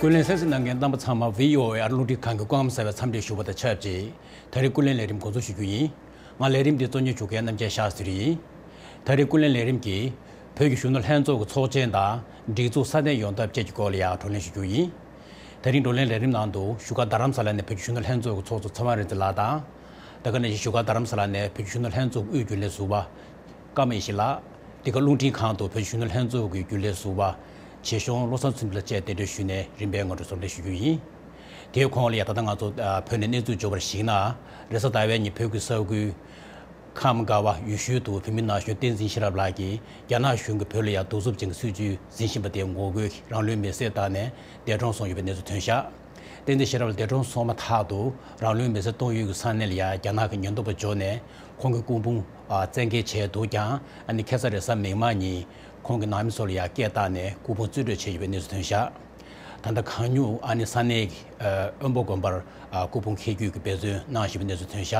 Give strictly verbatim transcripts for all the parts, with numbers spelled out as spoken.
ཀུན་གླེང་གསན་གཟིགས་གནང་མཁན་རྣམ་པ་ཚང་མ་V O A ཨ་རི་རླུང་འཕྲིན་ཁང་གི་སྐུ་ཁམས་གསར་པའི་འཚམས་འདྲི་ཞུ་བ་དང་ཆབས་ཅིག་ད་རེས་ཀུན་གླེང་ལས་རིམ་འགོ་འཛུགས་ཞུ་རྒྱུ་ཡིན། ང་ལས་རིམ་འདི་གཙོ་གཉེར་ཞུ་མཁན་རྣམ་རྒྱལ་ཤཱ་ཟེར་ཡིན། ད་རེས་ཀུན་གླེང་ལས་རིམ་གྱིས་བོད་ཀྱི་གཞོན་ནུ་ལྷན་ཚོགས་ཀྱི་ཚོགས་ཆེན་དང་སྒྲིག་འཛུགས་སྲ་བརྟན་ཡོང་ཐབས་བཅས་ཀྱི་སྐོར་ལ་ཡང་བགྲོ་གླེང་ཞུ་རྒྱུ་ཡིན། ད་རིང་བགྲོ་གླེང་ལས་རིམ་ནང་དུ་བཞུགས་སྒར་རྡ་རམ་ས་ལ་ནས་བོད་ཀྱི་གཞོན་ནུ་ལྷན་ཚོགས་ཀྱི་ཚོགས་གཙོ་ཚེ་དབང་རིག་འཛིན་ལགས་དང་། དེ་ག་ནང་བཞིན་བཞུགས་སྒར་རྡ་རམ་ས་ལ་ནས་བོད་ཀྱི་གཞོན་ནུ་ལྷན་ཚོགས་ཀྱི་དབུས་རྒྱུན་ལས་ཟུར་པ་ཀརྨ་ཡེ་ཤེས་ལགས། འདི་ག་རླུང་འཕྲིན་ཁང་དུ་བོད་ཀྱི་གཞོན་ནུ་ལྷན་ཚོགས་ཀྱི་རྒྱུན་ལས་ཟུར་པ་ཆེ་གཞོང་བློ་བཟང་ཚུལ་ཁྲིམས་ལགས་བཅས་གདན་འདྲེན་ཞུས་ནས་རིམ་པས་སྔ་དྲོ་གསོལ་འདེབས་ཞུ་རྒྱུ་ཡིན། དེའི་གོང་ལ་ཡང་ད་ལྟ་ང་ཚོ་ཨ་བོད་ནས་གནས་ཚུལ་འབྱོར་བར་གཞིགས་ན། རེས་གཟའ་ཟླ་བའི་ཉིན་བོད་ཀྱི་ས་ཁུལ་ཁམས་སྒང་བ་ཡུལ་ཤུལ་དུ་བོད་མི་ན་གཞོན་བསྟན་འཛིན་ཤེས་རབ་ལགས་ཀྱིས་རྒྱ་ནག་གཞུང་གིས་བོད་ལ་ཡང་གདུག་རྩུབ་ཅན་གྱི་སྲིད་བྱུས་འཛིན་བཞིན་པ་དེ་ངོ་རྒོལ་གྱིས་རང་ལུས་མེར་སྲེག་བཏང་ནས་འདས་གྲོངས་སོང་ཡོད་པའི་གནས་ཚུལ་ཐོན་ཤག་བསྟན་འཛིན་ཤེས་རབ་ལགས་འདས་གྲོངས་སོང་མ་ཐག་ཏུ་རང་ལུས་མེར་སྲེག་གཏོང་ཡུལ་གྱི་ས་གནས་ལ་ཡང་རྒྱ་ནག་གི་ཉེན་རྟོག་པ་འབྱོར་ནས་ཁོང་གི་སྐུ་ཕུང་ཨ་བཙན་འགེལ་བྱས་འདུག་ཀྱང་། ཨ་ནི་ཁ་སང་རེས་གཟའ་མིག་དམར་ཉིན་ཁོང་གི་ནང་མི་ཚོ་ལ་ཡང་སྐད་བཏང་ནས་སྐུ་ཕུང་རྩིས་སྤྲོད་བྱས་ཡོད་པའི་གནས་ཚུལ་ཐོན་ཤག་ད་ལྟ་གང་མྱུར་ཨ་ནི་ས་གནས་ཀྱི་ཨ་དབོན་པོ་དགོན་པར་ཨ་སྐུ་ཕུང་འཁེལ་རྒྱུ་གི་འབད་བརྩོན་གནང་བཞིན་པའི་གནས་ཚུལ་ཐོན་ཤག་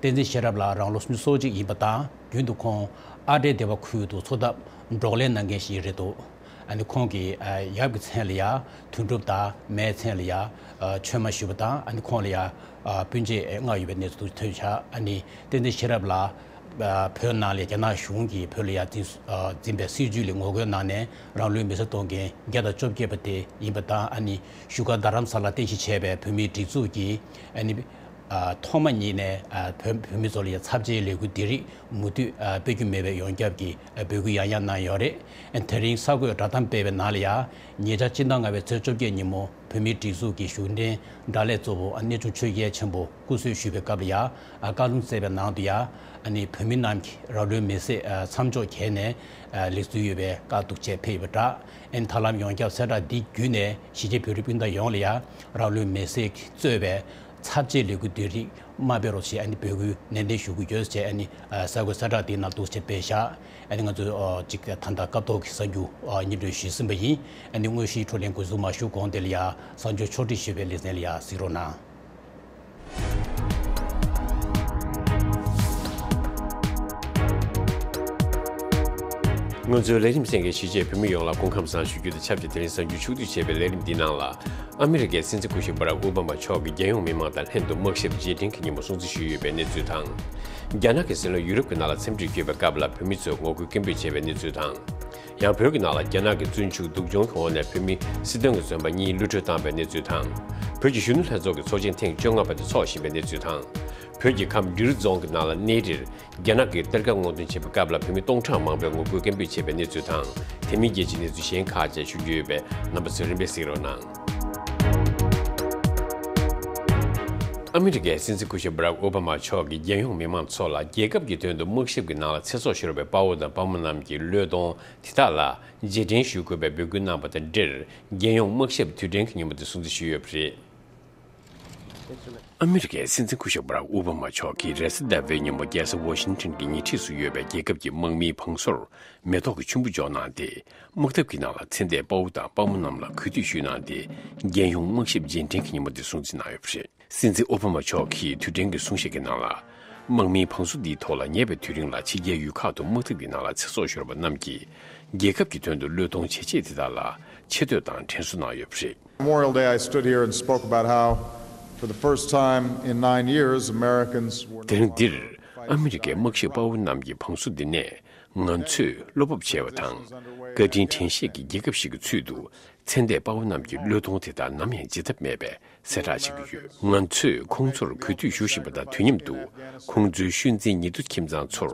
བསྟན་འཛིན་ཤེས་རབ་ལགས་རང་ལོ་སུམ་ཅུ་སོ་གཅིག་ཡིན་པ་དང་། རྒྱུན་དུ་ཁོང་ཨ་བྲའི་སྡེ་བ་ཁུལ་དུ་འཚོ་ཐབས་འབྲོག་ལས་གནང་མཁན་ཞིག་རེད་འདུག་ཨ་ནི་ཁོང་གི་ཨ་ཡབ་ཀྱི་མཚན་ལ་ཡ་དོན་གྲུབ་དང་། མའི་མཚན་ལ་ཡ་ཨ་ཆོས་མ་ཞུས་པ་དང་། ཨ་ནི་ཁོང་ལ་ཡ་ཨ་སྤུན་མཆེད་ལྔ་ཡོད་པའི་གནས་ཚུལ་ཐོན་ཤག་ཨ་ནི་བསྟན་འཛིན་ཤེས་རབ་ལགས་ཨ་བོད་ནང་ལ་རྒྱ་ནག་གཞུང་གིས་བོད་ལ་ཡ་འཛིན་ཨ་འཛིན་པའི་སྲིད་བྱུས་ལ་ངོ་རྒོལ་གནང་ནས་རང་ལུས་མེར་སྲེག་གཏོང་མཁན་བརྒྱ་དང་བཅོ་བརྒྱད་པ་དེ་ཡིན་པ་དང་། ཨ་ནི་བཞུགས་སྒར་རྡ་རམ་ས་ལ་རྟེན་གཞི་བྱས་པའི་བོད་མིའི་སྒྲིག་འཛུགས་ཀྱིས་ཨ་ནི། ཨ་ཐོག་མ་ཉིད་ནས་ཨ་བོད་བོད་མི་ཚོ་ལ་ཡང་ཚབས་ཆེའི་ལས་འགུལ་འདི་རིགས་མུ་མཐུད་ཨ་སྤེལ་རྒྱུ་མེད་པའི་ཡོངས་ཁྱབ་ཀྱི་ཨ་འབོད་སྐུལ་ཡང་ཡང་གནང་ཡོད་རེད། ཨ་དེ་རིང་གསར་འགོད་བསྒྲགས་གཏམ་སྤེལ་བའི་ནང་ལ་ཡང་ཉེ་ཆར་སྤྱི་ཟླ་ལྔ་པའི་ཚེས་བཅོ་བརྒྱད་ཉིན་མོ་བོད་མིའི་སྒྲིག་འཛུགས་ཀྱི་གཞུང་འབྲེལ་དགྲ་ལས་གཙོ་བོ་ཨ་གནས་ཆུང་ཆོས་རྒྱལ་ཆེན་པོ་སྐུ་གསོལ་ཞུས་པའི་སྐབས་ལ་ཡང་ཨ་བཀའ་ལུང་སྩལ་བའི་ནང་དུ་ཡང་། ཨ་ནི་བོད་མི་རྣམས་ཀྱིས་རང་ལུས་མེར་སྲེག་ཨ་མཚམས་འཇོག་བྱས་ནས་ཨ་ལེགས་ཚུལ་ཡོད་པའི་བཀའ་འདུག་ཅེས་ཕེབས་ཡོད་པ་འདྲ། ཨ་ནི་ད་ལམ་ཡོངས་ཁྱབ་གསལ་བསྒྲགས་འདི་བརྒྱུད་ནས་གཞིས་བྱེས་བོད་རིགས་སྤུན་ཟླ་ཡོངས་ལ་ཡང་རང་ལུས་མེར་སྲེག་གིས་གཙོས་པའི་ཚབས་ཆེའི་ལས་འགུལ་འདི་རིགས་མ་སྤེལ་རོགས་ཞེས་ཨ་ནི་འབོད་སྐུལ་ནན་ཏན་ཞུ་གི་ཡོད་ཅེས་ཨ་ནི་ཨ་གསར་འགོད་གསལ་བསྒྲགས་འདིའི་ནང་འདུག་ཅེས་སྤེལ་བཞག་ཨ་ནི་ང་ཚོས་ཨ་ཅིག་ད་ལྟ་སྐབས་ཐོག་གི་གསར་འགྱུར་ཨ་སྙན་སྒྲོན་ཞུས་ཟིན་པ་ཡིན། ཨ་ནི་དངོས་གཞིའི་འཕྲོ་ལེན་འགོ་འཛུགས་མ་ཞུ་གོང་དེ་ལ་ཡང་གསར་འགྱུར་ཕྱོགས་སྒྲིག་ཞུས་པའི་ལེ་ཚན་ལ་ཡང་གཟིགས་རོགས་གནང་། ང་ཚོའི་ལས་རིམ་གསན་མཁན་གཞིས་བྱེས་བོད་མི་ཡོངས་ལ་སྐུ་ཁམས་བཟང་ཞུ་རྒྱུ་དང་ཆབས་ཅིག་དེ་རིང་གསར་འགྱུར་ཕྱོགས་བསྡུས་བྱས་པའི་ལས་རིམ་འདིའི་ནང་ལ། ཨ་མི་རི་ཀའི་སྲིད་འཛིན་སྐུ་ཞབས་བྷ་རག་ཨོ་བྷ་མ་མཆོག་གིས་རྒྱལ་ཡོངས་མི་མང་དང་ལྷན་དུ་དམག་ཞབས་རྗེས་དྲན་གྱི་ཉིན་མོ་སྲུང་བརྩི་ཞུས་ཡོད་པའི་གནས་ཚུལ་དང་། རྒྱ་ནག་གི་སྲིད་བློན་ཡུ་རོབ་ཀྱི་ནང་ལ་འཚམས་འདྲིར་བསྐྱོད་པའི་སྐབས་ལ་བོད་མི་ཚོས་ངོ་རྒོལ་སྐད་འབོད་བྱས་པའི་གནས་ཚུལ་དང་། ཡང་བོད་ཀྱི་ནང་ལ་རྒྱ་ནག་གི་བཙོན་འཇུག་སྡུག་སྦྱོང་གི་འོག་ནས་བོད་མི་སྲིད་དོན་གྱི་བཙོན་པ་གཉིས་གློད་གྲོལ་བཏང་བའི་གནས་ཚུལ་དང་། བོད་ཀྱི་གཞོན་ནུ་ལྷན་ཚོགས་ཀྱི་ཚོགས་ཆེན་ཐེངས་བཅོ་ལྔ་པ་དེ་འཚོགས་བཞིན་པའི་གནས་ཚུལ་དང་། བོད་ཀྱི་ཁམས་འབྲི་རུ་རྫོང་གི་ནང་ལ་གནས་རིར་རྒྱ་ནག་གིས་གཏེར་ཁ་སྔོག་འདོན་བྱེད་པའི་སྐབས་ལ་བོད་མི་སྟོང་ཕྲག་མང་པོས་ངོ་རྒོལ་སྐད་འབོད་བྱས་པའི་གནས་ཚུལ་དང་། དེ་མིན་རྒྱལ་སྤྱིའི་གནས་ཚུལ་གཞན་ཁག་བཅས་ཞུ་རྒྱུ་ཡོད་པས་རྣམ་པ་ཚོས་རིམ་པས་གཟིགས་རོགས་གནང་། ཨ་མི་རི་ཀའི་སྲིད་འཛིན་སྐུ་ཞབས་བྷ་རག་ཨོ་བྷ་མ་མཆོག་གིས་རྒྱལ་ཡོངས་མི་མང་ཚོ་ལ་རྒྱལ་ཁབ་ཀྱི་དོན་དུ་དམག་ཞབས་ཀྱི་ནང་ལ་ཚེ་སྲོག་ཤོར་བའི་དཔའ་བོ་དང་དཔའ་མོ་རྣམས་ཀྱི་བློས་གཏོང་དེ་དག་ལ་རྗེས་དྲན་ཞུ་དགོས་པའི་འབོད་སྐུལ་གནང་པ་དང་འབྲེལ། རྒྱལ་ཡོངས་དམག་ཞབས་དུས་དྲན་གྱི་ཉིན་མོ་དེ་སྲུང་བརྩི་ཞུས་ཡོད་པ་རེད། ཨ་མི་རི་ཀའི་སྲིད་འཛིན་སྐུ་ཞབས་བྷ་རག་ཨོ་བྷ་མ་མཆོག་གིས་རེས་གཟའ་ཟླ་བའི་ཉིན་མོ་རྒྱལ་ས་ཝ་ཤིང་ཊོན་གྱི་ཉེ་འཁྲིས་སུ་ཡོད་པའི་རྒྱལ་ཁབ་ཀྱི་དམག་མིའི་བང་སོར་མེ་ཏོག་གི་ཆུན་པོ་འཇོག་གནང་སྟེ། དམག་འཐབ་ཀྱི་ནང་ལ་ཚེ་འདས་དཔའ་བོ་དང་དཔའ་མོ་རྣམས་ལ་གུས་འདུད་ཞུས་གནང་སྟེ། རྒྱལ་ཡོངས་དམག་ཞབས་རྗེས་དྲན་གྱི་ཉིན་མོ་དེ་སྲུང་བརྩི་གནང་ཡོད་པ་རེད། སྲིད་འཛིན་ཨོ་བྷ་མ་མཆོག་གིས་དུས་དྲན་གྱི་གསུང་བཤད་ཀྱི་ནང་ལ། དམག་མིའི་བང་སོ་འདིའི་ཐོག་ལ་ཉེ་བའི་དུས་རིང་ལ་ཕྱི་རྒྱལ་ཡུལ་ཁག་ཏུ་དམག་འཐབ་ཀྱི་ནང་ལ་ཚེ་སྲོག་ཤོར་བ་རྣམས་ཀྱིས། རྒྱལ་ཁབ་ཀྱི་དོན་དུ་བློས་གཏོང་བྱས་རྗེས་དེ་དག་ལ་ཆེ་བསྟོད་དང་དྲན་གསོ་གནང་ཡོད་པ་རེད། Memorial Day, I stood here and spoke about how, for the first time in nine years, Americans were དེ་རིང་འདིར། ཨ་མི་རི་ཀའི་དམག་ཞབས་དཔའ་བོ་རྣམས་ཀྱི་བང་སོ་འདི་ནས། ང་ཚོས་བློ་སྤོབས་ཆེ་བ་དང་། བཀའ་དྲིན་དྲན་ཤེས་ཀྱི་རྒྱལ་ཁབ་ཞིག་གི་ཚུལ་དུ། ཚེ་འདས་དཔའ་བོ་རྣམས་ཀྱི་བློས་གཏོང་དེ་དག་ནམ་ཡང་བརྗེད་ཐབས་མེད་པའི་གསལ་བསྒྲགས་བྱེད་ཀྱི་ཡོད། ང་ཚོས་ཁོང་ཚོར་གུས་འདུད་ཞུ་བཞིན་པ་དང་། དུས་མཉམ་དུ་ཁོང་ཚོའི་ཤུལ་འཛིན་ཉེ་དུ་ཁྱིམ་ཚང་ཚོར་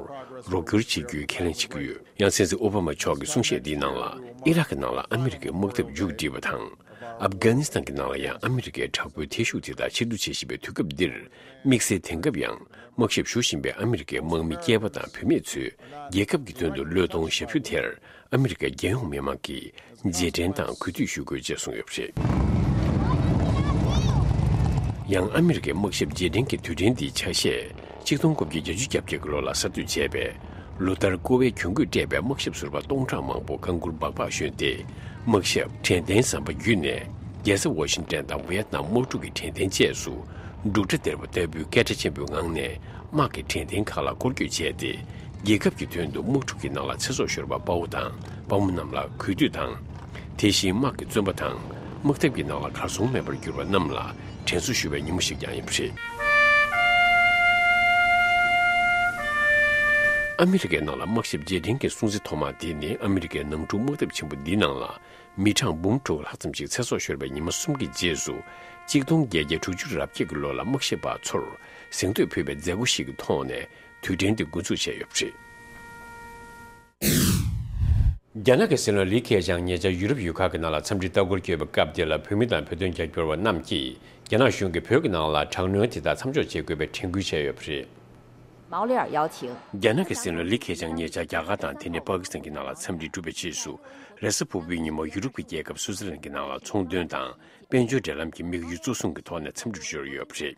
རོགས་སྐྱོར་བྱེད་རྒྱུའི་ཁས་ལེན་བྱེད་ཀྱི་ཡོད། ཡང་སྲིད་འཛིན་ཨོ་བྷ་མ་མཆོག་གི་གསུང་བཤད་འདིའི་ནང་ལ། ཨི་རག་གི་ནང་ལ་ཨ་མི་རི་ཀའི་དམག་འཐབ་མཇུག་བསྒྲིལ་བ་དང་། ཨབ་གྷ་ནི་སི་ཐན་གྱི་ནང་ལ་ཡང་ཨ་མི་རི་ཀའི་དྲག་པོའི་ཐེ་ཤུགས་དེ་དག་ཆེ་བསྡུ་བྱེད་བཞིན་པའི་དུས་སྐབས་འདིར། དམིགས་བསལ་དེང་སྐབས་ཡང་དམག་ཞབས་ཞུ་བཞིན་པའི་ཨ་མི་རི་ཀའི་དམག་མི་སྐྱེས་པ་དང་བུད་མེད་ཚོས་རྒྱལ་ཁབ་ཀྱི་དོན་དུ་བློས་གཏོང་ཞབས་ཞུ་དེར། ཨ་མི་རི་ཀའི་རྒྱལ་ཡོངས་མི་མང་གིས་རྗེས་དྲན་དང་གུས་འདུད་ཞུ་དགོས་ཅེས་གསུངས་ཡོད་པ་རེད། ཡང་ཨ་མི་རི་ཀའི་དམག་ཞབས་རྗེས་དྲན་གྱི་དུས་དྲན་འདིའི་ཆ་ཤས། ཆིག་སྟོང་དགུ་བརྒྱ་བརྒྱད་ཅུ་གྱ་བརྒྱད་ཀྱི་ལོ་ལ་གསར་གཏོད་བྱས་པའི། ལོ་ལྟར་ཀོ་བའི་གྱོན་གོས་སྤྲས་པའི་དམག་ཞབས་ཟུར་པ་སྟོང་ཕྲག་མང་པོ་རྐང་འཁུར་སྦག་སྦག་ཞོན་ཏེ། དམག་ཞབས་དྲན་རྟེན་ཟམ་པ་བརྒྱུད་ནས། རྒྱལ་ས་ཝ་ཤིང་ཏན་དང་ཝི་ཡེད་ནམ་དམག་འཁྲུག་གི་དྲན་རྟེན་བཅས་སུ། འབྲུག་སྒྲ་སྡེར་པ་ལྟ་བུའི་སྐད་སྒྲ་ཆེན་པོའི་ངང་ནས། དམག་གི་དྲན་རྟེན་ཁག་ལ་སྐོར་སྐྱོད་བྱས་ཏེ། རྒྱལ་ཁབ་ཀྱི་དོན་དུ་དམག་འཁྲུག་གི་ནང་ལ་ཚེ་སྲོག་ཤོར་བ་དཔའ་བོ་དང་དཔའ་མོ་རྣམས་ལ་གུས་འདུད་དང་། དེ་བཞིན་དམག་གི་བཙོན་པ་དང་། དམག་འཐབ་ཀྱི་ནང་ལ་གར་སོང་མེད་པར་གྱུར་པ་རྣམས་ལ་དྲན་གསོ་ཞུ་བའི་ཉིན་མོ་ཞིག་ཀྱང་ཡིན་པ་རེད། ཨ་མི་རི་ཀའི་ནང་ལ་དམག་ཞབས་རྗེས་དྲན་གྱི་སྲུང་བརྩི་ཐོག་མ་དེ་ནི་ཨ་མི་རི་ཀའི་ནང་འཁྲུག་དམག་འཐབ་ཆེན་པོ་འདིའི་ནང་ལ་མི་གྲངས་འབུམ་དྲུག་ལྷག་ཙམ་ཞིག་ཚེ་སྲོག་ཤོར་བའི་ཉི་མ་གསུམ་གྱི་རྗེས་སུ། གཅིག་སྟོང་བརྒྱད་བརྒྱ་དྲུག་ཅུ་རེ་བརྒྱད་ཀྱི་ལོ་ལ་དམག་ཞབས་པ་ཚོར་གཟེངས་བསྟོད་ཕུལ་བའི་མཛད་སྒོ་ཞིག་གི་ཐོག་ནས་དུས་དྲན་དེ་འགོ་འཛུགས་བྱས་ཡོད་པ་རེད། རྒྱ་ནག་གི་སྲིད་བློན་ལི་ཁེ་ཆང་ཉེ་ཆར་ཡུ་རོབ་ཡུལ་ཁག་གི་ནང་ལ་འཚམས་འདྲིར་ལྟ་སྐོར་བསྐྱོད་པའི་སྐབས་དེ་ལ་བོད་མི་དང་བོད་དོན་རྒྱབ་སྐྱོར་བ་རྣམས་ཀྱིས་རྒྱ་ནག་གཞུང་གིས་བོད་ཀྱི་ནང་ལ་དྲག་གནོན་དེ་དག་མཚམས་འཇོག་བྱེད་དགོས་པའི་དྲན་སྐུལ་བྱས་ཡོད་པ་རེད། 毛利尔邀请། རྒྱ་ནག་གི་སྲིད་བློན་ལི་ཁེ་ཆང་ཉེ་ཆར་རྒྱ་གར་དང་དེ་ནས་པ་ཀི་སི་ཐན་གྱི་ནང་ལ་འཚམས་འདྲིར་འགྲོ་བའི་རྗེས་སུ། རེས་གཟའ་ཕུར་བུའི་ཉིན་མོ་ཡུ་རོབ་ཀྱི་རྒྱལ་ཁབ་སུའུ་ཙི་ལན་གྱི་ནང་ལ་ཚོང་དོན་དང་དཔལ་འབྱོར་འབྲེལ་ལམ་གྱི་དམིགས་ཡུལ་གཙོ་བཟུང་གི་ཐོག་ནས་འཚམས་འདྲིར་འབྱོར་ཡོད་པ་རེད།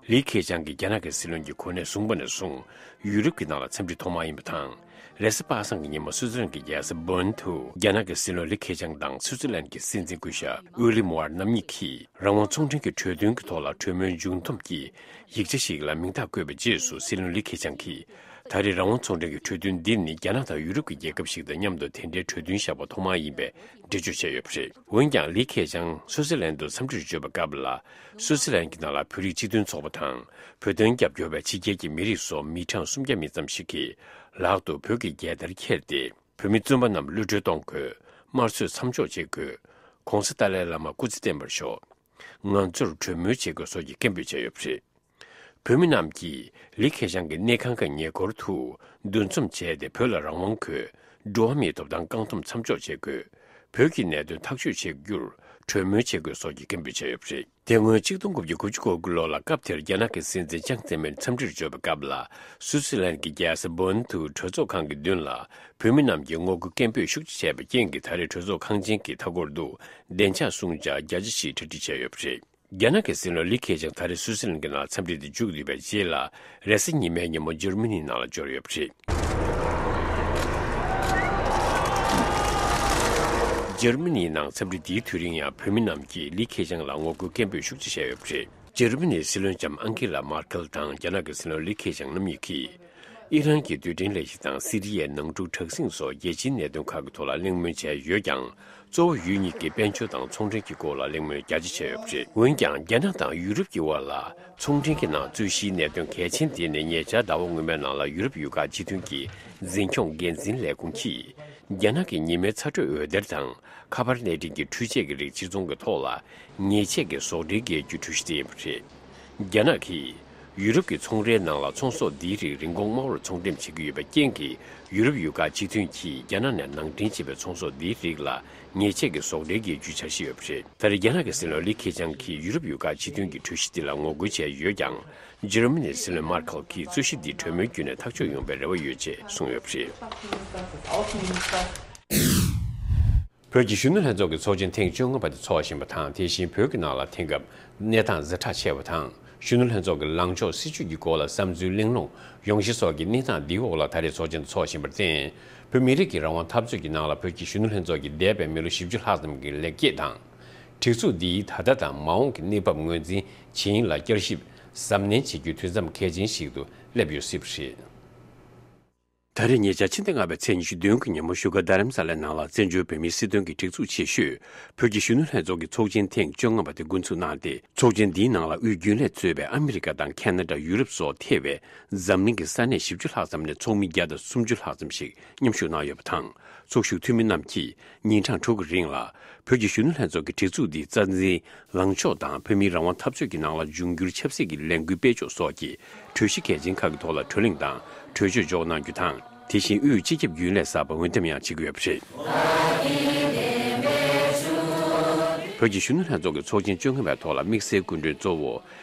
ལི་ཁེ་ཆང་གིས་རྒྱ་ནག་གི་སྲིད་བློན་གྱི་གོ་གནས་བཟུང་བ་ནས་བཟུང་ཡུ་རོབ་ཀྱི་ནང་ལ་འཚམས་འདྲི་ཐོག་མ་ཡིན་པ་དང་། རེས་གཟའ་པ་སངས་ཀྱི་ཉིན་མོ་སུའུ་ཙི་ལན་གྱི་རྒྱལ་ས་བྷརན་དུ་རྒྱ་ནག་གི་སྲིད་བློན་ལི་ཁེ་ཆང་དང་སུའུ་ཙི་ལན་གྱི་སྲིད་འཛིན་སྐུ་ཞབས་ཝི་ལི་མོ་ཨར་རྣམ་གཉིས་ཀྱིས་རང་དབང་ཚོང་འབྲེལ་གྱི་གྲོས་མཐུན་གྱི་ཐོག་ལ་གྲོས་མོལ་མཇུག་བསྡོམས་ཀྱི་ཡིག་ཆ་ཞིག་ལ་མིང་རྟགས་བཀོད་པའི་རྗེས་སུ་སྲིད་བློན་ལི་ཁེ་ཆང་གིས། ད་རེས་རང་དབང་ཚོང་འབྲེལ་གྱི་གྲོས་མཐུན་འདི་ནི་རྒྱ་ནག་དང་ཡུ་རོབ་ཀྱི་རྒྱལ་ཁབ་ཞིག་དང་མཉམ་དུ་དེ་འདྲའི་གྲོས་མཐུན་བཞག་པ་ཐོག་མ་ཡིན་པའི་འགྲེལ་བརྗོད་བྱས་ཡོད་པ་རེད། འོན་ཀྱང་ལི་ཁེ་ཆང་སུའུ་ཙི་ལན་དུ་འཚམས་འདྲིར་འབྱོར་བའི་སྐབས་ལ། སུའུ་ཙི་ལན་གྱི་ནང་ལ་བོད་རིགས་སྤྱི་མཐུན་ཚོགས་པ་དང་། བོད་དོན་རྒྱབ་སྐྱོར་བའི་ཕྱི་རྒྱལ་གྱི་མི་རིགས་སོགས་མི་གྲངས་སུམ་བརྒྱ་མི་ཙམ་ཞིག་གིས་ལག་ཏུ་བོད་ཀྱི་རྒྱལ་དར་འཁྱེར་ཏེ། བོད་མི་བཙོན་པ་རྣམས་གློད་གྲོལ་གཏོང་དགོས། དམར་གསོད་མཚམས་འཇོག་བྱེད་དགོས། ྋགོང་ས་ཏཱ་ལའི་བླ་མ་སྐུ་ཚེ་བརྟན་པར་ཤོག་ང་ཚོར་གྲོས་མོལ་བྱེད་དགོས་སོགས་ཀྱི་སྐད་འབོད་བྱས་ཡོད་པ་རེད། བོད་མི་རྣམས་ཀྱིས་ལི་ཁེ་ཆང་གི་གནས་ཁང་གི་ཉེ་འཁོར་དུ་འདུ་འཛོམས་བྱས་ཏེ་བོད་ལ་རང་དབང་དགོས། འགྲོ་བ་མིའི་ཐོབ་ཐང་བཀག་སྡོམ་མཚམས་འཇོག་བྱེད་དགོས། བོད་ཀྱི་གནད་དོན་ཐག་གཅོད་བྱེད་རྒྱུར་གྲོས་མོལ་བྱེད་དགོས་སོགས་ཀྱི་སྐད་འབོད་བྱས་ཡོད་པ་རེད། དེ་སྔོན་གཅིག་སྟོང་དགུ་བརྒྱ་དགུ་བཅུ་གོ་དགུ་ལོ་ལ་སྐབས་དེར་རྒྱ་ནག་གི་སྲིད་འཛིན་ཅང་ཙེ་མིན་འཚམས་འདྲིར་འབྱོར་བའི་སྐབས་ལ། སུའུ་ཙི་ལན་གྱི་རྒྱལ་ས་བྷརན་དུ་གྲོས་ཚོགས་ཁང་གི་མདུན་ལ་བོད་མི་རྣམས་ཀྱིས་ངོ་རྒོལ་སྐད་འབོད་ཤུགས་ཆེ་བྱས་པའི་རྐྱེན་གྱིས། ད་རེས་གྲོས་ཚོགས་ཁང་ཆེན་གྱི་མཐའ་འཁོར་དུ་བདེ་འཇགས་སྲུང་བྱ་རྒྱ་ཆེ་ཞིག་གྲ་སྒྲིག་བྱས་ཡོད་པ་རེད། རྒྱ་ནག་གི་སྲིད་བློན་ལི་ཁེ་ཆང་ད་རེས་སུའུ་ཙི་ལན་གྱི་ནང་འཚམས་འདྲི་དེ་མཇུག་བསྡུས་པའི་རྗེས་ལ། རེས་གཟའ་ཉི་མའི་ཉིན་མོ་འཇར་མ་ནིའི་ནང་ལ་འབྱོར་ཡོད་པ་རེད། འཇར་མ་ནིའི་ནང་འཚམས་འདྲི་འདིའི་དུས་རིང་ཡང་བོད་མི་རྣམས་ཀྱིས་ལི་ཁེ་ཆང་ལ་ངོ་རྒོལ་སྐད་འབོད་ཤུགས་ཆེ་བྱས་ཡོད་པ་རེད། འཇར་མ་ནིའི་སྲིད་བློན་ལྕམ་ཨང་ཀེ་ལ་མར་ཀེལ་དང་རྒྱ་ནག་གི་སྲིད་བློན་ལི་ཁེ་ཆང་རྣམ་གཉིས་ཀྱིས། ཨི་རན་གྱི་རྡུལ་ཕྲན་ལས་གཞི་དང་སི་རི་ཡའི་ནང་འཁྲུག་དྲག་ཟིང་སོགས་རྒྱལ་སྤྱིའི་གནད་དོན་ཁག་གི་ཐོག་ལ་གླེང་མོལ་བྱས་ཡོད་ཀྱང་། གཙོ་བོ་ཡུལ་གཉིས་ཀྱི་དཔལ་འབྱོར་དང་ཚོང་འབྲེལ་གྱི་སྐོར་ལ་གླེང་མོལ་རྒྱ་ཆེ་བྱས་ཡོད་པ་རེད། འོན་ཀྱང་རྒྱ་ནག་དང་ཡུ་རོབ་ཀྱི་དབར་ལ་ཚོང་འབྲེལ་གྱི་ནང་རྩོད་གཞིའི་གནད་དོན་གལ་ཆེན་དེ་ནི་ཉེ་ཆར་ཟླ་བ་སྔོན་མའི་ནང་ལ་ཡུ་རོབ་ཡུལ་ཁག་སྤྱི་མཐུན་གྱི་འཛིན་སྐྱོང་འགན་འཛིན་ལས་ཁུངས་ཀྱིས་རྒྱ་ནག་གི་ཉི་མའི་ཚ་དྲོད་འོད་སྡེར་དང་ཁ་པར་གནད་འདྲེན་གྱི་འཕྲུལ་ཆས་ཀྱི་རིགས་ཕྱིར་ཚོང་གི་ཐོག་ལ་ཉེས་ཆད་ཀྱི་ཟོག་འབྲེལ་འགེལ་རྒྱུའི་གྲོས་གཞི་དེ་ཡིན་པ་རེད། རྒྱ་ནག་གིས་ཡུ་རོབ་ཀྱི་ཚོང་རའི་ནང་ལ་ཚོང་ཟོག་འདིའི་རིགས་རིན་གོང་དམའ་བར་ཚོང་འགྲེམས་བྱེད་ཀྱི་ཡོད་པའི་རྐྱེན་གྱིས། ཡུ་རོབ་ཡུལ་ཁག་སྤྱི་མཐུན་གྱིས་རྒྱ་ནག་ནས་ནང་འདྲེན་བྱས་པའི་ཚོང་ཟོག་འདིའི་རིགས་ལ་ཉེས་ཆད་ཀྱི་ཟོག་འབྲེལ་འགེལ་རྒྱུའི་འཆར་གཞི་ཡོད་པ་རེད། ད་རེས་རྒྱ་ནག་གི་སྲིད་བློན་ལི་ཁེ་ཆང་གིས་ཡུ་རོབ་ཡུལ་ཁག་སྤྱི་མཐུན་གྱི་གྲོས་གཞི་འདི་ལ་ངོ་རྒོལ་བྱས་ཡོད་ཀྱང་། འཇར་མ་ནིའི་སྲིད་བློན་མར་ཁལ་གྱིས་རྩོད་གཞི་འདི་གྲོས་མོལ་བརྒྱུད་ནས་ཐག་གཅོད་ཡོང་བའི་རེ་བ་ཡོད་ཅེས་གསུངས་ཡོད་པ་རེད། བོད་ཀྱི་གཞོན་ནུ་ལྷན་ཚོགས་ཀྱི་ཚོགས་ཆེན་ཐེངས་བཅོ་ལྔ་པ་དེ་འཚོགས་བཞིན་པ་དང་། དེ་བཞིན་བོད་ཀྱི་ནང་ལ་དེང་སྐབས་གནས་སྟངས་ཛ་དྲག་ཆེ་བ་དང་། གཞོན་ནུ་ལྷན་ཚོགས་ཀྱི་ལངས་ཕྱོགས་སྲིད་བྱུས་ཀྱི་སྐོར་ལ་བསམ་ཚུལ་གླེང་སློང་ཡོང་གཞི་སོགས་ཀྱི་གནས་སྟངས་འདིའི་འོག་ལ་ད་རེས་ཚོགས་ཆེན་འཚོགས་བཞིན་པར་བརྟེན། བོད་མི་རིགས་ཀྱི་རང་དབང་འཐབ་རྩོད་ཀྱི་ནང་ལ་བོད་ཀྱི་གཞོན་ནུ་ལྷན་ཚོགས་ཀྱི་འདས་པའི་མི་ལོ་བཞི་བཅུ་ལྷག་ཙམ་གྱི་ལེགས་སྐྱེས་དང་། སྒྲིག་འཛུགས་འདིའི་ད་ལྟ་དང་མ་འོངས་ཀྱི་གནས་བབ་ངོས་འཛིན་བྱེད་ཡིན་ལ་བསྐྱར་ཞིབ་གཟབ་ནན་བྱེད་རྒྱུའི་དུས་མཚམས་གལ་ཆེན་ཞིག་ཏུ་སླེབས་ཡོད་སྲིད་པ་རེད། ད་རེས་ཉེ་ཆར་ཕྱི་ཟླ་ལྔ་པའི་ཚེས་ཉི་ཤུ་བདུན་གྱི་ཉིན་མོ་བཞུགས་སྒར་རྡ་རམ་ས་ལའི་ནང་ལ་བཙན་བྱོལ་བོད་མིའི་སྲིད་དོན་གྱི་སྒྲིག་འཛུགས་ཆེ་ཤོས་བོད་ཀྱི་གཞོན་ནུ་ལྷན་ཚོགས་ཀྱི་ཚོགས་ཆེན་ཐེངས་བཅོ་ལྔ་པ་དེ་འགོ་འཛུགས་གནང་སྟེ། ཚོགས་ཆེན་འདིའི་ནང་ལ་དབུས་རྒྱུན་ལས་གཙོས་པའི་ཨ་མི་རི་ཀ་དང་ཁེ་ན་ཌ། ཡུ་རོབ་སོགས་ཐེ་བའི་འཛམ་གླིང་གི་ས་གནས་བཞི་བཅུ་ལྷག་ཙམ་ནས་ཚོགས་མི་བརྒྱ་དང་སུམ་ཅུ་ལྷག་ཙམ་ཞིག་མཉམ་ཞུགས་གནང་ཡོད་པ་དང་། ཚོགས་ཞུགས་འཐུས་མི་རྣམས་ཀྱིས་ཉིན་གྲངས་དྲུག་གི་རིང་ལ་བོད་ཀྱི་གཞོན་ནུ་ལྷན་ཚོགས་ཀྱི་སྒྲིག་འཛུགས་འདིའི་རྩ་འཛིན་ལངས་ཕྱོགས་དང་། བོད་མིའི་རང་དབང་འཐབ་རྩོད་ཀྱི་ནང་ལ་འབྱུང་འགྱུར་ཆབ་སྲིད་ཀྱི་ལས་འགུལ་སྤེལ་ཕྱོགས་སོགས་ཀྱི་གྲོས་གཞི་གལ་ཆེན་ཁག་གི་ཐོག་ལ་གྲོས་གླེང་དང་གྲོས་ཆོད་འཇོག་གནང་རྒྱུ་དང་། དེ་བཞིན་དབུས་སྤྱི་ཁྱབ་རྒྱུན་ལས་གསར་པ་འོས་འདེམས་ཡང་བྱེད་ཀྱི་ཡོད་པ་རེད། བོད་ཀྱི་གཞོན་ནུ་ལྷན་ཚོགས་ཀྱི་ཚོགས་ཆེན་བཅོ་ལྔ་པའི་ཐོག་ལ་དམིགས་བསལ་སྐུ་མགྲོན་གཙོ་བོ་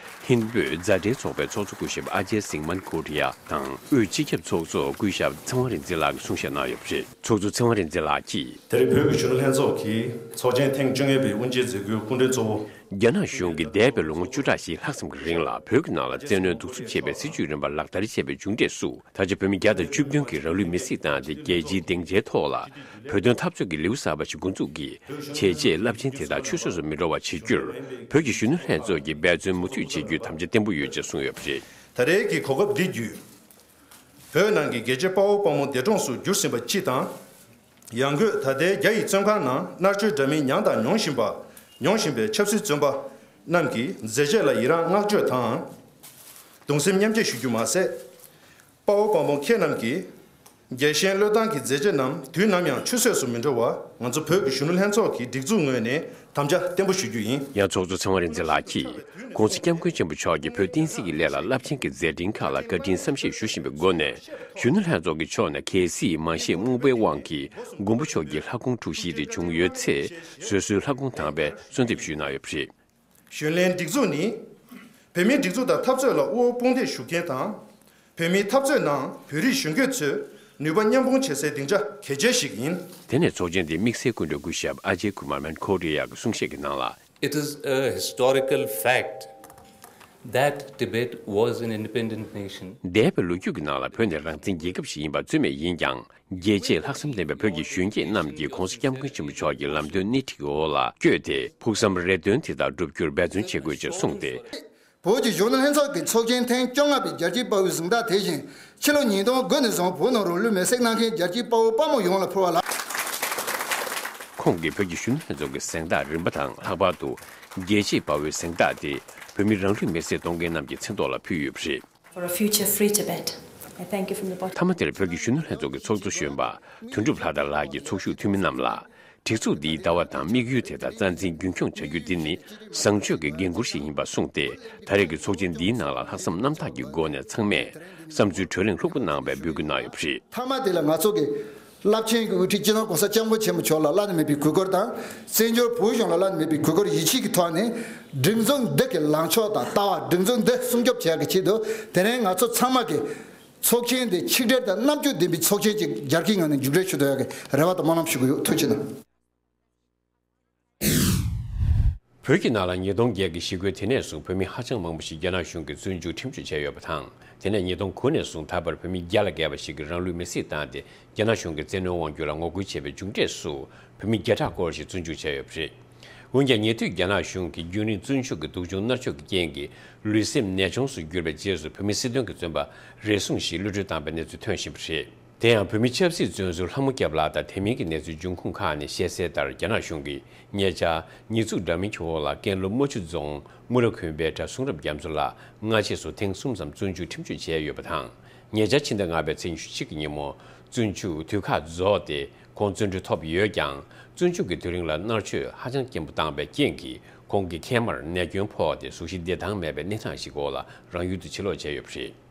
ཧིན་བོད་མཛའ་འབྲེལ་ཚོགས་པའི་ཚོགས་གཙོ་སྐུ་ཞབས་ཨ་ཇའི་སིང་མན་ཀོ་ཊི་ཡ་དང་། དབུས་སྤྱི་ཁྱབ་ཚོགས་གཙོ་སྐུ་ཞབས་ཚེ་དབང་རིག་འཛིན་ལགས་ཀྱིས་གསུང་བཤད་གནང་ཡོད་པ་རེད། ཚོགས་གཙོ་ཚེ་དབང་རིག་འཛིན་ལགས་ཀྱིས། ད་རེས་བོད་ཀྱི་གཞོན་ནུ་ལྷན་ཚོགས་ཀྱི་ཚོགས་ཆེན་ཐེངས་བཅོ་ལྔ་པའི་དབུ་འབྱེད་མཛད་སྒོའི་སྐུ་མགྲོན་གཙོ་བོ། རྒྱ་ནག་གཞུང་གིས་འདས་པའི་ལོ་ངོ་བཅུ་ཕྲག་བཞི་ལྷག་ཙམ་གྱི་རིང་ལ་བོད་ཀྱི་ནང་ལ་བཙན་གནོན་གདུག་རྩུབ་ཆེ་བའི་སྲིད་བྱུས་རིམ་པ་ལག་བསྟར་བྱས་པའི་མཇུག་འབྲས་སུ། ད་ཆ་བོད་མི་བརྒྱ་དང་བཅུ་བདུན་གྱིས་རང་ལུས་མེར་སྲེག་བཏང་སྟེ། རྒྱལ་སྤྱིའི་སྡིངས་ཆའི་ཐོག་ལ་བོད་དོན་འཐབ་རྩོད་ཀྱི་ལེའུ་གསར་པ་ཞིག་འགོ་འཛུགས་ཀྱིས། བྱས་རྗེས་རླབས་ཆེན་དེ་དག་ཆུད་ཟོས་སུ་མི་འགྲོ་བ་བྱེད་རྒྱུར། བོད་ཀྱི་གཞོན་ནུ་ལྷན་ཚོགས་ཀྱིས་འབད་བརྩོན་མུ་མཐུད་བྱེད་རྒྱུའི་དམ་བཅའ་བརྟན་པོ་ཡོད་ཅེས་གསུངས་ཡོད་པ་རེད། ད་རེས་ཀྱི་གོ་སྐབས་འདི་བརྒྱུད། བོད་ནང་གི་རྒྱལ་གཅེས་དཔའ་བོ་དཔའ་མོ་འདས་གྲོངས་སུ་གྱུར་ཟིན་པ་སྤྱི་དང་། ཡང་སྒོས་ད་ལྟའི་རྒྱ་ཡི་བཙོན་ཁང་ནང་མནར་གཅོད་འདྲ་མིན་མྱངས་དང་མྱོང་བཞིན་པ། མྱོང་བཞིན་པའི་ཆབ་སྲིད་བཙོན་པ་རྣམས་ཀྱི་མཛད་རྗེས་ལ་ཡི་རངས་བསྔགས་བརྗོད་དང་། གདུང་སེམས་མཉམ་སྐྱེད་ཞུ་རྒྱུ་མ་ཟད། དཔའ་བོ་དཔའ་མོ་ཁྱེད་རྣམས་ཀྱིས་རྒྱལ་ཞེན་བློས་བཏང་གི་མཛད་རྗེས་རྣམས་དུས་ནམ་ཡང་ཆུད་ཟོས་སུ་མི་འགྲོ་བར་ང་ཚོ་བོད་ཀྱི་གཞོན་ནུ་ལྷན་ཚོགས་ཀྱི་སྒྲིག་འཛུགས་ངོས་ནས་དམ་བཅའ་བརྟན་པོ་ཞུ་རྒྱུ་ཡིན། ཡང་ཚོགས་གཙོ་ཚེ་དབང་རིག་འཛིན་ལགས་ཀྱིས་༸གོང་ས་༸སྐྱབས་མགོན་ཆེན་པོ་མཆོག་གིས་བོད་བསྟན་སྲིད་ཀྱི་ལས་ལ་རླབས་ཆེན་གྱི་མཛད་འཕྲིན་ཁག་ལ་བཀའ་དྲིན་བསམ་ཤེས་ཞུ་བཞིན་པའི་སྒོ་ནས། གཞོན་ནུ་ལྷན་ཚོགས་ཀྱི་ཕྱོགས་ནས་གལ་སྲིད་མ་ཤེས་རྨོངས་པའི་དབང་གིས་མགོན་པོ་མཆོག་གི་ལྷ་དགོངས་འཁྲུག་གཞི་རེ་བྱུང་ཡོད་ཚེ། བཟོད་གསོལ་ལྷ་དགོངས་དང་བའི་གསོལ་འདེབས་ཞུས་གནང་ཡོད་པ་རེད། གཞོན་ལྷན་སྒྲིག་འཛུགས་ནི། བོད་མིའི་སྒྲིག་འཛུགས་དང་འཐབ་རྩོད་ལ་དབུ་འོག་དཔུང་འདེགས་ཞུ་མཁན་དང་། བོད་མིའི་འཐབ་རྩོད་ནང་བོད་རིགས་གཞོན་སྐྱེས་ཚོས་ནུས་པ་མཉམ་སྤུངས་བྱེད་སའི་སྡིངས་ཆ་གལ་ཆེ་ཞིག་ཡིན། དེ་ནས་ཚོགས་ཆེན་དེའི་དམིགས་བསལ་སྐུ་མགྲོན་སྐུ་ཞབས་ཨ་ཇེ་ཀུ་མར་མན་ཁོ་རི་ཡ་གི་གསུང་བཤད་ཀྱི་ནང་ལ། It is a historical fact that Tibet was an independent nation. འདས་པའི་ལོ་རྒྱུས་ཀྱི་ནང་ལ་བོད་ནི་རང་བཙན་རྒྱལ་ཁབ་ཞིག་ཡིན་པ་རྩོད་མེད་ཡིན་ཀྱང་། རྒྱལ་གཅེས་ལྷག་བསམ་ལྡན་པའི་བོད་ཀྱི་གཞོན་སྐྱེས་རྣམས་ཀྱིས་༸གོང་ས་༸སྐྱབས་མགོན་ཆེན་པོ་མཆོག་གི་ལམ་སྟོན་སྣེ་ཁྲིད་ཀྱི་འོག་ལ་བསྐྱོད་དེ། ཕུགས་བསམ་རེ་འདུན་དེ་དག་བསྒྲུབ་རྒྱུར་འབད་བརྩོན་བྱེད་དགོས་ཅེས་གསུངས་ཏེ། བོད་ཀྱི་གཞོན་ནུ་ལྷན་ཚོགས་ཀྱི་ཚོགས་ཆེན་ཐེངས་བཅོ་ལྔ་པའི་རྒྱལ་གཅེས་དཔའ་བོའི་གཟེངས་རྟགས་དེ་བཞིན་ཕྱི་ལོ་ཉིས་སྟོང་དགུ་ནས་བཟུང་བོད་ནང་རུ་ལུས་མེར་སྲེག་གནང་མཁན་རྒྱལ་གཅེས་དཔའ་བོ་དཔའ་མོ་ཡོངས་ལ་ཕུལ་བ་ལགས། ཁོང་གིས་བོད་ཀྱི་གཞོན་ནུ་ལྷན་ཚོགས་ཀྱི་གཟེངས་རྟགས་རིམ་པ་དང་ལྷག་པར་དུ་རྒྱལ་གཅེས་དཔའ་བོའི་གཟེངས་རྟགས་དེ་བོད་མི་རང་ལུས་མེར་སྲེག་གཏོང་མཁན་རྣམས་ཀྱི་མཚན་ཐོག་ལ་ཕུལ་ཡོད་པ་རེད། For a future free Tibet. I thank you from the bottom. མཐའ་མ་དེར་བོད་ཀྱི་གཞོན་ནུ་ལྷན་ཚོགས་ཀྱི་ཚོགས་གཙོ་གཞོན་པ་དོན་གྲུབ་ལྷ་དར་ལགས་ཀྱིས་ཚོགས་ཞུགས་འཐུས་མི་རྣམས་ལ། སྒྲིག་འཛུགས་འདིའི་ལྟ་བ་དང་དམིགས་ཡུལ་དེ་དག་རྩ་འཛིན་རྒྱུན་འཁྱོངས་བྱ་རྒྱུ་འདི་ནི་བཟང་སྤྱོད་ཀྱི་འགན་འཁུར་ཞིག་ཡིན་པ་གསུངས་ཏེ། ད་རེས་ཀྱི་ཚོགས་ཆེན་འདིའི་ནང་ལ་ལྷག་བསམ་རྣམ་དག་གི་སྒོ་ནས་ཚང་མས་བསམ་ཚུལ་གྲོས་གླེང་ལྷུག་པོ་གནང་བའི་འབོད་སྐུལ་གནང་ཡོད་པ་རེད། མཐའ་མ་དེ་ལ་ང་ཚོ་གི་རླབས་ཆེན་གྱི་དབུ་ཁྲིད་སྤྱི་ནོར་༸གོང་ས་༸སྐྱབས་མགོན་ཆེན་པོ་མཆོག་ལ་བླ་ན་མེད་པའི་གུས་བཀུར་དང་། བཙན་བྱོལ་བོད་གཞུང་ལ་བླ་ན་མེད་པའི་གུས་བཀུར་ཡིད་ཆེས་ཀྱི་ཐོག་ནས། སྒྲིག་འཛུགས་འདི་གི་ལངས་ཕྱོགས་དང་ལྟ་བ། སྒྲིག་འཛུགས་འདི་སྲུང་སྐྱོབ་བྱེད་ཡག་གི་ཆེད་དུ། དེ་རིང་ང་ཚོ་ཚང་མ་གི་ཚོགས་ཆེན་འདི་ཆིག་སྒྲིལ་དང་རྣམ་དཔྱོད་ལྡན་པའི་ཚོགས་ཆེན་ཅིག་རྒྱལ་ཁའི་ངང་ནས་མཇུག་སྒྲིལ་ཞུ་ཐུབ་ཡག་གི་རེ་བ་དང་སྨོན་ལམ་ཞུ་གི་ཡོད། ཐུགས་རྗེ་གནང་། བོད་ཀྱི་ནང་ལ་ཉིས་སྟོང་བརྒྱད་ཀྱི་ཞི་རྒོལ་དེ་ནས་བཟུང་བོད་མི་ཧ་ཅང་མང་པོ་ཞིག་རྒྱ་ནག་གཞུང་གིས་བཙོན་འཇུག་ཁྲིམས་གཅོད་བྱས་ཡོད་པ་དང་། དེ་ནས་ཉིས་སྟོང་དགུ་ནས་བཟུང་ད་བར་བོད་མི་བརྒྱ་ལ་བརྒལ་བ་ཞིག་གིས་རང་ལུས་མེར་སྲེག་བཏང་སྟེ། རྒྱ་ནག་གཞུང་གི་བཙན་གནོན་དབང་སྒྱུར་ལ་ངོ་རྒོལ་བྱས་པའི་མཇུག་འབྲས་སུ། བོད་མི་བརྒྱ་ཕྲག་སྐོར་ཞིག་བཙོན་འཇུག་བྱས་ཡོད་པ་རེད། འོན་ཀྱང་ཉེ་དུས་རྒྱ་ནག་གཞུང་གིས་རྒྱུན་རིང་བཙོན་འཇུག་གི་སྡུག་སྦྱོང་མནར་གཅོད་ཀྱི་རྐྱེན་གྱིས་ལུས་སེམས་ནད་གཅོང་སུ་གྱུར་པའི་རྗེས་སུ་བོད་མི་སྲིད་དོན་གྱི་བཙོན་པ་རེ་ཟུང་ཞིག་གློད་གྲོལ་བཏང་པའི་གནས་ཚུལ་ཐོན་བཞིན་པ་རེད། དེ་ཡང་བོད་མི་ཆབ་སྲིད་བཙོན་ཟུར་ལྷ་མོ་སྐྱབས་ལགས་དང་དེ་མིན་གྱི་གནས་ཚུལ་འབྱུང་ཁུངས་ཁག་ནས་བཤད་གསལ་ལྟར། རྒྱ་ནག་གཞུང་གིས་ཉེ་ཆར་ཉེས་འཛུགས་འདྲ་མིན་གྱི་འོག་ལ་ཀན་ལྷོ་རྨ་ཆུ་རྫོང་མུ་ར་དགོན་པའི་གྲྭ་གསུང་རབ་རྒྱ་མཚོ་ལགས་སྔ་རྗེས་སུ་ཐེངས་གསུམ་ཙམ་བཙོན་འཇུག་ཁྲིམས་གཅོད་བྱས་ཡོད་པ་དང་། ཉེ་ཆར་ཕྱི་ཟླ་ལྔ་པའི་ཚེས་ཉི་ཤུ་གཅིག་གི་ཉིན་མོ་བཙོན་འཇུག་དུས་ཁག་རྫོགས་ཏེ། ཁོང་བཙོན་གྲོལ་ཐོབ་ཡོད་ཀྱང་། བཙོན་འཇུག་གི་དུས་རིང་ལ་མནར་གཅོད་ཧ་ཅང་སྐྱེན་པོ་བཏང་བའི་རྐྱེན་གྱིས། ཁོང་གི་མཁལ་མར་ནད་སྐྱོན་ཕོག་སྟེ་གཟུགས་གཞི་བདེ་ཐང་མེད་པའི་གནས་སྟངས་ཤིག་འོག་ལ་རང་ཡུལ་དུ་ཕྱིར་ལོག་བྱས་ཡོད་པ་རེད།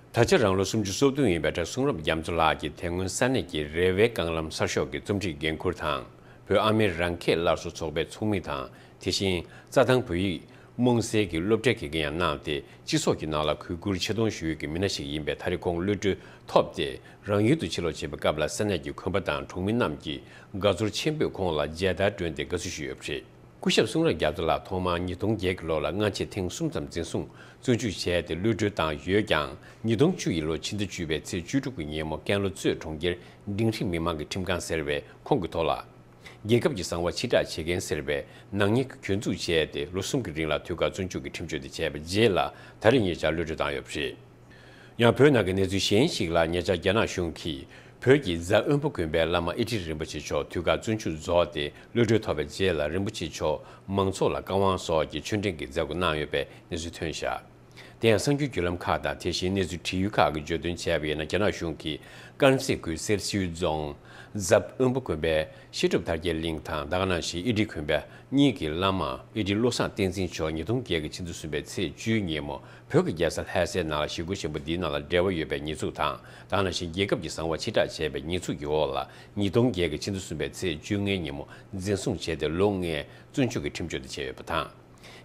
ད་ཆ་རང་ལོ་སུམ་ཅུ་སོ་བདུན་ཡིན་པའི་གྲྭ་གསུང་རབ་རྒྱ་མཚོ་ལགས་ཀྱིས་དེ་སྔོན་ས་གནས་ཀྱི་རེ་ཝའི་རྐང་ལམ་གསར་ཤོག་གི་རྩོམ་སྒྲིག་འགན་འཁུར་དང་། བོད་ཨ་མེ་རི་རང་ཁེ་སླར་གསོ་ཚོགས་པའི་ཚོགས་མི་དང་། དེ་བཞིན་རྩྭ་ཐང་བོད་ཡིག་རྨོངས་སེལ་གྱི་སློབ་གྲྭའི་དགེ་རྒན་ཡང་གནང་སྟེ། སྤྱི་ཚོགས་ཀྱི་ནང་ལ་གུས་བཀུར་ཆེ་མཐོང་ཞུ་ཡུལ་གྱི་མི་སྣ་ཞིག་ཡིན་པས། ད་རེས་ཁོང་གློད་གྲོལ་ཐོབ་སྟེ། རང་ཡུལ་དུ་ཕྱིར་ལོག་བྱེད་པའི་སྐབས་ལ་ས་གནས་ཀྱི་དགོན་པ་དང་གྲོང་མི་རྣམས་ཀྱིས་དགའ་ཚོར་ཆེན་པོས་ཁོང་ལ་མཇལ་དར་བསྒྲོན་ཏེ་དགའ་བསུ་ཞུས་ཡོད་པ་རེད། སྐུ་ཞབས་གསུང་རབ་རྒྱ་མཚོ་ལགས་ཐོག་མར་ཉིས་སྟོང་བརྒྱད་ཀྱི་ལོ་ལ་སྔ་ཕྱི་ཐེངས་གསུམ་ཙམ་འཛིན་བཟུང་བཙོན་འཇུག་བྱས་ཏེ་གློད་གྲོལ་བཏང་ཡོད་ཀྱང་། ཉིས་སྟོང་བཅུ་ཡི་ལོ་ཕྱི་ཟླ་བཅུ་པའི་ཚེས་བཅུ་དྲུག་གི་ཉིན་མོ་ཀན་ལྷོ་གཙོས་གྲོང་ཁྱེར་འབྲིང་རིམ་མི་མང་གི་ཁྲིམས་ཁང་ཟེར་བས་ཁོང་གི་ཐོག་ལ། རྒྱལ་ཁབ་ཀྱི་གསང་བ་ཕྱིར་བསྒྲགས་བྱེད་མཁན་ཟེར་བའི་ནག་ཉེས་ཀྱི་གྱོད་འཛུགས་བྱས་ཏེ། ལོ་གསུམ་གྱི་རིང་ལ་དུས་བཀག་བཙོན་འཇུག་གི་ཁྲིམས་གཅོད་དེ་བྱས་པའི་རྗེས་ལ། ད་རེས་ཉེ་ཆར་གློད་གྲོལ་བཏང་ཡོད་པ་རེད། ཡང་བོད་ནང་གི་གནས་ཚུལ་གཞན་ཞིག་ལ། ཉེ་ཆར་རྒྱ་ནག་གཞུང་གིས་བོད་ཀྱི་རྫ་དབོན་པོ་དགོན་པའི་བླ་མ་ཨེ་ཏི་རིན་པོ་ཆེ་མཆོག་དུས་བཀག་བཙོན་འཇུག་རྫོགས་ཏེ་གློད་གྲོལ་ཐོབ་པའི་རྗེས་ལ། རིན་པོ་ཆེ་མཆོག་མང་ཚོགས་ལ་བཀའ་དབང་སོགས་ཀྱི་ཆོས་འབྲེལ་གྱི་མཛད་སྒོ་གནང་ཡོད་པའི་གནས་ཚུལ་ཐོན་བཞག་དེ་ཡང་གསར་འགྱུར་བརྒྱུད་ལམ་ཁག་དང་། དེ་བཞིན་གནས་ཚུལ་བྲིས་ཡུལ་ཁག་གིས་བརྗོད་དོན་བྱས་པ་ཡིན་ན། རྒྱ་ནག་གཞུང་གིས་དཀར་མཛེས་ཁུལ་སེར་ཤུལ་རྫོང་རྫ་དབོན་པོ་དགོན་པའི་བཤད་སྒྲུབ་དར་རྒྱས་གླིང་དང་། ད་ག་ནང་བཞིན་ཨེ་ཏི་དགོན་པ་གཉིས་ཀྱི་བླ་མ་ཨེ་ཏི་བློ་བཟང་བསྟན་འཛིན་མཆོག་ཉིས་སྟོང་བརྒྱད་ཀྱི་ཕྱི་ཟླ་གསུམ་པའི་ཚེས་བཅུའི་ཉིན་མོ་བོད་ཀྱི་རྒྱལ་ས་ལྷ་སའི་ནང་ལ་ཞི་རྒོལ་ཆེན་པོ་འདིའི་ནང་ལ་འབྲེལ་བ་ཡོད་པའི་ཉེས་འཛུགས་དང་། ད་ག་ནང་བཞིན་རྒྱལ་ཁབ་ཀྱི་གསང་བ་ཕྱིར་བསྒྲགས་བྱས་པའི་ཉེས་འཛུགས་ཀྱི་འོག་ལ། ཉིས་སྟོང་བརྒྱད་ཀྱི་ཕྱི་ཟླ་གསུམ་པའི་ཚེས་བཅོ་ལྔའི་ཉིན་མོ་འཛིན་བཟུང་བྱས་ཏེ། ལོ་ལྔའི་བཙོན་འཇུག་གི་ཁྲིམས་གཅོད་དེ་བྱས་ཡོད་པ་དང་།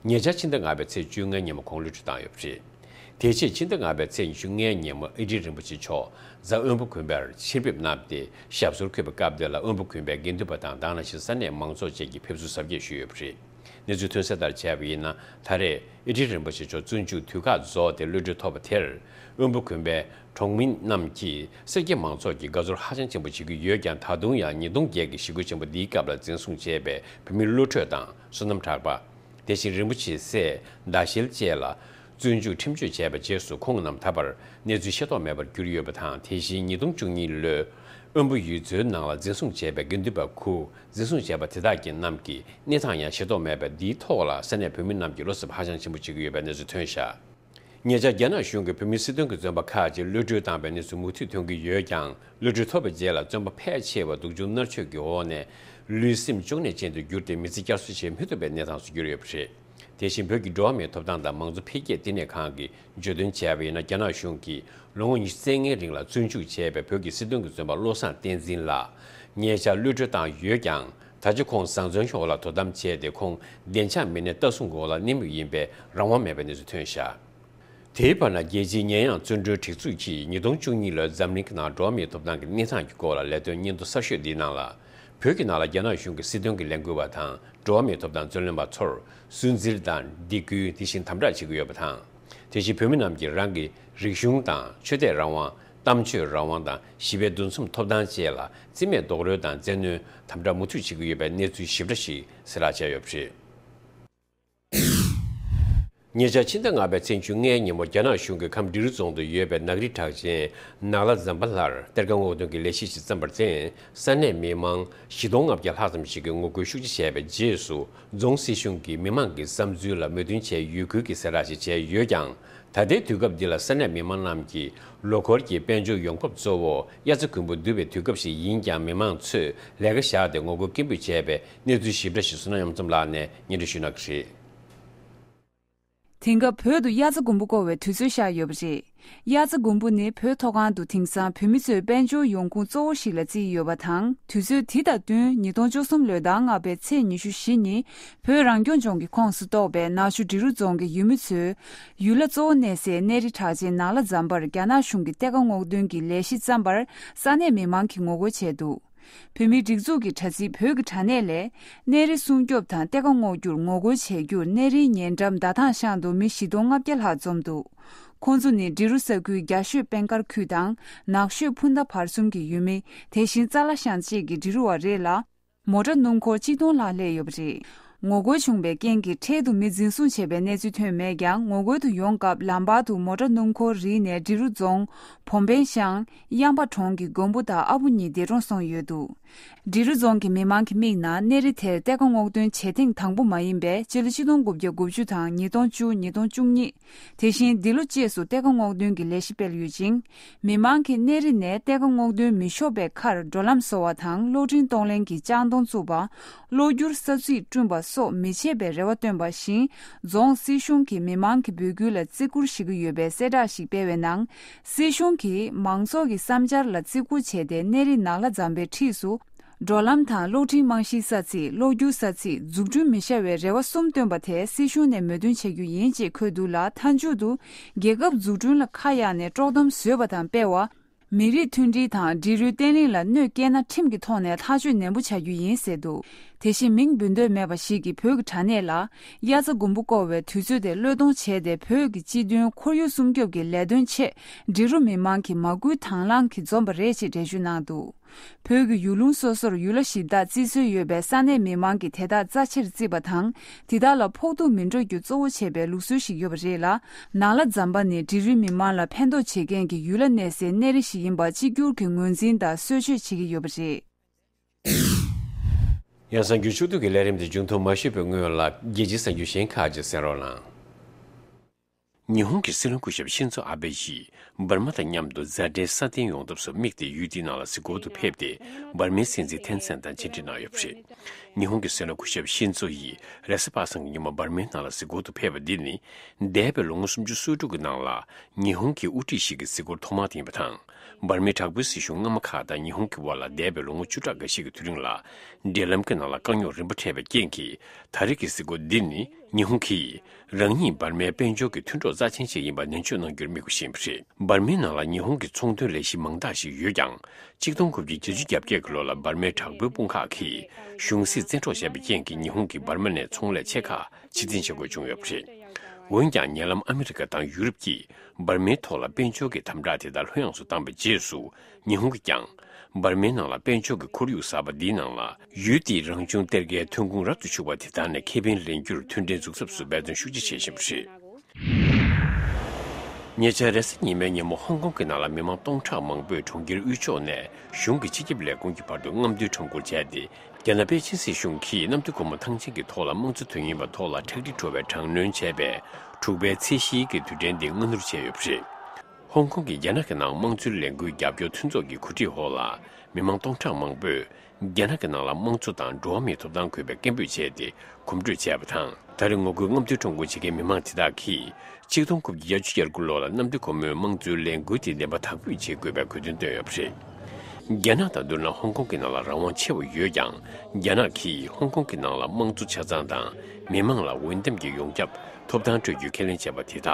ཉེ་ཆར་ཕྱི་ཟླ་ལྔ་པའི་ཚེས་བཅོ་ལྔའི་ཉིན་མོ་ཁོང་གློད་གྲོལ་བཏང་ཡོད་པ་རེད། དེ་རྗེས་ཕྱི་ཟླ་ལྔ་པའི་ཚེས་ཉི་ཤུ་ལྔའི་ཉིན་མོ་ཨེ་ཏི་རིན་པོ་ཆེ་མཆོག་རྫ་དབོན་པོ་དགོན་པར་ཕྱིར་ཕེབས་གནང་སྟེ། ཞབས་སོར་འཁོད་པའི་སྐབས་དེ་ལ་དབོན་པོ་དགོན་པའི་དགེ་འདུན་པ་དང་། ད་ག་ནང་བཞིན་ས་གནས་མང་ཚོགས་བཅས་ཀྱིས་ཕེབས་བསུ་གཟབ་རྒྱས་ཞུས་ཡོད་པ་རེད། གནས་ཚུལ་ཐོན་གསལ་ལྟར་བྱས་པ་ཡིན་ན། ད་རེས་ཨེ་ཏི་རིན་པོ་ཆེ་མཆོག་བཙོན་འཇུག་དུས་བཀག་རྫོགས་ཏེ་གློད་གྲོལ་ཐོབ་པ་དེར། དབོན་པོ་དགོན་པའི་གྲོང་མི་རྣམས་ཀྱིས་སེར་སྐྱ་མང་ཚོགས་ཀྱིས་དགའ་ཚོར་ཧ་ཅང་ཆེན་པོ་བྱེད་ཀྱི་ཡོད་ཀྱང་། ད་དུང་ཡང་ཉིས་སྟོང་བརྒྱད་ཀྱི་ཞི་རྒོལ་ཆེན་པོ་འདིའི་སྐབས་ལ་འཛིན་བཟུང་བྱས་པའི་བོད་མི་བློ་གྲོས་དང་བསོད་ནམས་གྲགས་པ། དེ་བཞིན་རིན་པོ་ཆེའི་སྲས་ཟླ་ཤེལ་བཅས་ལ་ བཙོན་འཇུག་ཁྲིམས་གཅོད་བྱས་པའི་རྗེས་སུ་ཁོང་རྣམས་ད་བར་གནས་ཚུལ་ཤེས་རྟོགས་མེད་པར་གྱུར་ཡོད་པ་དང་། དེ་བཞིན་ཉིས་སྟོང་བཅུ་གཉིས་ལོའི་དབོན་པོ་ཡུལ་ཚོའི་ནང་ལ་འཛིན་བཟུང་བྱས་པའི་དགེ་འདུན་པ་དགུ་འཛིན་བཟུང་བྱས་པ་དེ་དག་གི་རྣམས་ཀྱི་གནས་སྟངས་ཡང་ཤེས་རྟོགས་མེད་པས། འདིའི་ཐོག་ལ་ས་གནས་བོད་མི་རྣམས་ཀྱིས་བློ་འཚབ་ཧ་ཅང་ཆེན་པོ་བྱེད་ཀྱི་ཡོད་པའི་གནས་ཚུལ་ཐོན་བཞག་ཉེ་ཆར་རྒྱ་ནག་གཞུང་གིས་བོད་མིའི་སྲིད་དོན་གྱི་བཙོན་པ་ཁག་ཅིག་གློད་གྲོལ་བཏང་བའི་གནས་ཚུལ་མུ་མཐུད་ཐོན་གྱི་ཡོད་ཀྱང་། གློད་གྲོལ་ཐོབ་པའི་རྗེས་ལ་བཙོན་པ་ཕལ་ཆེ་བ་སྡུག་སྦྱོང་མནར་གཅོད་ཀྱི་འོག་ནས་ལུས་སེམས་བཅངས་གནས་ཅན་དུ་གྱུར་ཏེ་མི་ཚེ་བསྐྱར་གསོ་བྱེད་མི་ཐུབ་པའི་གནས་སྟངས་སུ་གྱུར་ཡོད་པ་རེད། དེ་བཞིན་བོད་ཀྱི་འགྲོ་བ་མིའི་ཐོབ་ཐང་དང་མང་གཙོ་འཕེལ་རྒྱས་བསྟི་གནས་ཁང་གིས་བརྗོད་དོན་བྱས་པ་ཡིན་ན། རྒྱ་ནག་གཞུང་གིས་ལོ་ངོ་ཉི་ཤུ་རྩ་ལྔའི་རིང་ལ་བཙོན་འཇུག་བྱས་པའི་བོད་ཀྱི་སྲིད་དོན་གྱི་བཙོན་པ་བློ་བཟང་བསྟན་འཛིན་ལགས་ཉེ་ཆར་གློད་གྲོལ་བཏང་ཡོད་ཀྱང་། ད་ཆ་ཁོང་བཟང་བཙོན་འོག་ལ་དོ་དམ་བྱས་ཏེ། ཁོང་བདེ་འཇགས་མི་སྣའི་ལྟ་སྲུང་འོག་ལ་གནས་མུས་ཡིན་པས་རང་དབང་མེད་པའི་གནས་ཚུལ་ཐོན་བཞག་དེའི་བར་ན། རྒྱལ་སྤྱིའི་ཉེས་ཡངས་བཙོན་གྲོལ་སྒྲིག་འཛུགས་ཀྱིས་ཉིས་སྟོང་བཅུ་གཉིས་ལོའི་འཛམ་གླིང་གི་ནང་འགྲོ་བ་མིའི་ཐོབ་ཐང་གི་གནས་སྟངས་ཀྱི་སྐོར་ལ་ལས་དོན་སྙན་ཐོ་གསར་ཤོས་འདིའི་ནང་ལ། བོད་ཀྱི་ནང་ལ་རྒྱ་ནག་གཞུང་གི་སྲིད་དོན་གྱི་ལས་འགུལ་བ་དང་འགྲོ་བ་མིའི་ཐོབ་ཐང་རྩོད་ལེན་པ་ཚོར་སུན་གཙེར་དང་སྡིགས་སྐུལ། དེ་བཞིན་དམ་དྲག་བྱེད་ཀྱི་ཡོད་པ་དང་། དེ་བཞིན་བོད་མི་རྣམས་ཀྱིས་རང་གི་རིག་གཞུང་དང་ཆོས་དད་རང་དབང་། གཏམ་བརྗོད་རང་དབང་དང་། ཞི་བའི་འདུ་འཛོམས་ཐོབ་ཐང་བཅས་ལ་རྩིས་མེད་རྡོག་རོལ་དང་བཙན་གནོན། དམ་དྲག་མུ་མཐུད་བྱེད་ཀྱི་ཡོད་པའི་གནས་ཚུལ་ཞིབ་ཕྲ་ཞིག་གསལ་བསྒྲགས་བྱས་ཡོད་པ་རེད། ཉེ་ཆར་ཕྱི་ཟླ་ལྔ་པའི་ཚེས་ཉི་ཤུ་རྩ་ལྔའི་ཉིན་མོ། རྒྱ་ནག་གཞུང་གིས་ཁམས་འབྲི་རུ་རྫོང་དུ་ཡོད་པའི་ནག་རིགས་གྲགས་ཅན་ནག་ལྷ་ཛམ་པ་ལྷར་གཏེར་ཁ་སྔོག་འདོན་གྱི་ལས་གཞི་ཞིག་བརྩམས་པར་བརྟེན། ས་གནས་མི་མང་བཞི་སྟོང་ལྔ་བརྒྱ་ལྷག་ཙམ་ཞིག་གིས་ངོ་རྒོལ་ཤུགས་ཆེ་བྱས་པའི་རྗེས་སུ། རྫོང་སྲིད་གཞུང་གིས་མི་མང་གི་བསམ་ཚུལ་ལ་མོས་མཐུན་བྱས་ཡོད་ཁུལ་གྱི་གསལ་བསྒྲགས་ཤིག་བྱས་ཡོད་ཀྱང་། ད་ལྟའི་དུས་སྐབས་འདི་ལ་ས་གནས་མི་མང་རྣམས་ཀྱིས་ལོ་འཁོར་གྱི་དཔལ་འབྱོར་ཡོང་འབབ་གཙོ་བོ་དབྱར་རྩྭ་དགུན་འབུ་བསྡུ་བའི་དུས་སྐབས་ཤིག་ཡིན་ཀྱང་། མི་མང་ཚོས་ལས་ཀ་བཞག་སྟེ་ངོ་རྒོལ་སྐད་འབོད་བྱས་པའི་གནས་ཚུལ་ཞིབ་ཕྲ་ཞིག་བསོད་ནམས་གཡུ་ལྕམ་ལགས་ནས་སྙན་སྒྲོན་ཞུ་གནང་གི་རེད། དེང་སྐབས་བོད་དུ་དབྱར་རྩྭ་དགུན་འབུ་བརྐོ་བའི་དུས་ཚོད་ཤར་ཡོད་པ་རེད། དབྱར་རྩྭ་དགུན་འབུ་ནི་བོད་མཐོ་སྒང་དུ་དེང་སང་བོད་མི་ཚོའི་དཔལ་འབྱོར་ཡོང་ཁུངས་གཙོ་བོ་ཞིག་ལ་བརྩིས་ཡོད་པ་དང་། དུས་ཚོད་དེ་དང་བསྟུན་ཉིས་སྟོང་བཅུ་གསུམ་ལོའི་ཟླ་ལྔ་པའི་ཚེས་ཉི་ཤུ་བཞི་ཉིན། བོད་རང་སྐྱོང་ལྗོངས་ཀྱི་ཁོངས་སུ་གཏོགས་པའི་ནག་ཆུ་འབྲི་རུ་རྫོང་གི་ཡུལ་མི་ཚོས་ཡུལ་ལ་གཙོ་བོ་གནས་སའི་གནས་རི་གྲགས་ཅན་ནག་ལྷ་ཛམ་པར་རྒྱ་ནག་གཞུང་གིས་གཏེར་ཁ་སྔོག་འདོན་གྱི་ལས་གཞི་བརྩམས་པར་ས་གནས་མི་མང་གིས་ངོ་རྒོལ་བྱས་འདུག་བོད་མིའི་སྒྲིག་འཛུགས་ཀྱི་དྲ་ཚིགས་བོད་ཀྱི་དྲ་གནས་ལས། གནས་རི་སྲུང་སྐྱོབ་དང་གཏེར་ཁ་སྔོག་རྒྱུར་ངོ་རྒོལ་བྱེད་རྒྱུར་གནས་རིའི་ཉེ་འགྲམ་ཟླ་ཐང་ཤང་དུ་མི་བཞི་སྟོང་ལྔ་བརྒྱ་ལྷག་འཛོམས་འདུག་ཁོང་ཚོ་ནི་འབྲི་རུ་ས་ཁུལ་རྒྱ་ཤོད་དཔལ་མཁར་ཁུལ་དང་ནགས་ཤོད་ཕུ་མདའ་བར་གསུམ་གྱི་ཡུལ་མི། དེ་བཞིན་ཙ་ལ་ཤང་བཅས་ཀྱི་འབྲི་རུ་བ་རེད་ལ། མོ་ཊ་སྣུམ་འཁོར་གཅིག་སྟོང་ལྷག་སླེབས་ཡོད་པ་རེད། ངོ་རྒོལ་བྱུང་བའི་རྐྱེན་གྱིས་འཕྲལ་དུ་མི་འཛིན་བཟུང་བྱས་པའི་གནས་ཚུལ་ཐོན་མེད་ཀྱང་། ངོ་རྒོལ་དུ་ཡོང་སྐབས་ལམ་བར་དུ་མོ་ཊ་སྣུམ་འཁོར་རིལ་ནས་འབྲི་རུ་རྫོང་བོམ་བན་ཤང་གཡང་པ་གྲོང་གི་མགོན་པོ་དང་ཨ་བུ་གཉིས་འདས་གྲོངས་སོང་ཡོད་འདུག་འབྲི་རུ་རྫོང་གི་མི་མང་གི་མིག་ནང་གནས་རི་དེར་གཏེར་ཁ་སྔོག་འདོན་བྱེད་ཐེངས་དང་པོ་མ་ཡིན་པས། སྤྱི་ལོ་ཆིག་སྟོང་དགུ་བརྒྱ་དགུ་བཅུ་དང་ཉིས་སྟོང་བཅུ། ཉིས་སྟོང་བཅུ་གཉིས། དེ་བཞིན་འདི་ལོ་བཅས་སུ་གཏེར་ཁ་སྔོག་འདོན་གྱི་ལས་གཞི་སྤེལ་ཡོད་ཅིང་། མི་མང་གིས་གནས་རི་ནས་གཏེར་ཁ་སྔོག་འདོན་མི་ཆོག་པའི་ཁར་འགྲོ་ལམ་བཟོ་བ་དང་གློག་འཕྲིན་གཏོང་ལེན་གྱི་ལྕགས་མདོང་བཙུགས་པ། གློག་འགྱུར་ས་ཚིགས་བསྐྲུན་པ་སོགས་མི་བྱེད་པའི་རེ་བ་བཏོན་པ་བཞིན། རྫོང་སྲིད་གཞུང་གིས་མི་མང་གི་འབོད་སྐུལ་ལ་བརྩི་བཀུར་ཞུ་གི་ཡོད་པའི་གསལ་བསྒྲགས་ཤིག་སྤེལ་བའི་ནང་། སྲིད་གཞུང་གིས་མང་ཚོགས་ཀྱི་བསམ་འཆར་ལ་བརྩི་བཀུར་བྱས་ཏེ། གནས་རི་ནགས་ལྷ་ཟམ་པའི་འཁྲིས་སུ། འགྲོ་ལམ་དང་གློག་འཕྲིན་རྨང་གཞིའི་ས་ཚིགས། གློག་འགྱུར་ས་ཚིགས་འཛུགས་སྐྲུན་མི་བྱ་བའི་རེ་བ་གསུམ་བཏོན་པ་དེ་སྲིད་གཞུང་ནས་མོས་མཐུན་བྱ་རྒྱུ་ཡིན་ཅེས་འཁོད་འདུག་ལ། མཐའ་མཇུག་ཏུ་རྒྱལ་ཁབ་འཛུགས་སྐྲུན་ལ་ཁ་གཡར་ནས་དཀྲོག་གཏམ་བཟོས་པ་དང་སྤེལ་བ། མི་རིགས་མཐུན་སྒྲིལ་དང་འབྲི་རུའི་བརྟན་ལྷིང་ལ་གནོད་བསྐྱལ་ན་ཁྲིམས་ཀྱི་ཐོག་ནས་ཐག་གཅོད་ནན་པོ་བྱ་རྒྱུ་ཡིན་ཟེར་འདུག་དེ་བཞིན་མིང་འབོད་འདོད་མེད་པ་ཞིག་གིས་བོད་ཀྱི་དྲ་གནས་ལ། དབྱར་རྩྭ་དགུན་འབུ་བརྐོ་བའི་དུས་ཚོད་དེ་བློས་གཏོང་བྱས་ཏེ། བོད་ཀྱི་སྤྱི་མཐུན་ཁོར་ཡུག་སྲུང་སྐྱོབ་ཀྱི་ལས་དོན་ཆེད་འབྲི་རུ་མི་མང་གིས་མ་བསྐུལ་དང་བླངས་ཀྱིས་འཛོམས་པ་རེད་ཅེས་འགྲེལ་བརྗོད་གནང་འདུག་བོད་ཀྱི་ཡུལ་ལུང་སོ་སོར་ཡུལ་ལྷ་གཞི་བདག་བརྩི་སྲོལ་ཡོད་པའི་ས་གནས་མི་མང་གིས་དེ་དག་རྩ་ཆེར་བརྩི་བ་དང་། དེ་དག་ལ་ཕོག་ཐུག་མི་འགྲོ་རྒྱུ་གཙོ་བོ་བྱས་པའི་ལུགས་སྲོལ་ཞིག་ཡོད་པ་རེད་ལ། ནགས་ལྷ་ཟམ་པ་ནི་འབྲི་རུའི་མི་མང་ལ་ཕན་ཐོགས་བྱེད་མཁན་གྱི་ཡུལ་ལྷ་གནས་སའི་གནས་རི་ཞིག་ཡིན་པ་གཅིག་གྱུར་གྱི་ངོས་འཛིན་དང་གསོལ་མཆོད་བྱེད་ཀྱི་ཡོད་པ་རེད། ཡང་གསར་འགྱུར་ཕྱོགས་བསྡུས་ཀྱི་ལས་རིམ་དེ་མཇུག་མཐོང་མ་ཞུས་པའི་སྔོན་ལ། རྒྱལ་སྤྱིའི་གསར་འགྱུར་གཞན་ཁག་ཅིག་གསན་རོགས་གནང་། ཉི་ཧོང་གི་སྲིད་བློན་སྐུ་ཞབས་ཤིན་ཛོ་ཨ་བྷེ་ཡིས་འབར་མ་དང་མཉམ་དུ་མཛའ་འབྲེལ་སྲ་བརྟན་ཡོང་ཐབས་སུ་དམིགས་ཏེ་ཡུལ་དེའི་ནང་ལ་གཟིགས་སྐོར་དུ་ཕེབས་ཏེ། འབར་མའི་སྲིད་འཛིན་ཐེན་སན་དང་མཇལ་འཕྲད་གནང་ཡོད་པ་རེད། ཉི་ཧོང་གི་སྲིད་བློན་སྐུ་ཞབས་ཤིན་ཛོ་ཡིས་རེས་གཟའ་པ་སངས་ཀྱི་ཉིན་མོ་འབར་མའི་ནང་ལ་གཟིགས་སྐོར་དུ་ཕེབས་པ་འདི་ནི། འདས་པའི་ལོ་ངོ་སུམ་ཅུ་སོ་དྲུག་གི་ནང་ལ་ཉི་ཧོང་གི་དབུ་ཁྲིད་ཞིག་གི་གཟིགས་སྐོར་ཐོག་མ་དེ་ཡིན་པ་དང་། འབར་མའི་དྲག་པོའི་སྲིད་གཞུང་སྔ་མ་ཁག་དང་ཉི་ཧོང་གི་དབར་ལ་འདས་པའི་ལོ་ངོ་བཅུ་ཕྲག་འགའ་ཤས་ཀྱི་དུས་རིང་ལ། འབྲེལ་ལམ་གྱི་ནང་ལ་དཀའ་རྙོག་རིམ་པ་འཕྲད་པའི་རྐྱེན་གྱིས། ད་རེས་ཀྱི་གཟིགས་སྐོར་འདི་ནི། ཉི་ཧོང་གིས་རང་ཉིད་འབར་མའི་དཔལ་འབྱོར་གྱི་མཐུན་གྲོགས་རྩ་ཆེན་ཞིག་ཡིན་པ་ནན་བརྗོད་གནང་རྒྱུར་དམིགས་པ་ཞིག་ཡིན་པ་རེད། འབར་མའི་ནང་ལ་ཉི་ཧོང་གི་ཚོང་དོན་ལས་གཞི་མང་དག་ཞིག་ཡོད་ཀྱང་། གཅིག་སྟོང་དགུ་བརྒྱ་བརྒྱད་ཅུ་གྱ་བརྒྱད་ཀྱི་ལོ་ལ་འབར་མའི་དྲག་པོའི་དཔུང་ཁག་གིས་གཞུང་སྲིད་བཙན་འཕྲོག་བྱས་པའི་རྐྱེན་གྱིས། ཉི་ཧོང་གིས་འབར་མ་ནས་ཚོང་ལས་ཆེ་ཁག་ཕྱིར་འཐེན་བྱེད་དགོས་བྱུང་ཡོད་པ་རེད། འོན་ཀྱང་། ཉེ་ལམ་ཨ་མི་རི་ཀ་དང་ཡུ་རོབ་ཀྱིས་འབར་མའི་ཐོག་ལ་དཔལ་འབྱོར་གྱི་དམ་དྲག་དེ་དག་ལྷོད་ཡངས་སུ་བཏང་བའི་རྗེས་སུ། ཉི་ཧོང་གིས་ཀྱང་། འབར་མའི་ནང་ལ་དཔལ་འབྱོར་གྱི་ཁོར་ཡུག་གསར་པ་འདིའི་ནང་ལ། ཡུལ་དེའི་རང་བྱུང་གཏེར་ཁའི་ཐོན་ཁུངས་རབ་ཏུ་ཕྱུག་པ་དེ་དག་ནས་ཁེ་ཕན་ལེན་རྒྱུར་མཐུན་འབྲེལ་འཛུགས་ཐབས་སུ་འབད་བརྩོན་ཤུགས་ཆེ་བྱེད་བཞིན་པ་རེད། ཉེ་ཆར་རེས་གཟའ་ཉི་མའི་ཉིན་མོ་ཧོང་ཀོང་གི་ནང་ལ་མི་མང་སྟོང་ཕྲག་མང་པོས་གྲོང་ཁྱེར་དབུས་ཕྱོགས་ནས་གཞུང་གི་སྤྱི་ཁྱབ་ལས་ཁུངས་ཀྱི་བར་དུ་རྔམ་སྟོན་ཁྲོམ་སྐོར་བྱས་ཏེ། རྒྱ་ནག་པེ་ཅིན་སྲིད་གཞུང་གིས་གནམ་བདེ་སྒོ་མོ་ཐང་ཆེན་གྱི་ཐོག་ལ་དམངས་གཙོ་དོན་གཉེར་བ་ཐོག་ལ་ཁྲག་དྲི་བྲོ་བའི་དྲག་གནོན་བྱས་པའི་དྲུག་པའི་ཚེས་བཞིའི་གི་དུས་དྲན་འདི་སྔ་སྣུར་བྱས་ཡོད་པ་རེད། ཧོང་ཀོང་གིས་རྒྱ་ནག་གི་ནང་དམངས་གཙོའི་ལས་འགུལ་རྒྱབ་སྐྱོར་མཐུན་ཚོགས་ཀྱི་གོ་སྒྲིག་འོག་ལ་མི་མང་སྟོང་ཕྲག་མང་པོས་རྒྱ་ནག་གི་ནང་ལ་དམངས་གཙོ་དང་འགྲོ་བ་མིའི་ཐོབ་ཐང་དགོས་པའི་སྐད་འབོད་བྱས་ཏེ་གོམ་བགྲོད་བྱས་པ་དང་། ད་རེས་ངོ་རྒོལ་རྔམ་སྟོན་ཁྲོམ་སྐོར་བྱེད་མཁན་མི་མང་དེ་དག་གིས་ཆིག་སྟོང་དགུ་བརྒྱ་བརྒྱད་ཅུ་གྱ་དགུ་ལོ་ལ་གནམ་བདེ་སྒོ་མོའི་དམངས་གཙོའི་ལས་འགུལ་དེ་བདེན་པ་དག་པོས་བྱེད་དགོས་པའི་དགོས་འདུན་བཏོན་ཡོད་པ་རེད། རྒྱ་ནག་དང་བསྡུར་ན་ཧོང་ཀོང་གི་ནང་ལ་རང་དབང་ཆེ་བ་ཡོད་ཀྱང་། རྒྱ་ནག་གིས་ཧོང་ཀོང་གི་ནང་ལ་དམངས་གཙོ་ཆ་ཚང་དང་མི་མང་ལ་འོས་འདེམས་ཀྱི་ཡོངས་ཁྱབ་ཐོབ་ཐང་སྤྲོད་རྒྱུའི་ཁས་ལེན་བྱས་པ་དེ་དག་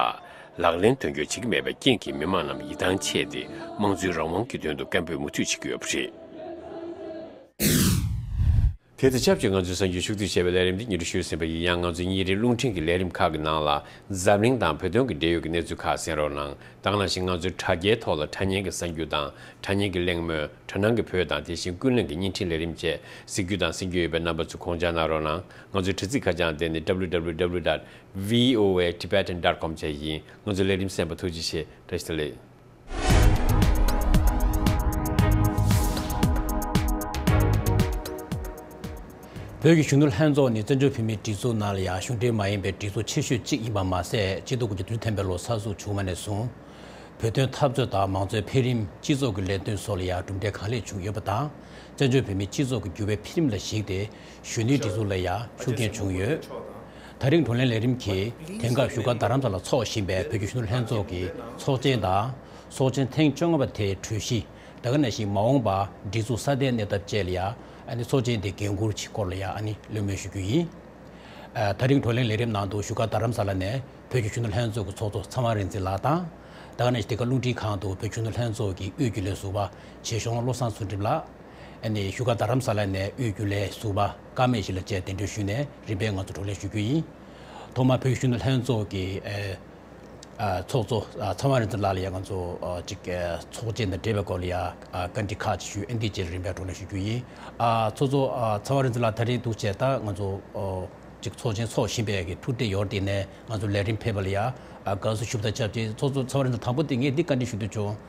ལག་ལེན་དོན་འཁྱོལ་བྱེད་ཀྱི་མེད་པའི་རྐྱེན་གྱིས་མི་མང་རྣམས་ཡིད་ཐང་ཆད་དེ་དམངས་གཙོའི་རང་དབང་གི་དོན་དུ་སྐད་འབོད་མུ་མཐུད་བྱེད་ཀྱི་ཡོད་པ་རེད། དེ་དང་ཆབས་ཅིག་ང་ཚོས་གསར་འགྱུར་ཕྱོགས་བསྡུས་བྱས་པའི་ལས་རིམ་འདི་སྙན་སྒྲོན་ཞུས་ཟིན་པ་ཡིན། ཡང་ང་ཚོའི་ཉིན་རེའི་རླུང་འཕྲིན་གྱི་ལས་རིམ་ཁག་གི་ནང་ལ་འཛམ་གླིང་དང་བོད་དོན་གྱི་འབྲེལ་ཡོད་ཀྱི་གནས་ཚུལ་ཁག་གསན་རོགས་གནང་། ད་ག་ནང་བཞིན་ང་ཚོའི་དྲ་རྒྱའི་ཐོག་ལ་དྲ་བརྙན་གྱི་གསར་འགྱུར་དང་དྲ་བརྙན་གྱི་གླེང་མོལ། དྲ་སྣང་གི་བོད་དང་དེ་བཞིན་ཀུན་གླེང་གི་བརྙན་འཕྲིན་ལས་རིམ་བཅས་གཟིགས་རྒྱུ་དང་གསན་རྒྱུ་ཡོད་པས་རྣམ་པ་ཚོས་དགོངས་འཇགས་གནང་རོགས་གནང་། ང་ཚོའི་དྲ་ཚིགས་ཁ་བྱང་དེ་ནི་W W W dot V O A Tibetan dot com བཅས་ཡིན། ང་ཚོའི་ལས་རིམ་གསན་པར་ཐུགས་རྗེ་ཆེ། བཀྲ་ཤིས་བདེ་ལེགས། བོད་ཀྱི་གཞོན་ནུ་ལྷན་ཚོགས་ནི་བཙན་བྱོལ་བོད་མིའི་སྒྲིག་འཛུགས་ནང་ལ་ཡང་གཞུང་འབྲེལ་མ་ཡིན་པའི་སྒྲིག་འཛུགས་ཆེ་ཤོས་གཅིག་ཡིན་པ་མ་ཟད། གཅིག་སྟོང་དགུ་བརྒྱ་དོན་དྲུག་ལོར་གསར་འཛུགས་བྱུང་བ་ནས་བཟུང་། བོད་དོན་འཐབ་རྩོད་དང་མང་གཙོའི་འཕེལ་རིམ། སྤྱི་ཚོགས་ཀྱི་ལས་དོན་སོགས་ལ་ཡང་གྲུབ་འབྲས་གང་ལེགས་བྱུང་ཡོད་པ་དང་། བཙན་བྱོལ་བོད་མིའི་སྤྱི་ཚོགས་ཀྱི་འགྱུར་བའི་འཕེལ་རིམ་ལ་གཞིགས་ཏེ། གཞོན་ནུའི་སྒྲིག་འཛུགས་ལ་ཡང་ཤུགས་རྐྱེན་བྱུང་ཡོད། ད་རིང་བགྲོ་གླེང་ལས་རིམ་གྱིས་དེང་སྐབས་བཞུགས་སྒར་རྡ་རམ་ས་ལར་འཚོགས་བཞིན་པའི་བོད་ཀྱི་གཞོན་ནུ་ལྷན་ཚོགས་ཀྱི་ཚོགས་ཆེན་དང་། ཚོགས་ཆེན་ཐེངས་བཅོ་ལྔ་པ་དེའི་གྲོས་གཞི། ད་ག་ནང་བཞིན་མ་འོངས་པར་སྒྲིག་འཛུགས་སྲ་བརྟན་གནས་ཐབས་བཅས་ལ་ཡང་ཨ་ནི་ཚོགས་ཆེན་དེའི་འགན་འཁུར་གྱི་སྐོར་ལ་ཡང་ཨ་ནི་གླེང་མོལ་ཞུ་རྒྱུ་ཡིན། ཨ། ད་རིང་བགྲོ་གླེང་ལས་རིམ་ནང་དུ་བཞུགས་སྒར་རྡ་རམ་ས་ལ་ནས་བོད་ཀྱི་གཞོན་ནུ་ལྷན་ཚོགས་ཀྱི་ཚོགས་གཙོ་ཚེ་དབང་རིག་འཛིན་ལགས་དང་། ད་ག་ནང་བཞིན་དེ་ག་རླུང་འཕྲིན་ཁང་དུ་བོད་ཀྱི་གཞོན་ནུ་ལྷན་ཚོགས་ཀྱི་དབུས་རྒྱུན་ལས་ཟུར་པ་ཆོས་སྐྱོང་བློ་བཟང་ཚུལ་ཁྲིམས་ལགས། ཨ་ནི་བཞུགས་སྒར་རྡ་རམ་ས་ལ་ནས་དབུས་རྒྱུན་ལས་ཟུར་པ་ཀརྨ་ཡེ་ཤེས་ལགས་བཅས་གདན་འདྲེན་ཞུས་ནས་རིམ་པས་ང་ཚོ་བགྲོ་གླེང་ཞུ་རྒྱུ་ཡིན། ཐོག་མར་བོད་ཀྱི་གཞོན་ནུ་ལྷན་ཚོགས་ཀྱི་ཨ། ཨ། ཚོགས་གཙོ་ཨ། ཚེ་དབང་རིག་འཛིན་ལགས་ལ་ཡང་ང་ཚོ་ཨ། ཅིག་ཨ། ཚོགས་ཆེན་དང་འབྲེལ་བའི་སྐོར་ལ་ཡང་ཨ། བཀའ་འདྲི་ཁག་ཅིག་ཞུ། ཨ་ནི་དེའི་རྗེས་རིམ་པས་བགྲོ་གླེང་ཞུ་རྒྱུ་ཡིན། ཨ། ཚོགས་གཙོ་ཨ། ཚེ་དབང་རིག་འཛིན་ལགས། ད་རེས་འདུག་བྱས་ད་ང་ཚོ་ཨ། ཅིག་ཚོགས་ཆེན་འཚོགས་བཞིན་པའི་གི་ཐུགས་འདོད་ཡོད་དེ་ནས་ང་ཚོ་ལས་རིམ་ཕེབས་པ་ལ་ཡང་ཨ། དགའ་བསུ་ཞུ་བ་དང་ཆབས་ཅིག་ཚོགས་གཙོ་ཚེ་དབང་རིག་འཛིན། དང་པོ་དེ་ངས་འདི་བཀའ་འདྲི་ཞུ་འདོད་བྱུང་།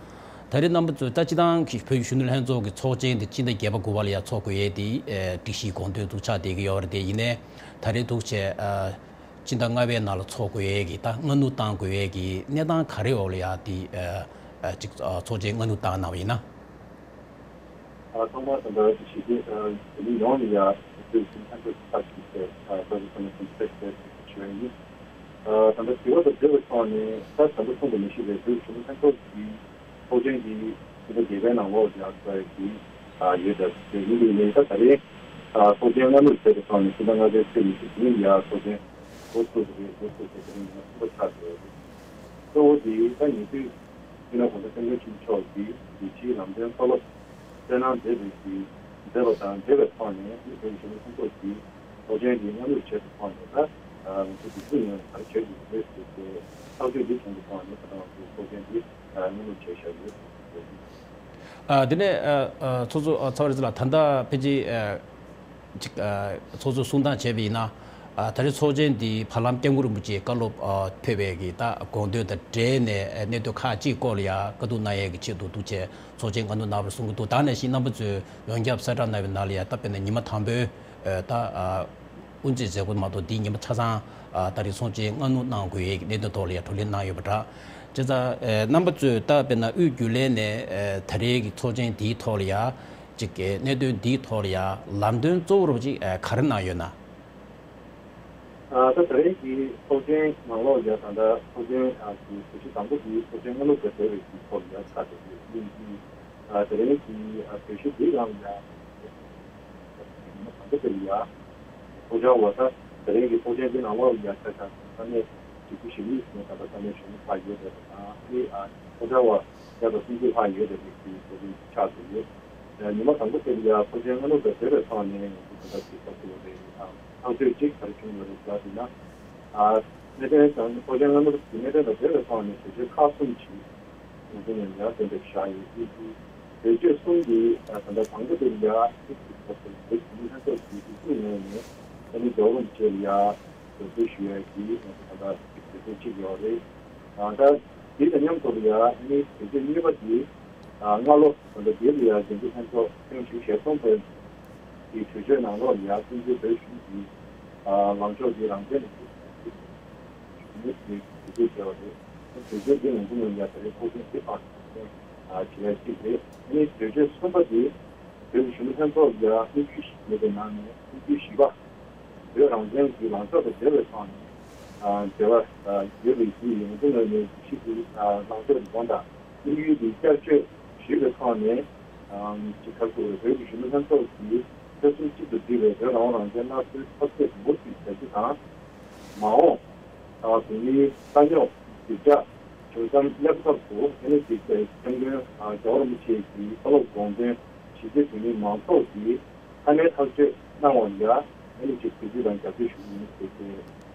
ད་རེས་རྣམ་པ་ཚོས་ད་སྤྱིར་བཏང་གི་བོད་ཀྱི་གཞོན་ནུ་ལྷན་ཚོགས་ཀྱི་ཚོགས་ཆེན་དེ་སྤྱི་ཟླ་བརྒྱད་པ་དགུ་པ་ལ་ཡང་འཚོགས་དགོས་ཡས་དེ་ཨ། སྒྲིག་གཞིའི་དགོངས་དོན་འདུག་ཆགས་བསྡད་ཀྱི་ཡོད་རེད། དེ་ཡིན་ནའི་ད་རེས་འདུག་བྱས་ཨ། སྤྱི་ཟླ་ལྔ་པའི་ནང་ལ་འཚོགས་དགོས་ཡས་ཀྱི་ད་སྔ་སྣུར་བཏང་དགོས་ཡས་ཀྱི་གནས་སྟངས་ག་རེ་འོག་ལ་ཡང་དེ་ཨ། ཨ། ཅིག་ཨ། ཚོགས་ཆེན་སྔ་སྣུར་བཏང་གནང་བ་ཡིན་ན། ཨ། ཚང་མ་ད་ལྟ་ཞི་བདེ་ཨ། བོད་མི་ཡོངས་ལ་ཡང་བོད་ཀྱི་ལྷན་ཚོགས་ཀྱི་ཚབ་ཞུས་ཏེ་ཨ། བཀའ་སློབ་གནང་སོང་། ཐུགས་རྗེ་ཆེ་ཞུ་ཡ་ཡིན། ཨ། ད་ལྟ་དྲི་བ་དང་འབྲེལ་བའི་ཐོག་ནས་ད་ད་ལྟ་གསུངས་པ་ནང་བཞིན་རེད། བོད་ཀྱི་གཞོན་ནུ་ལྷན་ཚོགས་ཀྱི་ཚོགས་ཆེན་འདི་ཕྱི་ཟླ་བརྒྱད་པའི་ནང་ལོགས་ལ་ཡང་ཚོགས་ཡ་གི་ཨ། ཡོད། ད་དེ་ཡིན་དུས་ནས་ད་ད་རེས་ཨ། ཚོགས་ཆེན་སྔ་སྣུར་བྱས་པའི་ཐོག་ནས་ཕྱི་ཟླ་ལྔ་པའི་ཚེས་ཉི་ཤུ་དེ་ཉིན་ལ་ཡང་ཚོགས་ཆེན་འགོ་ཚུགས་པ་རེད། འགོ་ཚུགས་པའི་དེ་རིང་ཉི་མ་གསུམ་པ་ཆགས་བསྡད་ཡོད་རེད། གཙོ་བོ་དེ་ད་ཉེ་དུས་སྤྱི་ནོར་༸གོང་ས་༸སྐྱབས་མགོན་ཆེན་པོ་མཆོག་གིས་རྒྱལ་སྤྱིའི་ལམ་སྟོན་མཐོ་སློབ་སྤྲོ་སྣང་མཛད་པའི་གི་མཛད་པ་དང་འབྲེལ་བའི་ཐོག་ནས་ནི་བོད་ཀྱི་གཞོན་ནུ་ལྷན་ཚོགས་ཀྱིས་ཚོགས་ཆེན་འདི་སྔ་སྣུར་བྱས་པའི་ཐོག་ནས་ད་ང་ཚོ་འདི་ཚོ་ཡང་ག་རེ་བྱེད་དགོས་རེད་ཟེར་ཏེ་ཐག་གཅོད་འདི་བྱུང་བའི་ཐོག་ནས་ད་ལྟ་ང་ཚོའི་ཚོགས་ཆེན་འདི་སྔ་སྣུར་བྱས་བཞག་ཡོད་ཟེར་ཞུ་ཡ་ཡིན། ཨ། དེ་ནས་ཨ། ཨ། ཚོགས་གཙོ་ཨ། ཚེ་དབང་རིག་འཛིན་ལགས། ད་ལྟ་ཕལ་ཆེར་ཨ། ཅིག་ཨ། ཚོགས་གཙོས་གསུང་སྟངས་བྱས་པ་ཡིན་ན། ཨ། ད་རེས་ཚོགས་ཆེན་འདི་བར་ལམ་སྐྱབས་མགོན་རིན་པོ་ཆེའི་བཀའ་སློབ་ཨ། ཕེབས་པའི་གི་ད་དགོངས་དོན་དང་འབྲེལ་ནས་གནད་དོན་ཁག་ཅིག་སྐོར་ལ་ཡང་བཀའ་བསྡུར་གནང་ཡས་ཀྱི་ཆེད་དུ་འདུག་བྱས་ཚོགས་ཆེན་སྔ་སྣུར་གནང་བར་གསུང་གི་འདུག་ད་ནང་བཞིན་རྣམ་པ་ཚོས་ཡོངས་ཁྱབ་གསལ་བསྒྲགས་གནང་བའི་ནང་ལ་ཡང་ད་དཔེར་ན་ཉི་མ་དང་པོའི་ཨ། ད་ཨ། དབུ་འབྱེད་མཛད་སྒོ་མ་གཏོགས་འདིའི་ཉིན་མོ་ཆ་ཚང་ཨ། ད་རེས་ཚོགས་ཆེན་སྔ་སྣུར་གནང་དགོས་ཡས་ཀྱི་གནད་དོན་ཐོག་ལ་ཡང་བགྲོ་གླེང་གནང་ཡོད་པ་འདྲ། བྱས་ཙང་ཨ། རྣམ་པ་ཚོས་ད་དཔེར་ན་དབུས་རྒྱུན་ལས་ནས་ཨ། ད་རེས་ཀྱི་ཚོགས་ཆེན་འདིའི་ཐོག་ལ་ཡང་ཅིག་གི་གནད་དོན་འདིའི་ཐོག་ལ་ཡང་ལམ་སྟོན་གཙོ་བོ་རུ་ཅིག་ཨ། ག་རེ་གནང་ཡོད་ན། ཨ། ད་ད་རེས་ཀྱི་ཚོགས་ཆེན་ནང་ལོགས་ཡང་ད་ལྟ་ཚོགས་ཆེན་ཨ། གི་གྲོས་གཞི་དང་པོ་དེ་ཚོགས་ཆེན་སྔ་སྣུར་དང་འབྲེལ་བའི་གི་ཐོག་ལ་ཡང་ཆགས་བསྡད་ཡོད་ཡིན་གྱི། ཨ། དེ་རིང་གི་ཨ། གྲོས་གཞི་འདིའི་ནང་ལ་ཡང་ཉི་མ་དང་པོ་དེ་ལ་ཡང་ཚོགས་བཅར་བ་དང་དེ་རིང་གི་ཚོགས་ཆེན་འདི་ནང་ལོགས་ལ་ཡང་ཆ་བཞག་ས་གནས་སྤྱི་འཐུས་ཞེ་གཉིས་ནས་ད་ལྟ་ས་གནས་གཞོན་ནུ་ཁག་ཡོད་པ་དང་ཨ་ནི་ཨ། ཚོགས་བཅར་བ་བརྒྱ་དང་སུམ་ཅུ་ལྷག་ཡོད་པའི་གི་ཚོགས་ཆེན་ཆགས་བསྡད་ཡོད། ཨ། ཉི་མ་དང་པོ་དེ་ལ་ཡང་ཚོགས་ཆེན་སྔ་སྣུར་དང་འབྲེལ་བའི་ཐོག་ནས་ང་ཚོ་ད་ལྟ་གི་ཚོགས་གཙོ་རེད་དང་ཐག་གཅོད་ཅིག་ག་རེ་བྱུང་ཡོད་རེད་ཟེར་བ་དེ་ན། ཨ། གནད་དོན་དང་ཚོགས་ཆེན་སྔ་སྣུར་གྱི་གནད་དོན་དང་འབྲེལ་བའི་ཐོག་ནས་གྲོས་ཆོད་ཁག་གསུམ་ཞིག་ང་ཚོ་ནས་ཡར་གཏན་འབེབས་བཞག་ཡོད་དེ། གྲོས་ཆོད་གསུམ་འདི་ད་ལྟ་དང་པོ་དེ་ཡར་གཅིག་གི་ཐོག་ཏུ་བོད་ཀྱི་ལྷན་ཚོགས་ཀྱི་སྲིད་ཇུས་ངོས་ནས་ཨ་ནི་རྒྱལ་བ་རིན་པོ་ཆེ་ལ་ཡར་ངོ་སྤྲོད་ཞུ་ཡ་གི་ང་ཚོ་ད་ལྟ་གྲོས་ཆོད་གཅིག་ཡོད་རེད། ད་ལྟ་ དེ་དང་མཉམ་དུ་ལ་ཡ་ཨ་ནི་གྲོས་ཆོད་གཉིས་པ་དེ་ཨ་སྔ་ལོ་ད་ལྟ་འདི་ལ་ཡ་རྒྱལ་སྤྱི་ལྷན་ཚོགས་ཐེངས་དྲུག་ཞེ་གསུམ་པའི་གི་གྲོས་ཆོད་ནང་ལོགས་ལ་ཡ་བཙན་བྱོལ་བོད་གཞུང་གི་ཨ་ལངས་ཕྱོགས་དེ་རང་བཙན་ལ་གཞི་བཞག་གི་གྲོས་ཆོད་དེ་གྲོས་ཆོད་བྱས་པ་རེད། གྲོས་ཆོད་དེ་ང་ཚོ་ནང་ཡ་ད་རེས་ཁོ་ཚོའི་སྲིད་ཁང་ཨ་བྱེད་ཡ་གཅིག་རེད། ཨ་ནི་གྲོས་ཆོད་གསུམ་པ་དེ་བོད་ཀྱི་གཞོན་ནུ་ལྷན་ཚོགས་ཀྱི་དམིགས་ཡུལ་ཞིག་ཡོད་པའི་ནང་ནས་དམིགས་ཡུལ་བཞི་པ། བོད་རང་བཙན་གྱི་ལངས་ཕྱོགས་དང་འབྲེལ་བའི་ཐོག་ནས་ཨ་འབྲེལ་བ་ཨ་ཡོད་པའི་གཞི་ཡོད་འདུག་ངོས་ནས་གཞི་དེ་ཨ་ལངས་ཕྱོགས་ཀྱི་དགོངས་དག་དམིགས་ཡུལ་དེ་བསྐྱར་བཅོས་ཞུས་པའི་ཐོག་ནས་ཨ་ཅིག་ཁ་ཐུག་རེ་བོད་ཀྱི་གཞོན་ནུ་ལྷན་ཚོགས་ཀྱིས་ཆོལ་གསུམ་གཅིག་ཏུ་བསྒྲིལ་བའི་བོད་རང་དབང་རང་བཙན་སླར་གསོའི་འཐབ་རྩོད་མུ་མཐུད་བྱ་རྒྱུ་དང་། མ་འོངས་ཨ་བོད་མིའི་རྩ་རྙོག་འདི་འདྲ་བྱུང་མཚམས་སླེབས་སྐབས་སུ་ཨ་ནི་ཅིག་ཨ་སྐྱབས་མགོན་ཨ་རྒྱལ་བ་རིན་པོ་ཆེ་གི་བཀའ་སློབ་དགོངས་དོན་གཞི་རྩའི་བོད་མིའི་མང་ཚོགས་ཀྱིས་ཚང་མས་ཐག་གཅོད་གནང་བར་ཡ་ཨ་ནི་ཅིག་གུས་བརྩི་དང་རྒྱབ་སྐྱོར་ཞུ་གི་ཡིན་ཟེར་ཏེ།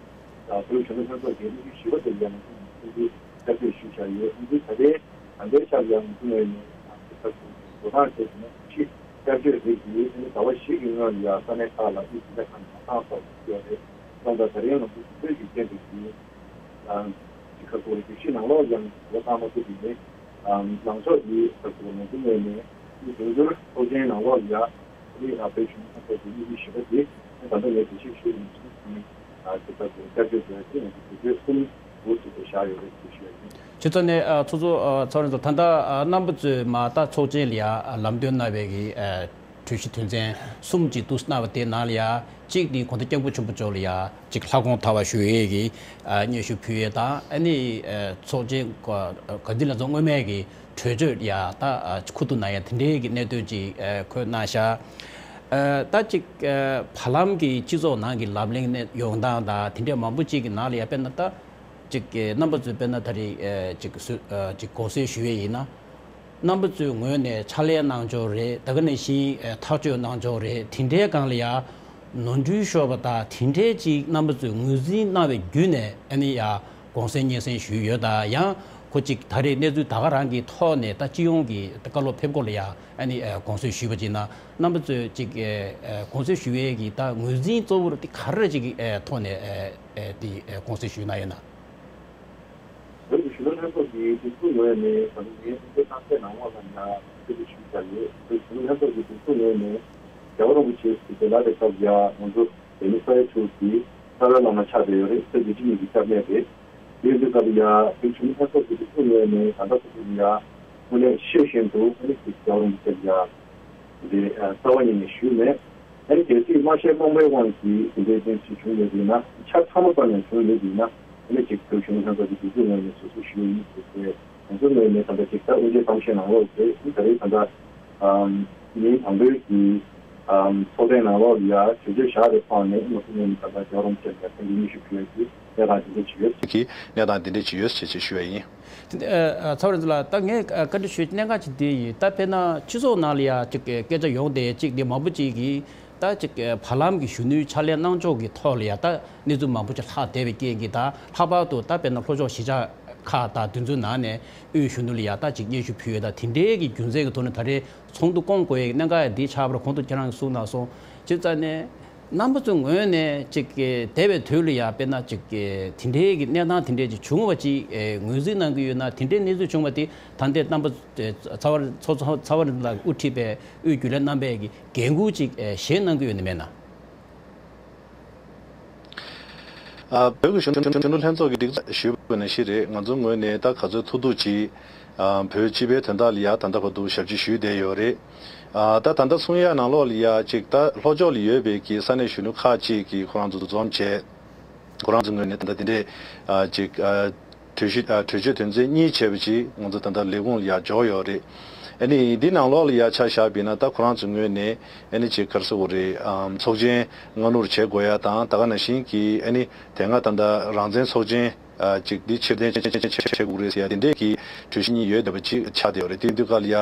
ཨ་བོད་གཞོན་ནུ་ལྷན་ཚོགས་ཀྱི་དམིགས་ཡུལ་བཞི་པ་དེ་ཡང་ཐུགས་རྗེ་བསྐྱར་བཅོས་ཞུས་བཞག་ཡོད། ཨ་ནི་ད་ལྟའི་ད་ལྟའི་ཆར་ཡང་ང་ཚོ་ངོས་ནས་ཨ་ཅིག་ཁ་ཐུག་བཟོ་སྟངས་བྱས་ཟིན་ན་ཕྱི་བསྐྱར་བཅོས་རིགས་ཀྱིས་ཨ་ནི་ཟླ་བ་བཞི་གི་སྔོན་ལ་ཡ་ས་གནས་ཁག་ལ་དབུས་སྡིངས་ཆ་ཁག་ནས་མ་བཏང་ཐོག་ཡོད་རེད། སོང་ཙང་ད་རིང་ང་ཚོ་དུས་ཚོད་ཀྱི་རྐྱེན་པས་ཀྱིས། ཨ་ཅིག་ཁ་ཐུག་རེ་བརྗོད་གཞི་ནང་ལོགས་ཡང་ལོ་ཚང་མ་ཐུག་གི་མེད། ཨ་ལངས་ཕྱོགས་འདི་ཁ་ཐུག་ང་ཚོ་ངོས་ནས་འདི་འབྱུང་འགྱུར་ཚོགས་ཆེན་ནང་ལོགས་ལ་ཡ་ཨ་ནི་ཨ་བོད་གཞོན་ནུ་ལྷན་ཚོགས་ཀྱི་དམིགས་ཡུལ་བཞི་པ་འདི་ཨ་ད་ལྟ་ངས་འགྲེལ་བཤད་ཞུས་ཡིན་ཚུལ་གྱིས་ཨ་ཅིག་ཁ་ཐུག་བསྐྱར་བཅོས་བཟོ་ཡ་དེ་ང་ཚོ་དུས་ཚོད་གསུམ་འགོ་ཚུགས་པ་བཞག་ཡོད་རེད་ཅེས་ཞུ་ཡ་ཡིན། སྤྱི་ཚོགས་ནས་ཨ་ཚོགས་གཙོ་ཨ་ཚོགས་རིང་ཚོ་ད་ལྟ་ཨ་རྣམ་པ་ཚོས་མ་ད་ཚོགས་ཆེན་ལ་ཡ་ཨ་ལམ་སྟོན་གནང་བའི་གི་ཨ་གྲོས་གཞི་དོན་ཚན་གསུམ་ཅིག་འདུག་གནང་བ་དེ་ནང་ལ་ཡ་གཅིག་དེ་གོང་ས་སྐྱབས་མགོན་ཆེན་པོ་མཆོག་ལ་ཡ་གཅིག་ལྷ་དགོངས་དར་བ་ཞུ་ཡས་ཀྱི་ཨ་སྙན་ཞུ་ཕུལ་ཡས་དང་ཨ་ནི་ཨ་ཚོགས་ཆེན་ག་ག་འདི་ལ་ཚོགས་སྔོན་མའི་གི་གྲོས་ཆོད་ཡ་ད་ཨ་ཁུ་བསྡུ་གནང་ཡ་དེ་འདྲའི་གི་གནད་དོན་ཅིག་ཨ་འཁོད་གནང་ཤག་ཨ་ད་ཅིག་ཨ་བར་ལམ་གྱི་སྤྱི་ཚོགས་ནང་གི་ལབ་གླེང་ནས་ཡོང་སྟངས་དང་དེ་འདྲའི་མང་པོ་ཅིག་གི་ནང་ལ་ཡ་དཔེར་ན་ད། ཅིག་གི་རྣམ་པ་ཚོས་དཔེར་ན་ད་རེས་ཨེ་ཅིག་སུ་ཨ་ཅིག་དགོངས་སེལ་ཞུ་ཡས་ཡིན་ན། རྣམ་པ་ཚོའི་ངོས་ནས་ཕྱག་ལས་གནང་ཕྱོགས་རེད། ད་ག་ནང་བཞིན་ཨེ་ཐག་གཅོད་གནང་ཕྱོགས་རེད། དེ་འདྲའི་སྒང་ལ་ཡ་ནོར་འཁྲུལ་ཤོར་བ་དང་དེ་འདྲའི་ཅིག་རྣམ་པ་ཚོས་ངོས་འཛིན་གནང་བའི་བརྒྱུད་ནས་ཨ་ནི་ཡ་དགོངས་སེལ་སྙན་སེང་ཞུས་ཡོད། ད་ཡང་ཁོ་ཅིག་ད་རེས་གནས་ཚུལ་ད་ག་རང་གི་ཐོག་ནས་ད་སྤྱི་ཡོངས་ཀྱི་བཀའ་སློབ་ཕེབས་སྐོར་ལ་ཡ་ཨ་ནི་ཨེ་དགོངས་སེལ་ཞུས་པ་ཅིག་ན་རྣམ་པ་ཚོས་ཅིག་ཨེ་ཨེ་དགོངས་སེལ་ཞུ་ཡས་ཀྱི་ད་ངོས་འཛིན་གཙོ་བོར་དེ་ག་རེ་ཅིག་ཨེ་ཐོག་ནས་ཨེ་ཨེ་དེ་ཨེ་དགོངས་སེལ་ཞུས་གནང་ཡོད་ན། བོད་ཀྱི་གཞོན་ནུ་ལྷན་ཚོགས་ཀྱི་སྒྲིག་འཛུགས་ངོས་ནས་ད་དུང་ངའི་དབུ་འབྱེད་གནང་སའི་ནང་ལོགས་ལ་ཡང་ཐུགས་རྗེ་ཆེ་ཞུ་བྱ་ཡོད། བོད་ཀྱི་གཞོན་ནུ་ལྷན་ཚོགས་ཀྱི་སྒྲིག་འཛུགས་ངོས་ནས་རྒྱལ་བ་རིན་པོ་ཆེ་གི་དགོན་ལག་དེ་སྐབས་ཡང་ང་ཚོ་བོད་མི་ས་ཡ་དྲུག་གི་རྩ་བའི་བླ་མ་ཆགས་བསྡད་ཡོད་རེད། ས་བཅུ་གཅིག་གཉིས་ཀྱི་སྐྱབས་གནས་རེད། དེ་ཡིན་དུས་སྐབས་ལ་ཡང་བོད་ཀྱི་གཞོན་ནུ་ལྷན་ཚོགས་ཀྱི་སྒྲིག་འཛུགས་ངོས་ནས་ད་ལྟ་བར་དུ་ཡང་དངོས་གནས་ཤེས་བཞིན་དུ་ཨ་ནི་ཅིག་རྒྱལ་བ་རིན་པོ་ཆེ་ལ་ཡང་དེ་འདྲའི་རྩ་བ་ཉིད་ནས་ཞུས་མེད། ཨ་ནི་གལ་སྲིད་མ་ཤེས་རྨོངས་པའི་དབང་གིས་དེ་འདྲའི་རྐྱེན་ཞིག་བྱུང་ཡོད་པ་ཡིན་ན། ཆ་ཚང་མ་ཙམ་ཡང་བྱུང་ཡོད་པ་ཡིན་ན། ཨ་ནི་ཅིག་བོད་གཞོན་ནུ་ལྷན་ཚོགས་ཀྱི་སྒྲིག་འཛུགས་ངོས་ནས་བཟོད་གསོལ་ཞུ་ཡི་ཡིན་ཟེར་ཏེ། ང་ཚོའི་ངོས་ནས་ད་ལྟ་ཅིག་ད་དབུ་འབྱེད་གཏམ་བཤད་ནང་ལོགས་ཏེ་ད་རེས་ད་ལྟ་ཉིན་དང་པོའི་གི་ཚོགས་ཐེངས་ནང་ལོགས་ལ་ཡ་གྲོས་ཆོད་བཞག་པའི་ཐོག་ནས་ང་ཚོའི་ངོས་ནས་ད་ལྟ་རྒྱལ་བ་རིན་པོ་ཆེ་ལ་ཡ་ཐེངས་འདི་སྙན་ཞུ་ཕུལ་ཡ་གི་གནས་སྟངས་དེ་འདྲ་ཅིག་ཡོད། གི་གནས་སྟངས་དེ་འདྲ་ཅིག་ཡོད་ཅེས་ཅེས་ཞུ་ཡ་ཡིན། ཨ་ཚ་བ་རིན་ལགས། ད་ངས་ཨ་བཀའ་འདྲི་ཞུ་གནད་འགག་ཅིག་དེ་ཡིན། ད་དཔེར་ན་སྤྱི་ཚོགས་ནང་ལ་ཡ་ཅིག་སྐད་ཆ་ཡོང་བསྡད་ཅིག་དེ་མང་པོ་ཅིག་གིས་ད་ཅིག་བར་ལམ་གྱི་གཞོན་ནུའི་ཕྱག་ལས་གནང་ཕྱོགས་ཀྱི་ཐོག་ལ་ཡ་ད་གནས་ཚུལ་མང་པོ་ཅིག་ལྷག་བསྡད་པའི་རྐྱེན་གྱིས། ད་ལྷག་པར་དུ་ད་དཔེར་ན་ལྷོ་ཕྱོགས་གཞིས་ཆགས་ཁག་དང་དེ་ཚོའི་ནང་ནས་དབུས་གཞོན་ནུ་ལ་ཡ་ད་ཅིག་སྙན་ཞུ་ཕུལ་ཡོད། ད་དེ་འདྲའི་གི་རྒྱུ་མཚན་གྱི་ཐོག་ནས་ད་རེས་ཚོགས་འདུ་སྐོང་དགོས་ཡ་གནད་འགག་ཡ་འདི་ཆགས་པར་གོང་དུ་ཁྱེད་རང་གིས་གསུངས་གནང་སོང་། བྱས་ཙང་ནས། རྣམ་པ་ཚོའི་ངོས་ནས་ཅིག་གི་འདས་པའི་དུས་ལ་ཡ་དཔེར་ན་ཅིག་གི་དེ་འདྲའི་གི་གནས་སྟངས་དེ་འདྲའི་ཅིག་བྱུང་བ་ཅིག་ཨེ་ངོས་འཛིན་གནང་གི་ཡོད་ན། དེ་འདྲའི་གནས་ཚུལ་བྱུང་བ་དེ་ད་ལྟའི་རྣམ་པ་ཚོ་ཚ་བ་ཚོ་ཚོ་ཚ་བ་རིན་ལགས་དབུ་ཁྲིད་པའི་དབུས་རྒྱུན་ལས་རྣམ་པས་གི་འགན་འཁུར་ཅིག་ཨེ་བཞེས་གནང་གི་ཡོད་ན་མེད་ན། ཨ་བོད་ཀྱི་གཞོན་གཞོན་ནུ་ལྷན་ཚོགས་ཀྱི་སྒྲིག་འཛུགས་ཞུས་པ་ནང་བཞིན་རེད། ང་ཚོའི་ངོས་ནས་ད་ག་ཚོད་ཐུབ་ཐུབ་ཅིག་ཨ་བོད་སྤྱི་པའི་དོན་དག་ལ་ཡ་ད་ལྟ་བར་དུ་ཞབས་ཕྱི་ཞུས་བསྡད་ཡོད་རེད། ཨ་ད་ད་ལྟ་གསུང་ཡ་ནང་ལོགས་ལ་ཡ་ཅིག་ད་ལྷོ་ཕྱོགས་ལ་ཡོད་པའི་གི་ས་གནས་གཞོན་ནུ་ཁག་ཅིག་གིས་ཁོ་རང་ཚོ་འཛོམས་བྱས། ཁོ་རང་ཚོའི་ངོས་ནས་ད་ལྟ་དེ་འདྲའི་ཨ་ཅིག་ཨ་གྲོས་གཞི་ཨ་གྲོས་ཆོད་དོན་ཚན་གཉིས་བྱས་པ་ཅིག་ང་ཚོ་ད་ལྟ་ལས་ཁུངས་ལ་ཡ་འབྱོར་ཡོད་རེད། ཨ་ནི་འདི་ནང་ལོགས་ལ་ཡ་ཆ་བཞག་པ་ཡིན་ན། ད་ཁོ་རང་ཚོའི་ངོས་ནས་ཨ་ནི་ཅིག་ག་རེ་ཟེར་དགོས་རེད། ཨམ་ཚོགས་ཆེན་སྔ་སྣུར་བྱེད་དགོས་ཡ་དང་། ད་ག་ནང་བཞིན་གྱི་ཨ་ནི་དེ་སྔ་ད་ལྟ་རང་བཙན་ཚོགས་ཆེན་ཨ་ཅིག་འདི་ཕྱིར་འཐེན་བྱེད་དགོས་རེད་ཟེར་ཡ་དེ་འདྲས་ཀྱི་གྲོས་གཞི་གཉིས་ཡོད་བསྡད་པ་ཅིག་ཆགས་བསྡད་ཡོད་རེད། དེ་དུས་སྐབས་ལ་ཡ་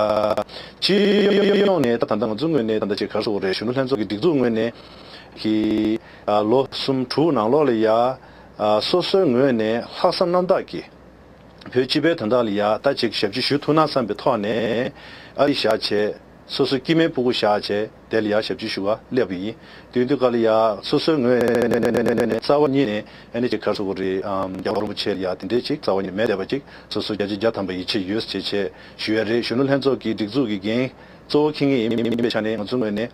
སྤྱི་ཡོངས་ནས་ད་ད་ལྟ་ང་ཚོའི་ངོས་ནས་ད་ལྟ་ཅིག་ག་རེ་ཟེར་དགོས་རེད། གཞོན་ནུ་ལྷན་ཚོགས་ཀྱི་སྒྲིག་འཛུགས་ངོས་ནས་གི་ཨ་ལོ་གསུམ་དྲུག་ནང་ལོགས་ལ་ཡ་ཨ་སོ་སོའི་ངོས་ནས་ལྷག་བསམ་རྣམ་དག་གིས་བོད་སྤྱི་པའི་དོན་དག་ལ་ཡ་ད་ཅིག་ཞབས་ཕྱི་ཞུ་ཐུབ་ན་བསམ་པའི་ཐོག་ནས་ཨ་རི་བཞག་བྱས། སོ་སོའི་སྐྱེ་དམན་ཕྲུ་གུ་བཞག་བྱས་དེ་ལ་ཡ་ཞབས་ཕྱི་ཞུ་བ་སླེབས་པ་ཡིན། དེ་དུས་སྐབས་ལ་ཡ་སོ་སོའི་ངོས་ནས་རྩ་བ་ཉིད་ནས་ཨ་ནི་ཅིག་ག་རེ་ཟེར་དགོས་རེད། ཨམ། རྒྱལ་བ་རིན་པོ་ཆེ་ལ་ཡ་དེ་འདྲས་ཅིག་རྩ་བ་ཉིད་ནས་མེད་བསྡད་པ་ཅིག་སོ་སོ་བརྒྱ་ཆ་བརྒྱ་ཐམ་པ་ཡིད་ཆེས་ཡོད་ཅེས་བྱས་ཞུ་ཡ་རེད། གཞོན་ནུ་ལྷན་ཚོགས་ཀྱི་སྒྲིག་འཛུགས་ཀྱི་འགན་གཙོ་བོ་འཁྱེར་མཁན་ཡིན་པའི་ཆ་ནས་ང་ཚོའི་ངོས་ནས་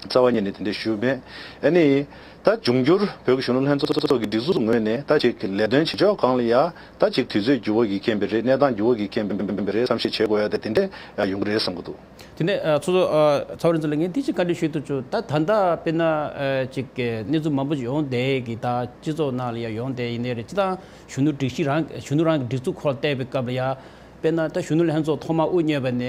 རྩ་བ་ཉིད་ནས་དེ་འདྲས་ཞུས་མེད། ཨ་ནི་ད་འབྱུང་འགྱུར་བོད་ཀྱི་གཞོན་ནུ་ལྷན་ཚོགས་ཀྱི་སྒྲིག་འཛུགས་ངོས་ནས་ད་ཅིག་ལས་དོན་བྱེད་ཕྱོགས་སྒང་ལ་ཡ་ད་ཅིག་དུས་ཚོད་འགྱུར་བ་གི་རྐྱེན་པས་རེད། གནས་སྟངས་འགྱུར་བ་གི་རྐྱེན་པས་རེད། བསམ་ཤེས་བྱེད་དགོས་ཡ་དེ་དེ་འདྲས་ཡོང་གི་རེད་བསམ་གྱི་འདུག་དེ་ནས་ཨ་ཚོགས་གཙོ་ཨ་ཚ་བ་རིན་ཚོ་ལགས། ངས་འདི་ཅིག་བཀའ་འདྲི་ཞུ་འདོད་བྱུང་། ད་ད་ལྟ་དཔེར་ན་ཨ་ཅིག་གི་གནས་ཚུལ་མང་པོ་ཞིག་ཡོང་བསྡད་ཀྱི། ད་སྤྱི་ཚོགས་ནང་ལ་ཡང་ཡོང་བསྡད་ཡིན་ནའི་རེད། སྤྱིར་བཏང་གཞོན་ནུ་སྒྲིག་གཞི་རང་གཞོན་ནུ་རང་གི་སྒྲིག་འཛུགས་སྐོར་བལྟས་པའི་སྐབས་ལ་ཡང་དཔེར་ན་ད་གཞོན་ནུ་ལྷན་ཚོགས་ཐོག་མར་དབུ་བརྙེས་པ་ནས་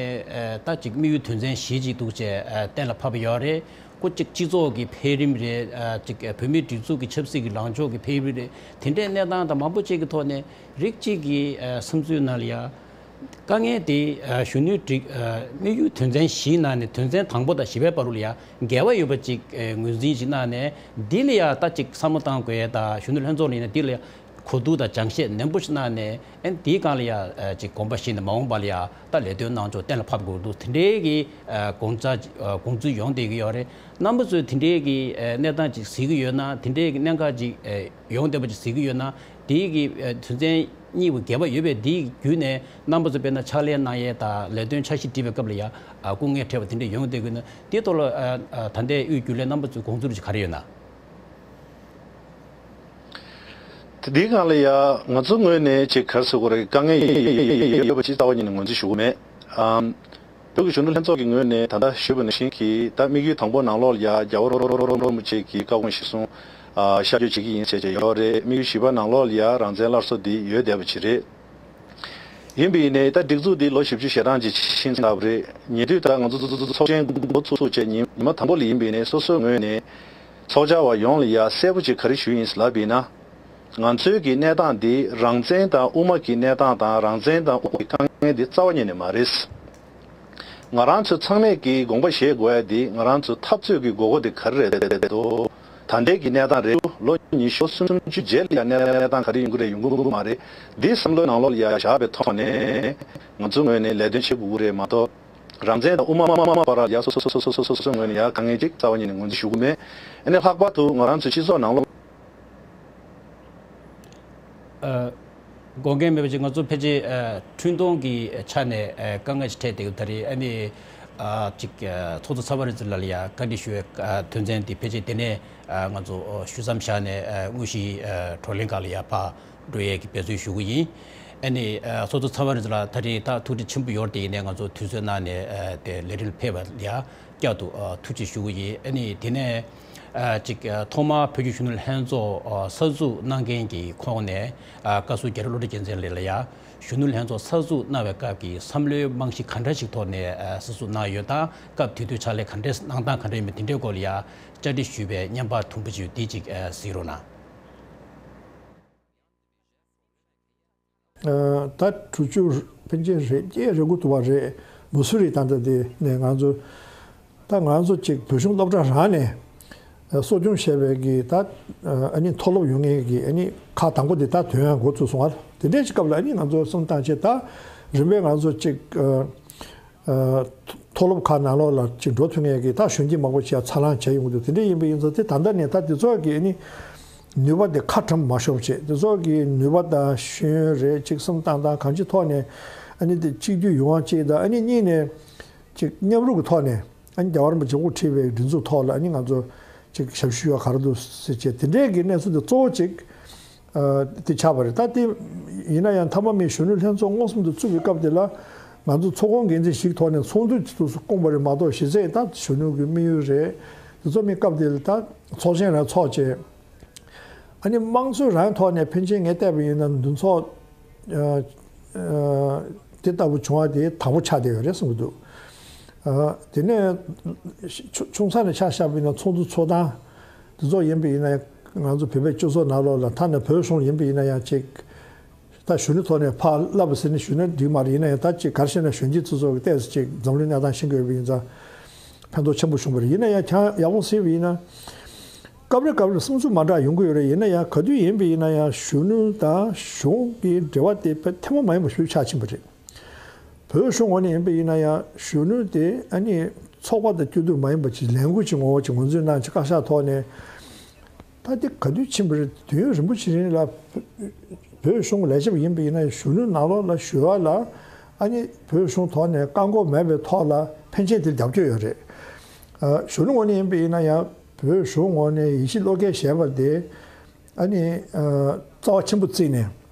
ཨ་ད་ཅིག་དམིགས་ཡུལ་དོན་ཚན་བཞི་ཅིག་འདུག་ཅེས་ཨ་གཏན་ལ་ཕབ་པ་ཡོད་རེད། ཁོ་ཅིག་སྤྱི་ཚོགས་ཀྱི་འཕེལ་རིམ་རེད། ཨ་ཅིག་ཨ་བོད་མིའི་སྒྲིག་འཛུགས་ཀྱི་ཆབ་སྲིད་ཀྱི་ལངས་ཕྱོགས་ཀྱི་འཕེལ་རིམ་རེད། དེ་འདྲའི་གནས་སྟངས་དང་མང་པོ་ཅིག་གི་ཐོག་ནས་རིགས་གཅིག་གི་ཨ་བསམ་ཚུལ་ནང་ལ་ཡང་དཀའ་ངལ་དེ་ཨ་གཞོན་ནུའི་སྒྲིག་ཨ་དམིགས་ཡུལ་དོན་ཚན་བཞིའི་ནང་ནས་དོན་ཚན་དང་པོ་དང་བཞི་པའི་བར་དུ་ལ་ཡང་འགལ་བ་ཡོད་པ་ཅིག་ཨ་ངོས་འཛིན་ཅིག་གནང་ནས། འདི་ལ་ཡང་ད་ཅིག་བསམ་བློ་བཏང་དགོས་ཡ། ད་གཞོན་ནུ་ལྷན་ཚོགས་ལ་ཡིན་ན་འདི་ལ་ཡང་གོ་བསྡུར་དང་སྦྱང་བཤད་ནན་པོ་ཞིག་གནང་ནས། ཨ་ནི་འདིའི་སྒང་ལ་ཡང་ཨ་ཅིག་དགོངས་པ་བཞེས་ནས་མ་འོངས་པ་ལ་ཡང་ད་ལས་དོན་གནང་ཕྱོགས་གཏན་ལ་ཕབ་དགོས་འདུག་དེ་འདྲའི་གི་ཨ་དགོངས་འཆར་ཨ་དགོངས་ཚུལ་ཡོང་བསྡད་ཀྱི་ཡོད་རེད། རྣམ་པ་ཚོས་དེ་འདྲའི་གི་ཨ་གནས་སྟངས་ཅིག་གཟིགས་ཀྱི་ཡོད་ན། དེ་འདྲའི་གི་གནད་འགག་ཅིག་ཨ་ཡོང་བསྡད་པ་ཅིག་གཟིགས་ཀྱི་ཡོད་ན། དེའི་གི་ཨ་དོན་ཚན་གཉིས་པོ་འགལ་བ་ཡོད་པས། དེའི་བརྒྱུད་ནས་རྣམ་པ་ཚོ་དཔེར་ན་ཕྱག་ལས་གནང་ཡས་དང་ལས་དོན་འཆར་གཞི་སྒྲིག་པའི་སྐབས་ལ་ཡང་ཨ་སྐུ་ངལ་འཕྲད་པ་དེ་འདྲ་ཡོང་བསྡད་ཀྱི་ཡོད་ན། དེའི་ཐོག་ལ་ཨ་ཨ་ད་ལྟའི་དབུས་རྒྱུན་ལས་རྣམ་པ་ཚོའི་དགོངས་ཚུལ་ཅིག་ག་རེ་ཡོད་ན། དེ་འདིའི་སྒང་ལ་ཡ་ང་ཚོ་ངོས་ནས་ཅིག་ག་རེ་ཟེར་དགོས་རེད། དཀའ་ངལ་ཡོད་པ་ཅིག་རྩ་བ་ཉིད་ནས་ངོས་འཛིན་ཞུ་གི་མེད། ཨམ། བོད་ཀྱི་གཞོན་ནུ་ལྷན་ཚོགས་ཀྱི་ངོས་ནས་ད་ལྟ་ཞུས་པ་ནང་བཞིན་གྱི་ད་དམིགས་ཡུལ་དང་པོ་ནང་ལོགས་ལ་ཡ་རྒྱལ་བ་རིན་པོ་ཆེ་གི་བཀའ་དགོངས་གཞིར་བཟུང་ཨ་ཤར་བསྐྱོད་བྱེད་ཀྱི་ཡིན་ཟེར་བྱས་ཡོད་རེད། དམིགས་ཡུལ་བཞི་པ་ནང་ལོགས་ལ་ཡ་རང་བཙན་སླར་གསོ་འདི་ཡོད་བསྡད་པ་ཅིག་རེད། ཡིན་པ་ཡིན་ནའི་ད་སྒྲིག་འཛུགས་འདི་ལོ་བཞི་བཅུ་ཞེ་གྲངས་ཅིག་ཕྱིན་ཚར་བ་རེད། ཉེ་དུས་ད་ང་ཚོ་ཚོགས་ཆེན་འགོ་ཚུགས་བྱས་ཉི་ཉི་མ་དང་པོ་ལ་ཡིན་པ་ཡིན་ནའི་སོ་སོའི་ངོས་ནས་ཚོགས་བཅར་བ་ཡོངས་ལ་ཡ་གསལ་པོ་ཅིག་ག་རེ་ཞུས་ཡིན་ལབ་པ་ཡིན་ན། ང་ཚོའི་གི་གནས་སྟངས་འདི་རང་བཙན་དང་དབུ་མ་གི་གནས་སྟངས་དང་རང་བཙན་དང་དབུ་མ་གི་དཀའ་ངལ་འདི་རྩ་བ་ཉིད་ནས་མ་རེད། ང་རང་ཚོ་ཚང་མས་ཀྱི་དགོངས་པ་བཞེས་དགོས་ཡ་འདི་ང་རང་ཚོ་འཐབ་རྩོད་ཀྱི་དགོས་མཁོ་དེ་ག་རེ་རེད་འདུག་ད་ལྟའི་གི་གནས་སྟངས་རེད། ལོ་ཉི་ཤུ་ལོ་སུམ་ཅུ་རྗེས་ལ་ཡ་གནས་སྟངས་ག་རེ་ཡོང་གི་རེད་ཡོང་གི་མ་རེད། འདི་བསམ་བློའི་ནང་ལོགས་ལ་ཡ་བཞག་པའི་ཐོག་ནས་ང་ཚོའི་ངོས་ནས་ལས་དོན་བྱེད་དགོས་ཀྱི་རེད་མ་གཏོགས། རང་བཙན་དང་དབུ་མ་བར་ལ་ཡ་སོ་སོ་སོ་སོ་ངོས་ནས་ཡ་དཀའ་ངལ་ཅིག་རྩ་བ་ཉིད་ནས་ངོས་འཛིན་ཞུ་གི་མེད། ཨ་ནི་ལྷག་པར་དུ་ང་རང་ཚོའི་སྤྱི་ཚོགས་ནང་ལོགས། ཨ། དགོངས་འགལ་མེད་པ་ཅིག་ང་ཚོ་ཕལ་ཆེར་ཨ་འཕྲིན་གཏོང་གི་ཆ་ནས་ཨ་དཀའ་ངལ་ཅིག་འཕྲད་བསྡད་ཡོད། ད་རེས་ཨ་ནི་ཨ་ཅིག་ཨ་ཚོགས་གཙོ་ཚ་བ་རི་ཛི་ལགས་ལ་ཡ་བཀའ་འདྲི་ཞུ་བའི་ཨ་དོན་ཚན་འདི་ཕལ་ཆེར་དེ་ནས་ཨ་ང་ཚོ་ཞུ་མཚམས་བཞག་ནས་ཨ་དངོས་གཞིའི་ཨ་བགྲོ་གླེང་སྒང་ལ་ཡ་ཕར་འགྲོ་ཡས་ཀྱི་འབད་བརྩོན་ཞུ་གི་ཡིན། ཨ་ནི་ཨ་ཚོགས་གཙོ་ཚ་བ་རི་ཛི་ལགས་ད་རེས་ད་ཐུགས་རྗེ་ཆེན་པོ་ཡོད་དེ་ཡིན་ནའི་ང་ཚོ་དུས་ཚོད་གནང་ནས་ཨ་དེ་ལས་རིམ་ལ་ཕེབས་པ་ཡ་བསྐྱར་དུ་ཨ་ཐུགས་རྗེ་ཆེ་ཞུ་གི་ཡིན། ཨ་ནི་དེ་ནས་ཨ་ཅིག་ཨ་ཐོག་མར་བོད་ཀྱི་གཞོན་ནུ་ལྷན་ཚོགས་ཨ་གསར་འཛུགས་གནང་མཁན་གྱི་ཁོངས་ནས་ཨ་བཀའ་ཟུར་རྒྱ་རི་བློ་གྲོས་རྒྱལ་མཚན་ལགས་ལ་ཡ་གཞོན་ནུ་ལྷན་ཚོགས་གསར་འཛུགས་གནང་བའི་སྐབས་ཀྱི་བསམ་བློའི་རྨང་གཞི་ག་འདྲ་ཞིག་ཐོག་ནས་ཨ་གསར་འཛུགས་གནང་ཡོད་དང་། སྐབས་དེ་དུས་ཕྱག་ལས་ག་འདྲའི་གནང་སྟངས་ག་འདྲ་ཡིན་མིན་དེ་འདྲའི་སྐོར་ལ་ཡ་བཅར་འདྲི་ཞུས་པའི་བརྙན་པར་དུམ་བུ་ཅིག་ཡོད། འདི་ཅིག་ཨ་གཟིགས་རོགས་གནང་། ད་དྲུག་ཅུ་ཕལ་ཆེར་རེ་བརྒྱད་རེ་དགུ་འདུག་པ་རེད། མུ་སུ་རི་ད་ལྟ་དེ་ནས་ང་ཚོ་ད་ང་ཚོ་ཅིག་བོད་གཞུང་སློབ་གྲྭ་རང་ནས་གསོ་སྐྱོང་བྱས་པའི་གི་ད་ཨ་ནི་མཐོ་སློབ་ཡོང་མཁན་གི་ཨ་ནི་ཁག་དང་པོ་དེ་ད་ཐོན་ཡག་འགོ་ཚུགས་སོང་བ། དེ་འདྲའི་ཅིག་སྐབས་ལ་ཨ་ནི་ང་ཚོ་བསམ་བཏང་བྱས་ད་རིམ་པས་ང་ཚོ་ཅིག་ཨ། མཐོ་སློབ་ཁག་ནང་ལོགས་ལ་ཅིག་འགྲོ་ཐུབ་མཁན་གྱི་ད་གཞོན་སྐྱེས་མང་པོ་ཞིག་འཚར་ལོངས་བྱས་ཡོང་གི་འདུག་དེ་འདྲ་ཡིན་པ་ཡིན་ཙང་དེ་ད་ལྟ་ནས་ད་དེ་ཚོ་གི་ཨ་ནི་ནུས་པ་དེ་ཁ་གྲམ་མ་ཤོར་བ་བྱས། དེ་ཚོ་གི་ནུས་པ་དང་ཤེས་ཡོན་རེད། ཅིག་བསམ་སྟངས་དང་གང་ཅིའི་ཐོག་ནས་ཨ་ནི་དེ་གཅིག་སྡུད་ཡོང་བ་གཅིག་དང་། ཨ་ནི་གཉིས་ནས་ཅིག་མཉམ་རུབ་ཀྱི་ཐོག་ནས་ཨ་ནི་རྒྱལ་བ་རིན་པོ་ཆེ་དབུ་ཁྲིད་པའི་སྒྲིག་འཛུགས་ཐོག་ལ་ཨ་ནི་ང་ཚོ་ཅིག་ཞབས་ཞུ་ཡོད་ག་རེ་འདུག་ཟེར་བྱས། དེ་འདྲའི་གི་གནས་ཚུལ་དེ་གཙོ་བོ་ཅིག་ཨ། དེ་ཆགས་པ་རེད། ད་དེ་ཡིན་ན་ཡང་མཐའ་མ་མི་གཞོན་ནུ་ལྷན་ཚོགས་མངོན་སུམ་དུ་བཙུགས་པའི་སྐབས་དེ་ལ་ང་ཚོ་ཚོགས་ཁང་འགན་འཛིན་ཞིག་ཐོག་ནས་ཚོགས་འདུ་ཅིག་ཏུ་བསྐོངས་པ་རེད་མ་གཏོགས། གཞི་རྩའི་ད་གཞོན་ནུ་གི་དམིགས་ཡུལ་རེད། དེ་ཚོ་མི་སྐབས་དེ་ལ་ད་ཚོགས་ཆེན་རང་ཚོགས་བྱས། ཨ་ནི་དམངས་གཙོའི་རང་ཐོག་ནས་ཕན་ཆད་ངས་བལྟས་པ་ཡིན་ན་འདུ་ཚོགས་ཨ་ཨ་དེ་ལྟ་བུ་བྱུང་བ་དེ་དང་པོ་ཆགས་བསྡད་ཡོད་རེད་བསམ་གྱི་འདུག་ཨ་དེ་ནས་ཆུང་ཆུང་ས་ནས་ཆ་བཞག་པ་ཡིན་ན་ཚོགས་འདུ་ཚོགས་སྟངས་དེ་ཚོ་ཡིན་པ་ཡིན་ན་ང་ཚོ་བོད་པའི་སྤྱི་ཚོགས་ནང་ལོགས་ལ་ཐ་ན་བོད་གཞུང་ཡིན་པ་ཡིན་ན་ཡང་ཅིག་ད་གཞོན་ནུ་ཐོག་ནས་ཕར་བསླབ་པ་ཟེར་ནས་ཞུས་ན་འགྲིག་མ་རེད། ཡིན་ན་ཡང་ད་ཅིག་ག་རེ་བཤད་ན་གཞོན་སྐྱེས་ཚོ་ཚོ་གི་ཏོག་ཙམ་ཅིག་འཛམ་གླིང་གནས་སྟངས་ཤེས་དགོས་པ་ཡིན་ཙང་ཕན་ཐོགས་ཆེན་པོ་བྱུང་བ་རེད། ཡིན་ན་ཡང་ཁྱེད་ཡག་པོ་གཟིགས་པ་ཡིན་ན་སྐབས་རེ་སྐབས་རེ་བསམ་ཚུལ་མ་འདྲ་ཡོང་གི་ཡོད་རེད། ཡིན་ན་ཡང་ག་དུས་ཡིན་པ་ཡིན་ན་ཡང་གཞོན་ནུ་དང་གཞུང་གི་འབྲེལ་བ་དེ་ཐུན་མོང་མ་ཡིན་པ་ཞིག་ཆགས་ཕྱིན་པ་རེད། བོད་གཞུང་ངོས་ནས་ཡིན་པ་ཡིན་ན་ཡང་གཞོན་ནུ་དེ་ཨ་ནི་ཚོགས་པ་དང་སྐྱིད་སྡུག་མ་ཡིན་པ་ཅིག་ལས་འགུལ་ཅིག་ངོ་བོ་ཅིག་ངོས་འཛིན་གནང་ཅིག་བཀའ་ཤག་ཐོག་ནས། ད་དེ་ག་དུས་ཕྱིན་པ་རེད། དུས་ཡུན་རིང་པོ་ཞིག་རིང་ལ་བོད་གཞུང་ལས་བྱེད་པ་ཡིན་པ་ཡིན་ན་གཞོན་ནུ་ནང་ལོགས་ལ་ཞུ་བ་ལ་ཨ་ནི་བོད་གཞུང་ཐོག་ནས་བཀག་འགོག་མེད་པའི་ཐོག་ལ་ཕན་ཆད་དེ་རྒྱབ་སྐྱོར་ཡོད་རེད། ཨ་གཞོན་ནུ་ངོས་ནས་ཡིན་པ་ཡིན་ན་ཡང་བོད་གཞུང་ངོས་ནས་ཡིད་ཆེས་བློ་འགེལ་བཞེས་པ་དེ་ཨ་ནི་ཨ་རྩ་བ་ཆེན་པོ་བརྩིས་ནས།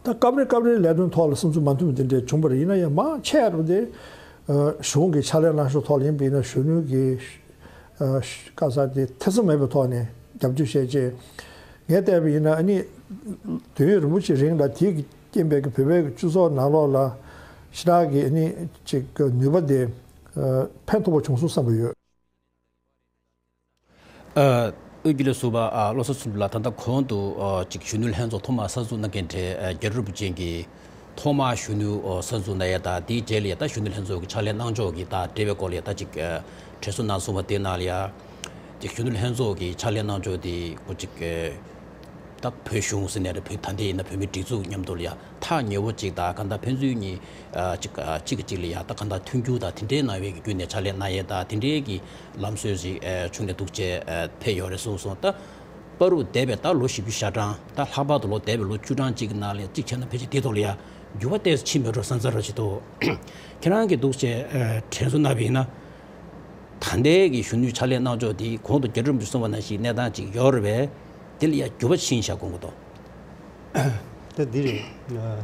ད་སྐབས་རེ་སྐབས་རེ་ལས་དོན་ཐོག་ལ་བསམ་ཚུལ་མ་མཐུན་པ་དེ་འདྲ་བྱུང་བ་རེད། ཡིན་ན་ཡང་མང་ཆེ་བ་དེ་ཨ་གཞུང་གི་ཕྱག་ལས་གནང་ཕྱོགས་ཐོག་ལ་ཡིན་པ་ཡིན་ན་གཞོན་ནུ་གི་ཨ་བཀའ་ཤག་དེ་ཐེ་ཚོམ་མེད་པའི་ཐོག་ནས་རྒྱབ་སྐྱོར་བྱས་རྗེས་ངས་བལྟས་པ་ཡིན་ན་ཨ་ནི་དུས་ཡུན་རིང་པོ་ཞིག་རིང་ལ་དེའི་རྐྱེན་པས་ཀྱི་བོད་པའི་སྤྱི་ཚོགས་ནང་ལོགས་ལ་ཞེ་དྲག་གི་ཨ་ནི་ཅིག་ནུས་པ་དེ་ཨ་ཕན་ཐོགས་པ་བྱུང་སོང་བསམ་པ་ཡོད། ཨ། དབུས་དགེ་ལུགས་ཟུར་པ་ཨ་བློ་བཟང་ཚུལ་ཁྲིམས་ལགས། ད་ལྟ་གོང་དུ་ཨ་ཅིག་གཞོན་ནུ་ལྷན་ཚོགས་ཐོག་མར་གསར་འཛུགས་གནང་མཁན་དེ་ཨ་རྒྱལ་བ་རིན་པོ་ཆེ་གིས་ཐོག་མར་གཞོན་ནུ་ཨ་གསར་འཛུགས་གནང་ཡ་དང་དེའི་རྗེས་ལ་ཡ་ད་གཞོན་ནུ་ལྷན་ཚོགས་ཀྱི་ཕྱག་ལས་གནང་ཕྱོགས་ཀྱི་ད་འབྲེལ་བའི་སྐོར་ལ་ཡ་ད་ཅིག་ཨ་དྲན་གསོ་གནང་སོང་བ་དེ་ནང་ལ་ཡ་ཅིག་གཞོན་ནུ་ལྷན་ཚོགས་ཀྱི་ཕྱག་ལས་གནང་ཕྱོགས་དེ་ཁོ་ཅིག་ཨ་ད་བོད་གཞུང་ཟེར་ནས་རེད། བོད་ད་ལྟའི་ཡིན་ན་བོད་མིའི་སྒྲིག་འཛུགས་མཉམ་དུ་ལ་ཡ་ཐག་ཉེ་བོ་ཅིག་དང་གང་ལྟར་ཕན་ཚུན་གཉིས་ཨ་ཅིག་ཨ་གཅིག་གིས་གཅིག་ལ་ཡ་ད་གང་ལྟར་མཐུན་འགྱུར་དང་དེ་འདྲའི་རྣམ་པའི་བརྒྱུད་ནས་ཕྱག་ལས་གནང་ཡས་དང་དེ་འདྲའི་གི་ལམ་སྲོལ་ཞིག་ཨ་བྱུང་ནས་འདུག་བྱས་ཨ་ཕེབས་ཡོད་རེད་གསུངས་སོང་། ད་བར་དུ་འདས་པའི་ད་ལོ་བཞི་བཅུ་ཞེ་གྲངས། ད་ལྷག་པར་དུ་ལོ་འདས་པའི་ལོ་བཅུ་གྲངས་གཅིག་གི་ནང་ལ་གཅིག་བྱས་ན་ཕལ་ཆེར་དེ་ཐོག་ལ་ཡ་འགྱུར་བ་ཏོག་ཙམ་ཕྱིན་མེད་འགྲོ་བསམ་ཚར་རོ་ཞིག་འདུག་ཁྱེད་རང་གིས་འདུག་བྱས་ཨ་དྲན་གསོ་གནང་བ་ཡིན་ན། ད་ལྟའི་གི་གཞོན་ནུའི་ཕྱག་ལས་གནང་ཕྱོགས་དེ་གོང་དུ་རྒྱ་རི་རིན་པོ་ཆེས་གསུངས་པ་ནང་བཞིན་གནས་སྟངས་ཅིག་ཡོད་རེད་པས། དེ་ལ་ཡ་འགྱུར་བ་ཕྱིན་ཤག་དགོངས་ཀྱི་འདུག་ད་འདི་རེད། ཨ།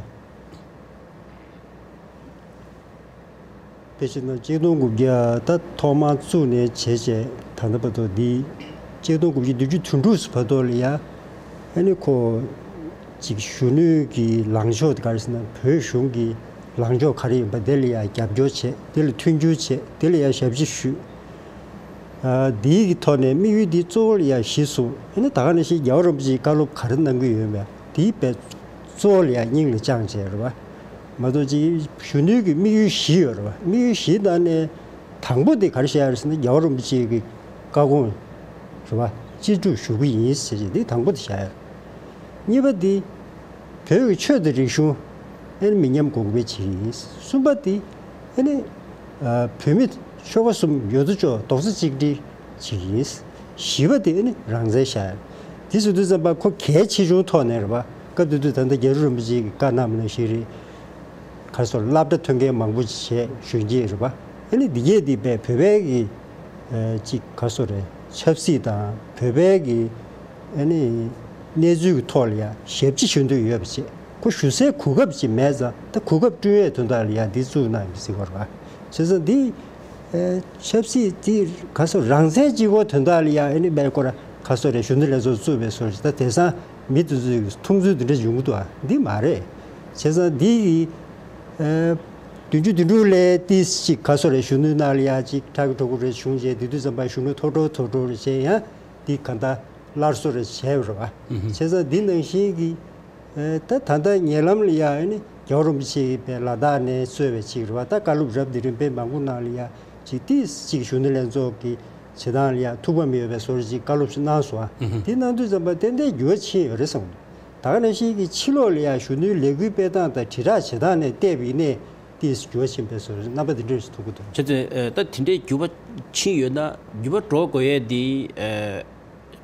དཔེ་བྱས་ན་གཅིག་སྟོང་དགུ་བརྒྱ་ད་ཐོག་མར་བཙུགས་ནས་བྱས་བྱས་ད་ལྟ་བར་དུ་འདི་གཅིག་སྟོང་དགུ་བརྒྱ་བདུན་ཅུ་དོན་དྲུག་བར་དུ་ལ་ཡ་ཨ་ནི་ཁོ་ཅིག་གཞོན་ནུའི་གི་ལངས་ཕྱོགས་དེ་ག་རེ་ཟེར་ན་བོད་གཞུང་གི་ལངས་ཕྱོགས་ག་རེ་ཡིན་པ་དེ་ལ་ཡ་རྒྱབ་སྐྱོར་བྱས། དེ་ལ་མཐུན་འགྱུར་བྱས། དེ་ལ་ཡ་ཞབས་ཕྱི་ཞུས། ཨ། འདིའི་གི་ཐོག་ནས་དམིགས་ཡུལ་འདི་གཙོ་བོ་ལ་ཡ་གཞི་བཟུང་། ཨ་ནི་ད་ག་ནང་བཞིན་རྒྱལ་བ་རིན་པོ་ཆེའི་བཀའ་སློབ་ག་རེ་གནང་གི་ཡོད་མེད་དེའི་བས་གཙོ་བོ་ལ་ཡ་སྙིང་ལ་བཅངས་བྱས་རེད་པ། མ་གཏོགས་ཅིག་གཞོན་ནུའི་གི་དམིགས་ཡུལ་བཞི་ཡོད་རེད་པ། དམིགས་ཡུལ་བཞིའི་ནང་ནས་དང་པོ་དེ་ག་རེ་བཞག་ཡོད་རེད་ཟེར་ན་རྒྱལ་བ་རིན་པོ་ཆེའི་གི་བཀའ་དགོངས་རེད་པ། ཅི་སྒྲུབ་ཞུ་གི་ཡིན་ཟེར་བྱས་འདི་དང་པོ་དེ་བཞག་ཡོད་རེད། གཉིས་པ་འདི། བོད་ཀྱི་ཆོས་དང་རིག་གཞུང་ཨེ་ནི་མི་ཉམས་གོང་འཕེལ་བྱེད་ཀྱི་ཡིན། གསུམ་པ་འདི་ཨེ་ནི་ཨ་བོད་མི་ཆོལ་ཁ་གསུམ་ཡོངས་སུ་རྫོགས་རྡོག་རྩ་གཅིག་སྒྲིལ་བྱེད་ཀྱི་ཡིན། བཞི་པ་འདི་ཨེ་ནི་རང་བཙན་བཞག་ཡ། འདི་ཟེར་དུས་ཙམ་པ་ཁོ་གལ་ཆེ་ཆུང་ཐོག་ནས་རེད་པ། སྐབས་དེ་དུས་ད་ལྟ་རྒྱལ་བ་རིན་པོ་ཆེ་གིས་བཀའ་གནང་བ་ནང་བཞིན་རེད། ག་སོ་སློབ་གྲྭ་ཐོན་མཁན་མང་པོ་ཞིག་བྱས་གཞོན་སྐྱེས་རེད་པ། ཨེ་ནི་འདི་གས་འདི་བས་བོད་པའི་གི་ཨ་ཅིག་ག་སོ་རེད། ཆབ་སྲིད་དང་བོད་པའི་གི་ཨ་ནི་གནས་ཚུལ་གྱི་ཐོག་ལ་ཡ་ཞབས་ཕྱི་ཞུ་འདོད་ཡོད་པ་བྱས། ཁོ་ཞུ་སའི་གོ་སྐབས་ཅིག་མེད་ཙང་ད་གོ་སྐབས་བསྐྲུན་ཡས་དོན་དག་ལ་ཡ་འདི་བཙུགས་གནང་ཡིན་ཟེར་གོ་རེད་པ། བྱས་ཙང་འདི་ཨ་ཆབ་སྲིད་འདི་ག་སོ་རང་བཙན་གཅིག་པོ་དོན་དག་ལ་ཡ་ཨ་ནི་མེད་སྐོར་ག་སོ་རེད། གཞོན་ནུ་ལྷན་ཚོགས་བཙུགས་པའི་སོར་ད་དེང་སང་མི་དེ་ཚོའི་མཐོང་ཚུལ་འདི་འདྲ་ཡོང་གི་འདུག་ཨ། འདི་མ་རེད། བྱས་ཙང་འདི་གི་ཨ་བདུན་ཅུ་དོན་དྲུག་ལོའི་ཏིས་ཅིག་ག་སོ་རེད། གཞོན་ནུའི་ནང་ལ་ཡ་ཅིག་ཁྲག་གི་གྲོགས་པོ་རེ་བྱུང་རྗེས་དེ་དུས་ཙམ་པ་གཞོན་ནུ་མཐོ་གྲོགས་མཐོ་གྲོགས་རེ་བྱས་ཡང་འདི་ག་འདྲ་སླར་གསོ་རེ་བྱས་པ་རེད་པ། ཨུ་ཧུ། བྱས་ཙང་འདི་ནང་བཞིན་གྱི་ཨ་ད་ད་ལྟ་ཉེ་ལམ་ལ་ཡ་ཨ་ནི་རྒྱལ་བ་རིན་པོ་ཆེ་གིས་པའི་ལ་དྭགས་ནས་གཙོས་པའི་ཅིག་རེད་པ། ད་བཀའ་སློབ་རབ་དེ་རིང་དཔེ་མང་པོ་ནང་ལ་ཡ་ཅིག་ཏིས་ཅིག་གཞོན་ནུ་ལྷན་ཚོགས་ཀྱི་བྱེད་སྟངས་ལ་ཡ་ཐུགས་ཕམ་ཡོད་པའི་བཟོ་འདྲ་ཅིག་བཀའ་སློབ་ཅིག་གནང་སོང་ཨ། ཨུ་ཧུ། འདི་གནང་དུས་ཙམ་པ་ཏན་ཏན་འགྱུར་བ་ཕྱིན་ཡོད་རེད་བསམ་གྱི་འདུག་ད་ག་ནང་བཞིན་གྱི་ཕྱི་ལོགས་ལ་ཡང་གཞོན་ནུའི་ལས་འགུལ་སྤེལ་སྟངས་དང་དྲིལ་བསྒྲགས་བྱེད་སྟངས་ནས་བལྟས་པ་ཡིན་ནའི་ཏིས་འགྱུར་བ་ཕྱིན་པའི་བཟོ་རྣམ་པ་འདི་འདྲ་ཞིག་ཐུག་གི་འདུག་བྱས་ཙང་ཨ་ད་དེ་འདྲའི་འགྱུར་བ་ཕྱིན་ཡོད་ན་འགྱུར་བ་འགྲོ་དགོས་ཡས་འདི་ཨ་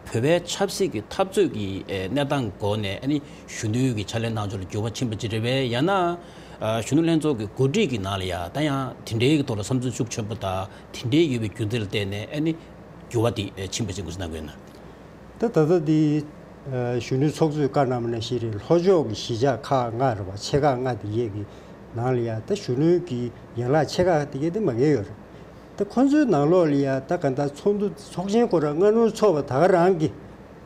བོད་པའི་ཆབ་སྲིད་ཀྱི་འཐབ་རྩོད་ཀྱི་ཨ་གནས་སྟངས་སྒོ་ནས་ཨ་ནི་གཞོན་ནུའི་གི་ཕྱག་ལས་གནང་ཕྱོགས་ལ་འགྱུར་བ་ཕྱིན་པ་ཅིག་རེད་པས། ཡང་ན་ཨ་གཞོན་ནུ་ལྷན་ཚོགས་ཀྱི་འགོ་ཁྲིད་ཀྱི་ནང་ལ་ཡང་ད་ཡང་དེ་འདྲའི་གི་ཐོག་ལ་བསམ་ཚུལ་ཤུགས་ཆེན་པོ་དང་དེ་འདྲའི་ཡོད་པའི་རྒྱུ་མཚན་ལ་བརྟེན་ནས་ཨ་ནི་འགྱུར་བ་དེ་ཨ་ཕྱིན་པ་ཅིག་འགོ་འཛིན་གནང་དགོས་ན། ད་ད་ལྟ་འདི་ཨ་གཞོན་ནུའི་ཚོགས་གཙོས་བཀའ་གནང་བ་ནང་བཞིན་རེད། ལྷོ་ཕྱོགས་ཀྱི་གཞིས་ཆགས་ཁག་ལྔ་རེད་པ། ཆེ་ཁག་ལྔ་དེ་གས་ཀྱི་ནང་ལ་ཡ་ད་གཞོན་ནུའི་གི་ཡན་ལག་ཆེ་ཁག་དེ་གས་དེ་མ་གས་ཡོད་རེད། ད་ཁོ་ཚོའི་ནང་ལོགས་ལ་ཡ་ད་ག་འདྲ་ཚོགས་འདུ་ཚོགས་ཆེན་སྐོར་སྔ་སྣུར་ཚོགས་པ་ད་ག་རང་གི་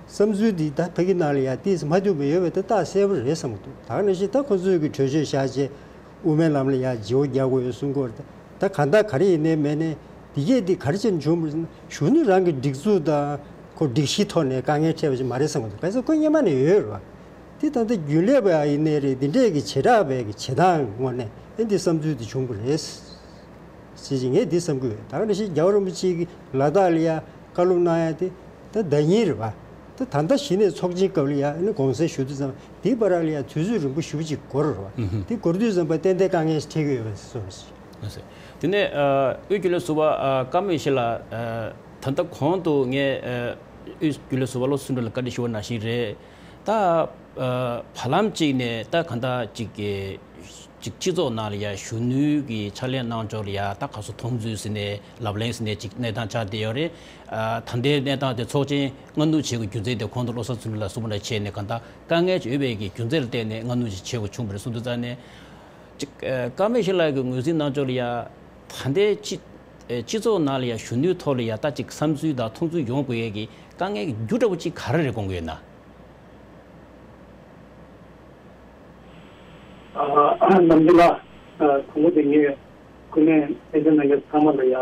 བསམ་ཚུལ་འདི་ད་ཕ་གི་ནང་ལ་ཡ་ཏིས་མ་མཐུན་པ་ཡོད་པ་ད་རྟགས་གསལ་པོ་རེད་བསམ་གྱི་འདུག་ད་ག་ནང་བཞིན་ད་ཁོ་ཚོའི་གི་གྲོས་ཆོད་བཞག་རྗེས་དབུ་མའི་ལམ་ལ་ཡ་བརྗེ་བོ་རྒྱག་དགོས་ཡོད་གསུང་གི་ཡོད་རེད། ད་གང་ལྟར་ག་རེ་ཡིན་ནའི་མེད་ནའི་འདི་གས་འདི་ག་རེ་བྱས་ནས་བྱུང་བ་རེད་ཟེར་ན་གཞོན་ནུ་རང་གི་སྒྲིག་འཛུགས་དང་ཁོ་སྒྲིག་གཞིའི་ཐོག་ནས་དཀའ་ངལ་འཕྲད་པ་ཞིག་མ་རེད་བསམ་གྱི་འདུག་གལ་སྲིད་ཁོ་སྔོན་མ་ནས་ཡོད་རེད་བ། འདི་ད་ལྟ་རྒྱུན་ལས་པ་ཡིན་ནའི་རེད། འདི་འདྲས་ཀྱི་བྱེ་བྲག་པའི་གི་བྱེད་སྟངས་ངོ་ནས་ཨེ་འདི་བསམ་ཚུལ་འདི་བྱུང་བ་རེད་ཟེར་གྱི་ངས་འདི་བསམ་གྱི་ཡོད། ད་ག་ནང་བཞིན་རྒྱལ་བ་རིན་པོ་ཆེ་གི་ལ་དྭགས་ལ་ཡ་བཀའ་སློབ་གནང་ཡ་དེ་ད་ཟླ་ཉིན་རེད་བ། ད་ད་ལྟ་གཞི་ནས་ཚོགས་ཆེན་སྐབས་ལ་ཡང་ཨ་ནི་དགོངས་སེལ་ཞུ་དུས་ཙམ་དེའི་བར་ལ་ཡང་དུས་ཚོད་རིང་པོ་ཞེ་པོ་ཅིག་འགོར་བ། ཨུ་ཧུམ། དེ་འགོར་དུས་ཙམ་པ་ཏན་ཏན་དཀའ་ངལ་འཕྲད་ཀྱི་ཡོད་པ་གསུངས་སོང་། དེ་ནས་ཨ་དབུས་རྒྱུན་ལས་ཟུར་པ་ཨ་ཀརྨ་ཡེ་ཤེས་ལགས། ཨ་ད་ལྟ་གོང་དུ་ངས་ཨ་དབུས་རྒྱུན་ལས་ཟུར་པ་བློ་བཟང་ཚེ་རིང་ལ་བཀའ་འདྲི་ཞུ་བ་ནང་བཞིན་རེད། ད་ཨ་བར་ལམ་གཅིག་ནས་ད་གང་ལྟར་ཅིག་གི་ཅིག་སྤྱི་ཚོགས་ནང་ལ་ཡ་གཞོན་ནུའི་གི་ཕྱག་ལས་གནང་ཕྱོགས་ལ་ཡ་ད་ག་སོ་མཐོང་ཚུལ་ཟེར་ནས་ལབ་གླེང་ཟེར་ནས་ཅིག་གནས་སྟངས་ཆགས་བསྡད་ཡོད་རེད། ཨ་ད་ལྟའི་གནས་སྟངས་དེ་ཚོགས་ཆེན་སྔ་སྣུར་བྱེད་དགོས་རྒྱུ་མཚན་དེ་གོང་དུ་བློ་བཟང་ཚེ་རིང་ལགས་གསུངས་པ་ནང་བྱས་ནས་གང་ལྟར་དཀའ་ངལ་ཅིག་ཡོད་པའི་གི་རྒྱུ་མཚན་ལ་བརྟེན་ནས་སྔ་སྣུར་ཅིག་བྱེད་དགོས་བྱུང་བ་རེད་གསུངས་དུས་ཙང་ནས། ཅིག་ཨ་ཀརྨ་ཡེ་ཤེས་ལགས་ཀྱི་ངོས་འཛིན་གནང་ཕྱོགས་ལ་ཡ་ད་ལྟའི་སྤྱི་ཨ་སྤྱི་ཚོགས་ནང་ལ་ཡ་གཞོན་ནུའི་ཐོག་ལ་ཡ་ད་ཅིག་བསམ་ཚུལ་དང་མཐོང་ཚུལ་ཡོང་དགོས་ཡས་ཀྱི་དཀའ་ངལ་གྱི་རྒྱུ་འདྲ་པོ་ཅིག་ག་རེ་རེད་དགོངས་ཀྱི་ཡོད་ན། ཨ་ནམ་རྒྱུན་ལ་ཨ་དང་པོ་དེ་ངས་སྐུ་ངལ་ཕན་ཚུན་ནང་གི་ཚང་མ་ལ་ཡ་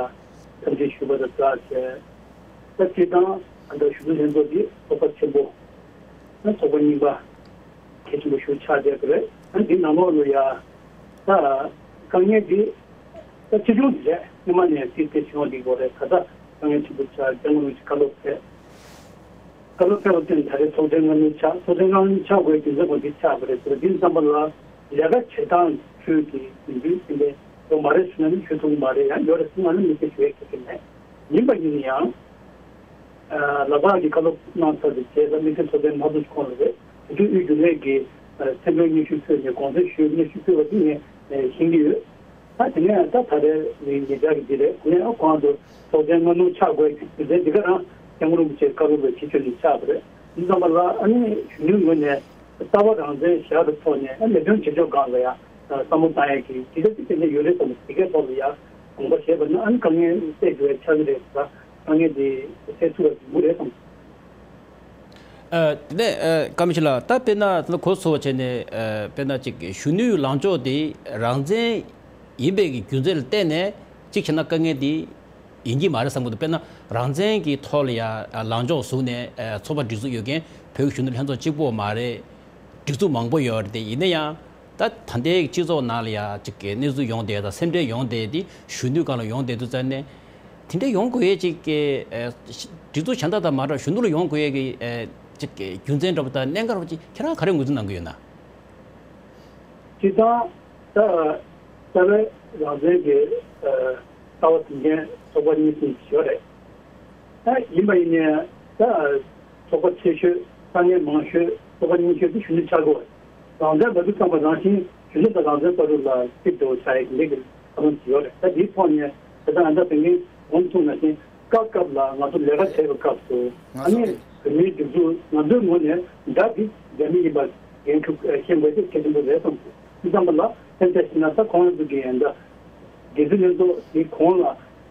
འཚམས་འདྲི་ཞུ་བ་དང་སྦྲགས་བྱས། ད་སྤྱིར་བཏང་ཨ་ད་གཞོན་ནུ་ལྷན་ཚོགས་འདི་ཚོགས་པ་ཆེན་པོ། ཨ་ཚོགས་པ་རྙིང་པ་གལ་ཆེན་པོ་ཞིག་ཆགས་བསྡད་པ་རེད། ཨ་འདི་ནང་ལོགས་ལ་ཡ་ད་དཀའ་ངལ་འདི་ད་ཆེ་ཆུང་འདི་རེད། སྔོན་མ་ནས་དེ་དེ་བྱུང་བ་འདི་གོ་རེད། ད་ད་དཀའ་ངལ་ཆེན་པོ་ཆགས་སྐྱབས་མགོན་རིན་པོ་ཆེ་བཀའ་སློབ་ཕེབས། བཀའ་སློབ་ཕེབས་པར་བརྟེན་ད་རེས་ཚོགས་ཆེན་སྔ་སྣུར་ཆགས། ཚོགས་ཆེན་སྔ་སྣུར་ཆགས་དགོས་རྒྱུ་མཚན་པོ་འདི་ཆགས་པ་རེད་ཟེར། འདི་ཙམ་པ་ལ་ལས་ཀ་བྱེད་སྟངས་ཁྲོད་ཀྱི་རྒྱུན་འཛིན་ཟིན་པའི་ཡོད་མ་རེད་ཟེར་ན་ནི་ཞུ་ཐུབ་ཀྱི་མ་རེད། ཡང་ཡོད་རེད་ཟེར་ན་ནི་མི་ཚེ་ཞུ་ཡས་ཁེ་ཁེ་མེད། ཡིན་པ་ཡིན་ན་ཡང་། ལ་དྭགས་ཀྱི་བཀའ་སློབ་གནང་ཚར་བའི་རྗེས་ལ་དམིགས་བསལ་ཚོགས་ཆེན་མ་ཐུག་གོང་ལ་རེད། དེ་དུས་དབུས་རྒྱུན་ལས་ཀྱི་མཚན་སྨད་སྙན་ཞུ་ཕུལ་ནས་དགོངས་སེལ་ཞུས་སྙན་ཞུ་ཕུལ་བ་དེ་ངས་ཤེས་ཀྱི་ཡོད། ད་དེ་ནས་ད་ད་རེས་ངེད་ཅག་གི་འདི་རེད། དེ་ནས་གོང་དུ་ཚོགས་ཆེན་སྔ་སྣུར་ཆགས་དགོས་ཀྱི་དུས་ཚོད་འདི་ག་རང་སྐྱབས་མགོན་རིན་པོ་ཆེའི་བཀའ་སློབ་ལ་གཞི་བཅོལ་ནས་ཆགས་པ་རེད། འདི་ཙམ་པ་ལ་ཨ་ནི་གཞོན་ནུའི་ངོས་ནས་ལྟ་བ་རང་བཙན་བཞག་པའི་ཐོག་ནས་ཨ་ལས་དོན་བྱེད་ཕྱོགས་སྒང་ལ་ཡང་བསམ་བློ་བཏང་ཡས་ཀྱི་ཇི་ལྟར་ཅིག་ཏན་ཏན་ཡོད་རེད་བསམ། དེ་གའི་ཐོག་ལ་ཡང་དགོངས་པ་བཞེས་པ་ན་ཨ་ནི་དཀའ་ངལ་སེལ་དགོས་ཡས་ཆགས་ཀྱི་རེད་ཟེར། དཀའ་ངལ་དེ་སེལ་ཐུབ་པ་ཡོང་གི་རེད་བསམ། ཨ་དེ་ནས་ཨ་ཀརྨ་ཡེ་ཤེས་ལགས། ད་དཔེར་ན་ད་གོ་སོང་བ་བྱས་ནས་ཨ་དཔེར་ན་ཅིག་གཞོན་ནུའི་ལངས་ཕྱོགས་དེ་རང་བཙན་ཡིན་པའི་གི་རྒྱུ་མཚན་ལ་བརྟེན་ནས་ཅིག་བྱས་ན་དཀའ་ངལ་དེ་ཡིན་གྱི་མ་རེད་བསམ་གྱི་འདུག་དཔེར་ན་རང་བཙན་གྱི་ཐོག་ལ་ཡ་ལངས་ཕྱོགས་བཟུང་ནས་ཨ་ཚོགས་པ་སྒྲིག་འཛུགས་ཡོད་མཁན་བོད་ཀྱི་གཞོན་ནུ་ལྷན་ཚོགས་གཅིག་པོ་མ་རེད། སྒྲིག་འཛུགས་མང་པོ་ཡོད་རེད་དེ། ཡིན་ན་ཡང་ད་ད་ལྟའི་སྤྱི་ཚོགས་ནང་ལ་ཡ་ཅིག་གི་གནས་ཚུལ་ཡོང་བསྡད་དང་སེམས་ཁྲལ་ཡོང་བསྡད་དེ་གཞོན་ནུའི་སྒང་ལ་ཡོང་བསྡད་དུས་ཙང་ནས། དེ་འདྲ་ཡོང་དགོས་ཡས་ཅིག་གི་ཨ་སྒྲིག་འཛུགས་གཞན་དག་དང་མ་འདྲ་བ་གཞོན་ནུ་ལ་ཡོང་དགོས་ཡས་ཀྱི་ཨ་ཅིག་གི་རྒྱུ་མཚན་འདྲ་པོ་དང་གནད་འགག་འདྲ་པོ་ཅིག་ཁྱེད་རང་ག་རེ་ངོས་འཛིན་གནང་གི་ཡོད་ན། སྤྱིར་བཏང་ད་རྩ་བའི་རང་བཙན་གྱི་ཨ་ལྟ་བ་འཛིན་མཁན་ཚོགས་པ་གཉིས་གསུམ་ཡོད་རེད། ད་ཡིན་པ་ཡིན་ནའི་ད་ཚོགས་པ་ཆེ་ཤོས་དཀའ་ངལ་མང་ཤོས་ཚོགས་པ་རྙིང་ཤོས་དེ་གཞོན་ནུ་ཆགས་ཀྱི་ཡོད་རེད། རང་བཙན་ལབ་དུས་ཙམ་པ་རང་བཞིན་གཞོན་ནུ་དང་རང་བཙན་བར་དུ་ལ་གཅིག་ཏུ་ཆགས་ཡས་འདི་གི་བསམ་བློ་ཅིག་ཡོད་རེད། ད་འདིའི་ཐོག་ནས་ད་ལྟ་ཨ་ད་དེ་ངས་གོང་གསུངས་ནང་བཞིན་སྐབས་སྐབས་ལ་ང་ཚོ་ལས་ཀ་བྱེད་པའི་སྐབས་སུ་ཨ་ནི་བོད་མིའི་སྒྲིག་འཛུགས་ང་ཚོའི་ངོས་ནས་དགྲ་འདི་རྒྱ་མི་ཡིན་པ་འགན་འཁྲི་ཤེས་དགོས་དེ་གལ་ཆེན་པོ་རེད་བསམ་གྱི། འདི་ཙམ་པ་ལ་ཕན་ཆད་ཕྱིན་ན་ད་ཁོང་རང་ཚོ་གི་ཡན་ད་སྒེར་རྩིས་ལྷན་ཚོགས་དེའི་གོང་ལ་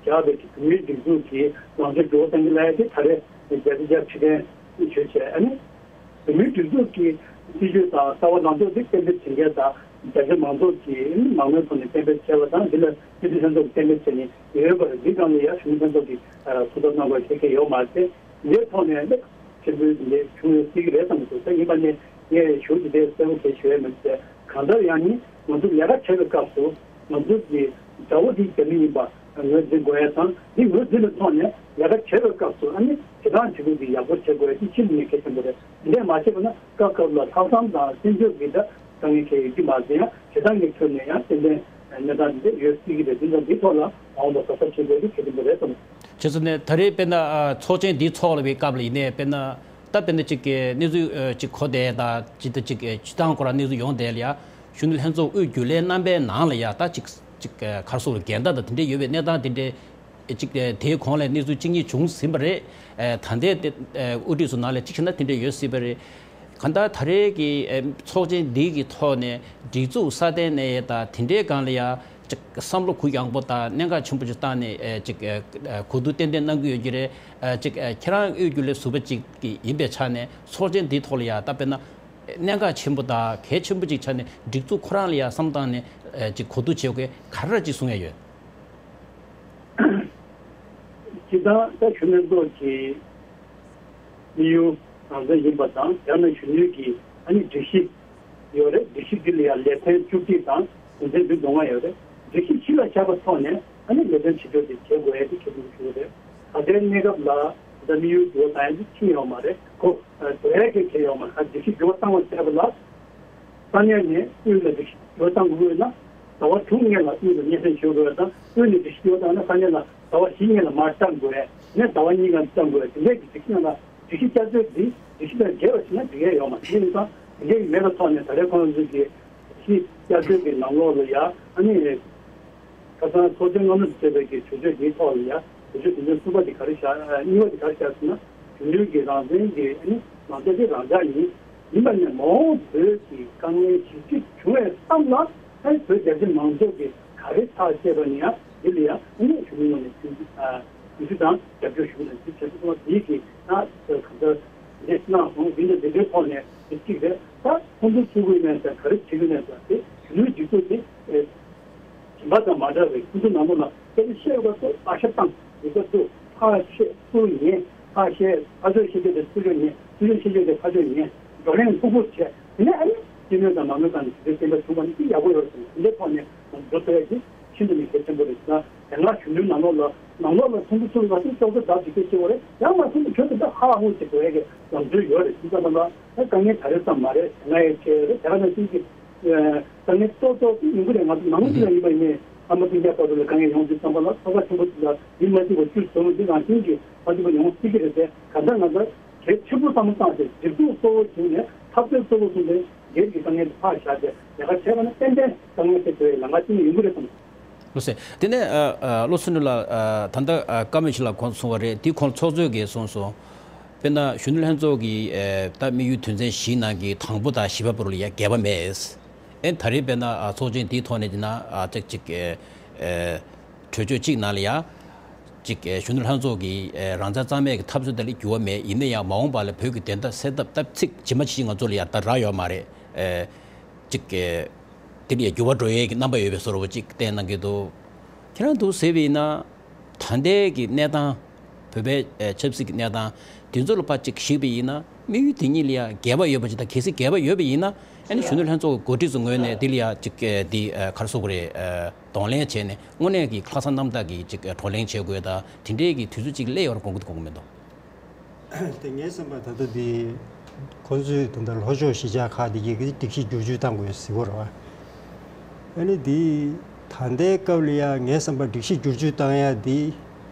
བཞག་པའི་གི་བོད་མིའི་སྒྲིག་འཛུགས་ཀྱི་ལངས་ཕྱོགས་འགྱུར་བ་གཏོང་གི་ལབ་ཡ་དེ་ད་རེས་རྒྱ་ཆེ་རྒྱ་ཆེ་མཁན་ཞུ་བྱས། ཨ་ནི་བོད་མིའི་སྒྲིག་འཛུགས་ཀྱི་སྲིད་བྱུས་དང་ལྟ་བ་ལངས་ཕྱོགས་དེ་གཏན་འབེབས་བྱེད་མཁན་དང་རྒྱ་ཆེ་མང་ཚོགས་ཀྱིས་མང་མོས་ཐོག་ནས་གཏན་འབེབས་བྱས་པ་དང་། འདི་ལ་སྲིད་བྱུས་ལྷན་ཚོགས་ཀྱིས་གཏན་འབེབས་བྱས་ནས་ཡོད་པ་རེད། འདི་སྒང་ལ་ཡ་གཞོན་ནུ་ལྷན་ཚོགས་ཀྱིས་ཐུགས་འཚབ་གནང་དགོས་གལ་ཆེ་ཡོད་མ་རེད། འདིའི་ཐོག་ནས་ནི་ཕྱིར་འབུད་འདི་བྱུང་ཡོད་སྲིད་ཀྱི་རེད་བསམ་གྱི་འདུག་ད་ཡིན་པ་ནི་ངས་ཞུ་རྒྱུ་དེ་གསལ་པོ་དེ་ཞུ་ཡ་མིན་ཏེ། གང་ལྟར་ཡང་ནི་ང་ཚོ་ལས་ཀ་བྱེད་པའི་སྐབས་སུ་ང་ཚོ་གི་དགྲ་བོ་དེ་རྒྱ་མི་ཡིན་པ་ངོས་འཛིན་དགོས་ཡ་དང་། འདི་ངོས་འཛིན་པའི་ཐོག་ནས་ལས་ཀ་བྱེད་པའི་སྐབས་སུ་ཨ་ནི་བྱེད་སྟངས་བྱེད་ལུགས་འདི་ཡག་པོ་བྱེད་དགོས་ཡ་དེ་ཤིན་ཏུ་ནས་གལ་ཆེན་པོ་རེད། འདི་འདྲས་མ་བྱས་པ་ན་སྐབས་སྐབས་ལ་ལྷག་བསམ་དང་བརྩི་འཇོག་གི་ད་དཀའ་ངལ་ཁྱད་ཡོད་ཀྱི་མ་ཟད་ཡང་བྱེད་སྟངས་ཀྱི་ཁྲོད་ནས་ཡང་ཏན་ཏན་གནས་སྟངས་འདི་འདྲས་ཡོད་སྲིད་ཀྱི་རེད། འདི་ཙམ་འདིའི་ཐོག་ལ་མ་འོངས་པ་གཟབ་གཟབ་བྱེད་དགོས་དེ་གལ་ཆེན་པོ་རེད་བསམ། བྱས་ཙང་ནས་ད་རེས་དཔེར་ན་ཨ་ཚོགས་ཆེན་འདིའི་ཚོགས་ལ་བའི་སྐབས་ལ་ཡིན་ནའི་དཔེར་ན་ད་དཔེར་ན་གཅིག་གི་གནས་ཚུལ་ཨ་གཅིག་གོ་བསྡད་ད་ཅིག་ད་གཅིག་གི་སྤྱིར་བཏང་ཁོ་རང་གནས་ཚུལ་ཡོང་བསྡད་ལ་ཡ་གཞོན་ནུ་ལྷན་ཚོགས་དབུས་རྒྱུན་ལས་རྣམ་པའི་ནང་ལ་ཡ་ད་གཅིག་གཅིག་ག་རེ་ཟེར་དགོས་རེད། འགལ་ཟླ་དང་དེ་འདྲས་ཡོད་པའི་གནས་སྟངས་དེ་འདྲས་གཅིག་དེའི་གོང་ལ་གནས་ཚུལ་གཅིག་གཉིས་བྱུང་ཟིན་པ་རེད། ཨ་ད་ལྟའི་དེ་ཨ་དབུ་ཁྲིད་ཚོ་ནང་ལ་གཅིག་བྱས་ན་དེ་འདྲས་ཡོད་སྲིད་པ་རེད། གང་ལྟར་ད་རེས་ཀྱི་ཨེམ་ཚོགས་ཆེན་འདི་གི་ཐོག་ནས་སྒྲིག་འཛུགས་སྲ་བརྟན་གནས་ཡས་དང་དེ་འདྲའི་སྒང་ལ་ཡ་ཅིག་བསམ་བློ་གུ་ཡངས་པོ་དང་གནད་འགག་ཆེན་པོ་ཅིག་བཏང་ནས་ཨེ་ཅིག་ཨེ་གོ་བསྡུར་ཏན་ཏན་གནང་གི་ཡོད་ཀྱི་རེད། ཨེ་ཅིག་ཨེ་ཁྱེད་རང་དབུས་རྒྱུན་ལས་ཟུར་པ་ཅིག་གི་ཡིན་པའི་ཆ་ནས་ཚོགས་ཆེན་འདིའི་ཐོག་ལ་ཡ་ད་དཔེར་ན་གནད་འགག་ཆེན་པོ་དང་གལ་ཆེན་པོ་ཅིག་ཆ་ནས་སྒྲིག་འཛུགས་ཁོ་རང་ལ་ཡ་བསམ་བཏང་ནས་ཨེ་ཅིག་གོ་བསྡུར་བྱེད་དགོས་ག་རེ་ཅིག་གསུང་ཡ་ཡོད། སྤྱིར་བཏང་ད་གཞོན་ནུ་ལྷན་ཚོགས་ཀྱི་དམིགས་ཡུལ་རང་བཙན་ཡིན་པ་དང་། ཡང་ན་གཞོན་ནུའི་གི་ཨ་ནི་སྒྲིག་གཞི་ཡོད་རེད། སྒྲིག་གཞི་འདི་ལ་ཡང་ལེ་ཚན་བཅུ་གཅིག་དང་དོན་ཚན་བདུན་དོན་ལྔ་ཡོད་རེད། སྒྲིག་གཞི་གཞི་ལ་བཞག་པའི་ཐོག་ནས་ཨ་ནི་ལེ་ཚན་བྱེད་ཕྱོགས་དེ་བྱེད་དགོས་ཡ་དེ་གལ་ཆེན་པོ་ཞིག་རེད། ད་ལྟའི་གནས་སྐབས་ལ་ ད་དམིགས་ཡུལ་འགྱུར་བ་བཏང་ཡ་དེ་ཕྱིན་ཡོད་མ་རེད། ཁོ་ཨ་འགྲོ་ཡ་གི་ཁེ་ཡོད་མ་རེད། སྒྲིག་གཞི་འགྱུར་བ་བཏང་བ་བྱས་པ་ལ། ས་གནས་ནས་དབུས་ལ་སྒྲིག་གཞི་འགྱུར་བ་བཏང་དགོས་ཡོད་ན། ཟླ་བ་དྲུག་སྔོན་ལ་དབུས་ལ་སྙན་སེང་ཞུ་དགོས་ཡ་དང་། དབུས་ནས་སྒྲིག་གཞི་འགྱུར་བ་བཏང་ན་ས་གནས་ལ་ཟླ་བ་བཞི་སྔོན་ལ་མར་བཏང་དགོས་ཡ། ནས་ཟླ་བ་གཉིས་སྔོན་ལ་བཏང་དགོས་ཡ། དེ་འདྲའི་གི་སྒྲིག་གཞི་ནང་ལ། སྒྲིག་གཞི་བསྐྱར་བཅོས་འདི་སྒྲིག་གཞི་དང་འགལ་བ་བྱས་ན་འགྲིག་ཡ་ཡོད་མ་རེད། དེ་ཡིན་ཙང་དེ་འདྲའི་མེད་པའི་ཐོག་ནས། ད་རེས་ཁོང་ཚོས་ཀྱི་སྒྲིག་གཞི་བསྐྱར་བཅོས་ཀྱི་ནང་ལོགས་ལ་ཡ། ཨ་ནི་ཁ་སང་ཚོགས་ཆེན་སྔ་མོ་བྱས་པའི་གི་གྲོས་ཆོད་འདིའི་ཐོག་ལ་ཡ། གྲོས་ཆོད་དོན་ཚན་གསུམ་པ་འདི་ག་རེ་བཞག་ཨ། གཉིས་པ་འདི་ག་རེ་བཞག་ཟེར་ན། གཞོན་ནུའི་གི་རང་བཙན་གྱི་ཨ་ནི་མང་ཚོགས་དེ་རང་འཇགས་ཡིན། ཡིན་པ་ནས་མ་འོངས་བོད་ཀྱི་དཀའ་ངལ་ཞི་འགྲིག་བྱུང་བའི་མཚམས་ལ། ཨ་ནི་བོད་རྒྱ་ཆེ་མང་ཚོགས་ཀྱི་ག་རེ་ཐག་བཅད་པ་ནི་ཡང་འདི་ལ་ཡང་ཨ་ནི་གཞོན་ནུ་ཡོངས་ནས་མཐུན་འགྱུར་ཨ་མཐུན་འགྱུར་དང་རྒྱབ་སྐྱོར་ཞུ་གི་ཡོད་ཟེར་བྱས་སོང་བ། དེའི་གི་ད་གང་ལྟར་འདི་གནང་སོང་། འདི་འདྲ་འདི་འདྲའི་ཐོག་ནས་འདི་གཅིག་རེད། ད་ཁོང་ཚོ་ཚུར་བཀུག་ནས་ད་ག་རེ་བྱེད་ཀྱི་ཡོད་ནས་ད་དེ་གཞོན་ནུའི་སྒྲིག་འཛུགས་དེ་ཨེ་རིམ་པ་དང་མ་འདྲ་བའི་ཁོང་ཚོ་ནང་ལོགས་ལ་སྐད་ཆ་བཤད་དགོས་སོགས། བཀའ་ཤག་བཏང་ཡོད་པ་ཚོ་ཕར་བཤད་ཚུར་ཉན། ཕར་བཤད་ཕར་ཕྱོགས་བཤད་རྒྱུ་དེ་ཚུར་ཕྱོགས་ཉན། ཚུར་ཕྱོགས་བཤད་རྒྱུ་དེ་ཕར་ཕྱོགས་ཉན། བགྲོ་གླེང་ལྷུག་པོ་བྱས། དེ་ནས་ཨ་ནི་སྤྱི་མོས་དང་མང་མོས་ཁང་ནས་དེ་འདྲའི་བསྟན་པ་བྱུང་བ་ནི་དེ་ཡག་པོ་ཡོད་རེད་བསམ། དེ་འདྲའི་ཐོག་ནས་འགྲོ་ཐུབ་ཡ་གི་ཤིན་ཏུ་ནས་གལ་ཆེན་པོ་རེད། ད་དེ་སྔ་གཞོན་ནུའི་ནང་ལོགས་ལ་ནང་ལོགས་ལ་ཚོགས་འདུ་ཚོགས་ན་ཅོག་ཙེ་བརྡབ་ཅིག་སྐད་ཆེ་བ་རེད། ཡང་མ་ཚོགས་འདུ་ཁྱོན་དུ་ད་ཧ་ཧུ་ཅིག་འགྲོ་ཡ་གི་ལམ་སྲོལ་ཡོད་རེད། དེ་ཙམ་པ་ལ་ད་དཀའ་ངལ་ད་རེས་ཙམ་མ་རེད། དེ་སྔ་ཡང་བྱས་ཡོད་རེད། དེ་ག་ནང་བཞིན་གྱི་དཀའ་ངལ་ཏོག་ཏོག་ཅིག་ཡོང་གི་རེད། ང་ཚོ་ནང་མི་ཅིག་ལ་ཡིན་པ་ཡིན་ནའི་ཨ་མ་སྤུན་ཀྱག་བར་དུ་ལ་དཀའ་ངལ་ཡོང་དུས་ཙམ་པ་ལ་ཚོགས་པ་ཆེན་པོ་ཅིག་ལ་མི་མ་ཐིག་པ་བཅུ་བཟོ་འོང་དུས་ནང་བཞིན་གྱི་ཨ་ཐིག་པ་ཡོང་སྲིད་ཀྱི་རེད་དེ། ག་འདྲ་ང་ཚོ་གལ་ཆེན་པོ་བསམ་བློ་བཏང་སྟེ་སྒྲིག་འཛུགས་གཙོ་བོ་བྱུང་ནས་འཐབ་རྩོད་གཙོ་བོ་བྱུང་ནས་སྒེར་གྱི་དཀའ་ངལ་དེ་ཕར་བཞག་སྟེ་ལས་ཀ་བྱས་པ་ན་ཏན་ཏན་དཀའ་ངལ་དེ་དེ་ལམ་ཁ་ཅིག་ཡོང་གི་རེད་བསམ། ལགས་སོ། དེ་ནས་ཨ་ཨ་བློ་བཟང་ནོར་ལགས། ཨ་ད་ལྟ་ཨ་བཀའ་མོལ་ཞིག་ལ་ཁོང་གསུངས་པ་རེད། དེ་ཁོང་ཚོགས་གཙོས་ཀྱིས་གསུངས་སོང་། དཔེར་ན་གཞོན་ནུ་ལྷན་ཚོགས་ཀྱི་ཨ་ད་དམིགས་ཡུལ་དོན་ཚན་བཞིའི་ནང་གི་དང་པོ་དང་བཞི་པ་བར་ལ་ཡ་འགལ་བ་མེད། ཨེ་ད་རེས་དཔེར་ན་ཨ་ཚོགས་ཆེན་དེའི་ཐོག་ནས་ཡིན་ན་ཨ་ཅིག་ཅིག་ཨེ་ཨེ་གྲོས་ཆོད་གཅིག་ནང་ལ་ཡ། ཅིག་ཨེ་གཞོན་ནུ་ལྷན་ཚོགས་ཀྱིས་ཨེ་རང་བཙན་གཙང་མའི་གི་འཐབ་རྩོད་དེ་ལ་འགྱུར་བ་མེད། ཡིན་ན་ཡང་མ་འོངས་པ་ལ་བོད་ཀྱི་བདེན་མཐའ་གསལ་ཐབས་ད་ཚིག་ཇི་མ་ཇི་བཞིན་ང་ཚོ་ལ་ཡ་ད་རག་ཡོད་མ་རེད། ཨེ་ཅིག་ཨེ་དེ་ལ་ཡ་འགྱུར་བ་འགྲོ་ཡས་ཀྱི་རྣམ་པ་ཡོད་པའི་བཟོ་འདྲ་བོ་ཅིག་བསྟན་གནང་གི་འདུག་ཁྱེད་རང་ཚོས་ཟེར་བ་ཡིན་ན། ད་ལྟའི་གི་གནས་སྟངས། བོད་པའི་ཨེ་ཆབ་སྲིད་ཀྱི་གནས་སྟངས་དེ་ཚོ་ལ་ཕར་ཅིག་གཞིགས་པ་ཡིན་ན། དམིགས་ཡུལ་དེ་གཉིས་ལ་ཡང་འགལ་བ་ཡོད་པ་ཅིག་དང་། གལ་སྲིད་འགལ་བ་ཡོད་པ་ཡིན་ན། ཨ་ནི་གཞོན་ནུ་ལྷན་ཚོགས་ཀྱི་འགོ་ཁྲིད་ཚོ་ངོས་ནས་དེ་ལ་ཡང་ཅིག་ཨེ་དེ་ཨེ་ག་རེ་ཟེར་དགོས་རེད། ཨེ་གདོང་ལེན་བྱས་ནས་དངོས་གནས་ཀྱི་ལྷག་བསམ་རྣམ་དག་གིས་ཅིག་ཨེ་བགྲོ་གླེང་བྱེད་དགོས་དང་། དེ་འདྲའི་གི་དུས་ཚོད་ཅིག་སླེབས་ཡོང་རེད་དགོངས་ཀྱི་འདུག་དགོངས་ཀྱི་མི་འདུག་དེ་ངའི་བསམ་པར་ད་ལྟ་འདི་ཁོང་ཚོས་ད་ལྟ་ལྷོ་ཕྱོགས་གཞིས་ཆགས་ཁག་འདི་གའི་སྒྲིག་གཞི་བསྒྱུར་བཅོས་བཏང་དགོས་ཟེར་གྱི་ཡོད་རེད་བ། ཨ་ནི་འདི་ད་ལྟའི་སྐབས་ལ་ཡང་ངའི་བསམ་པར་སྒྲིག་གཞི་བསྒྱུར་བཅོས་བཏང་ཡ་འདི་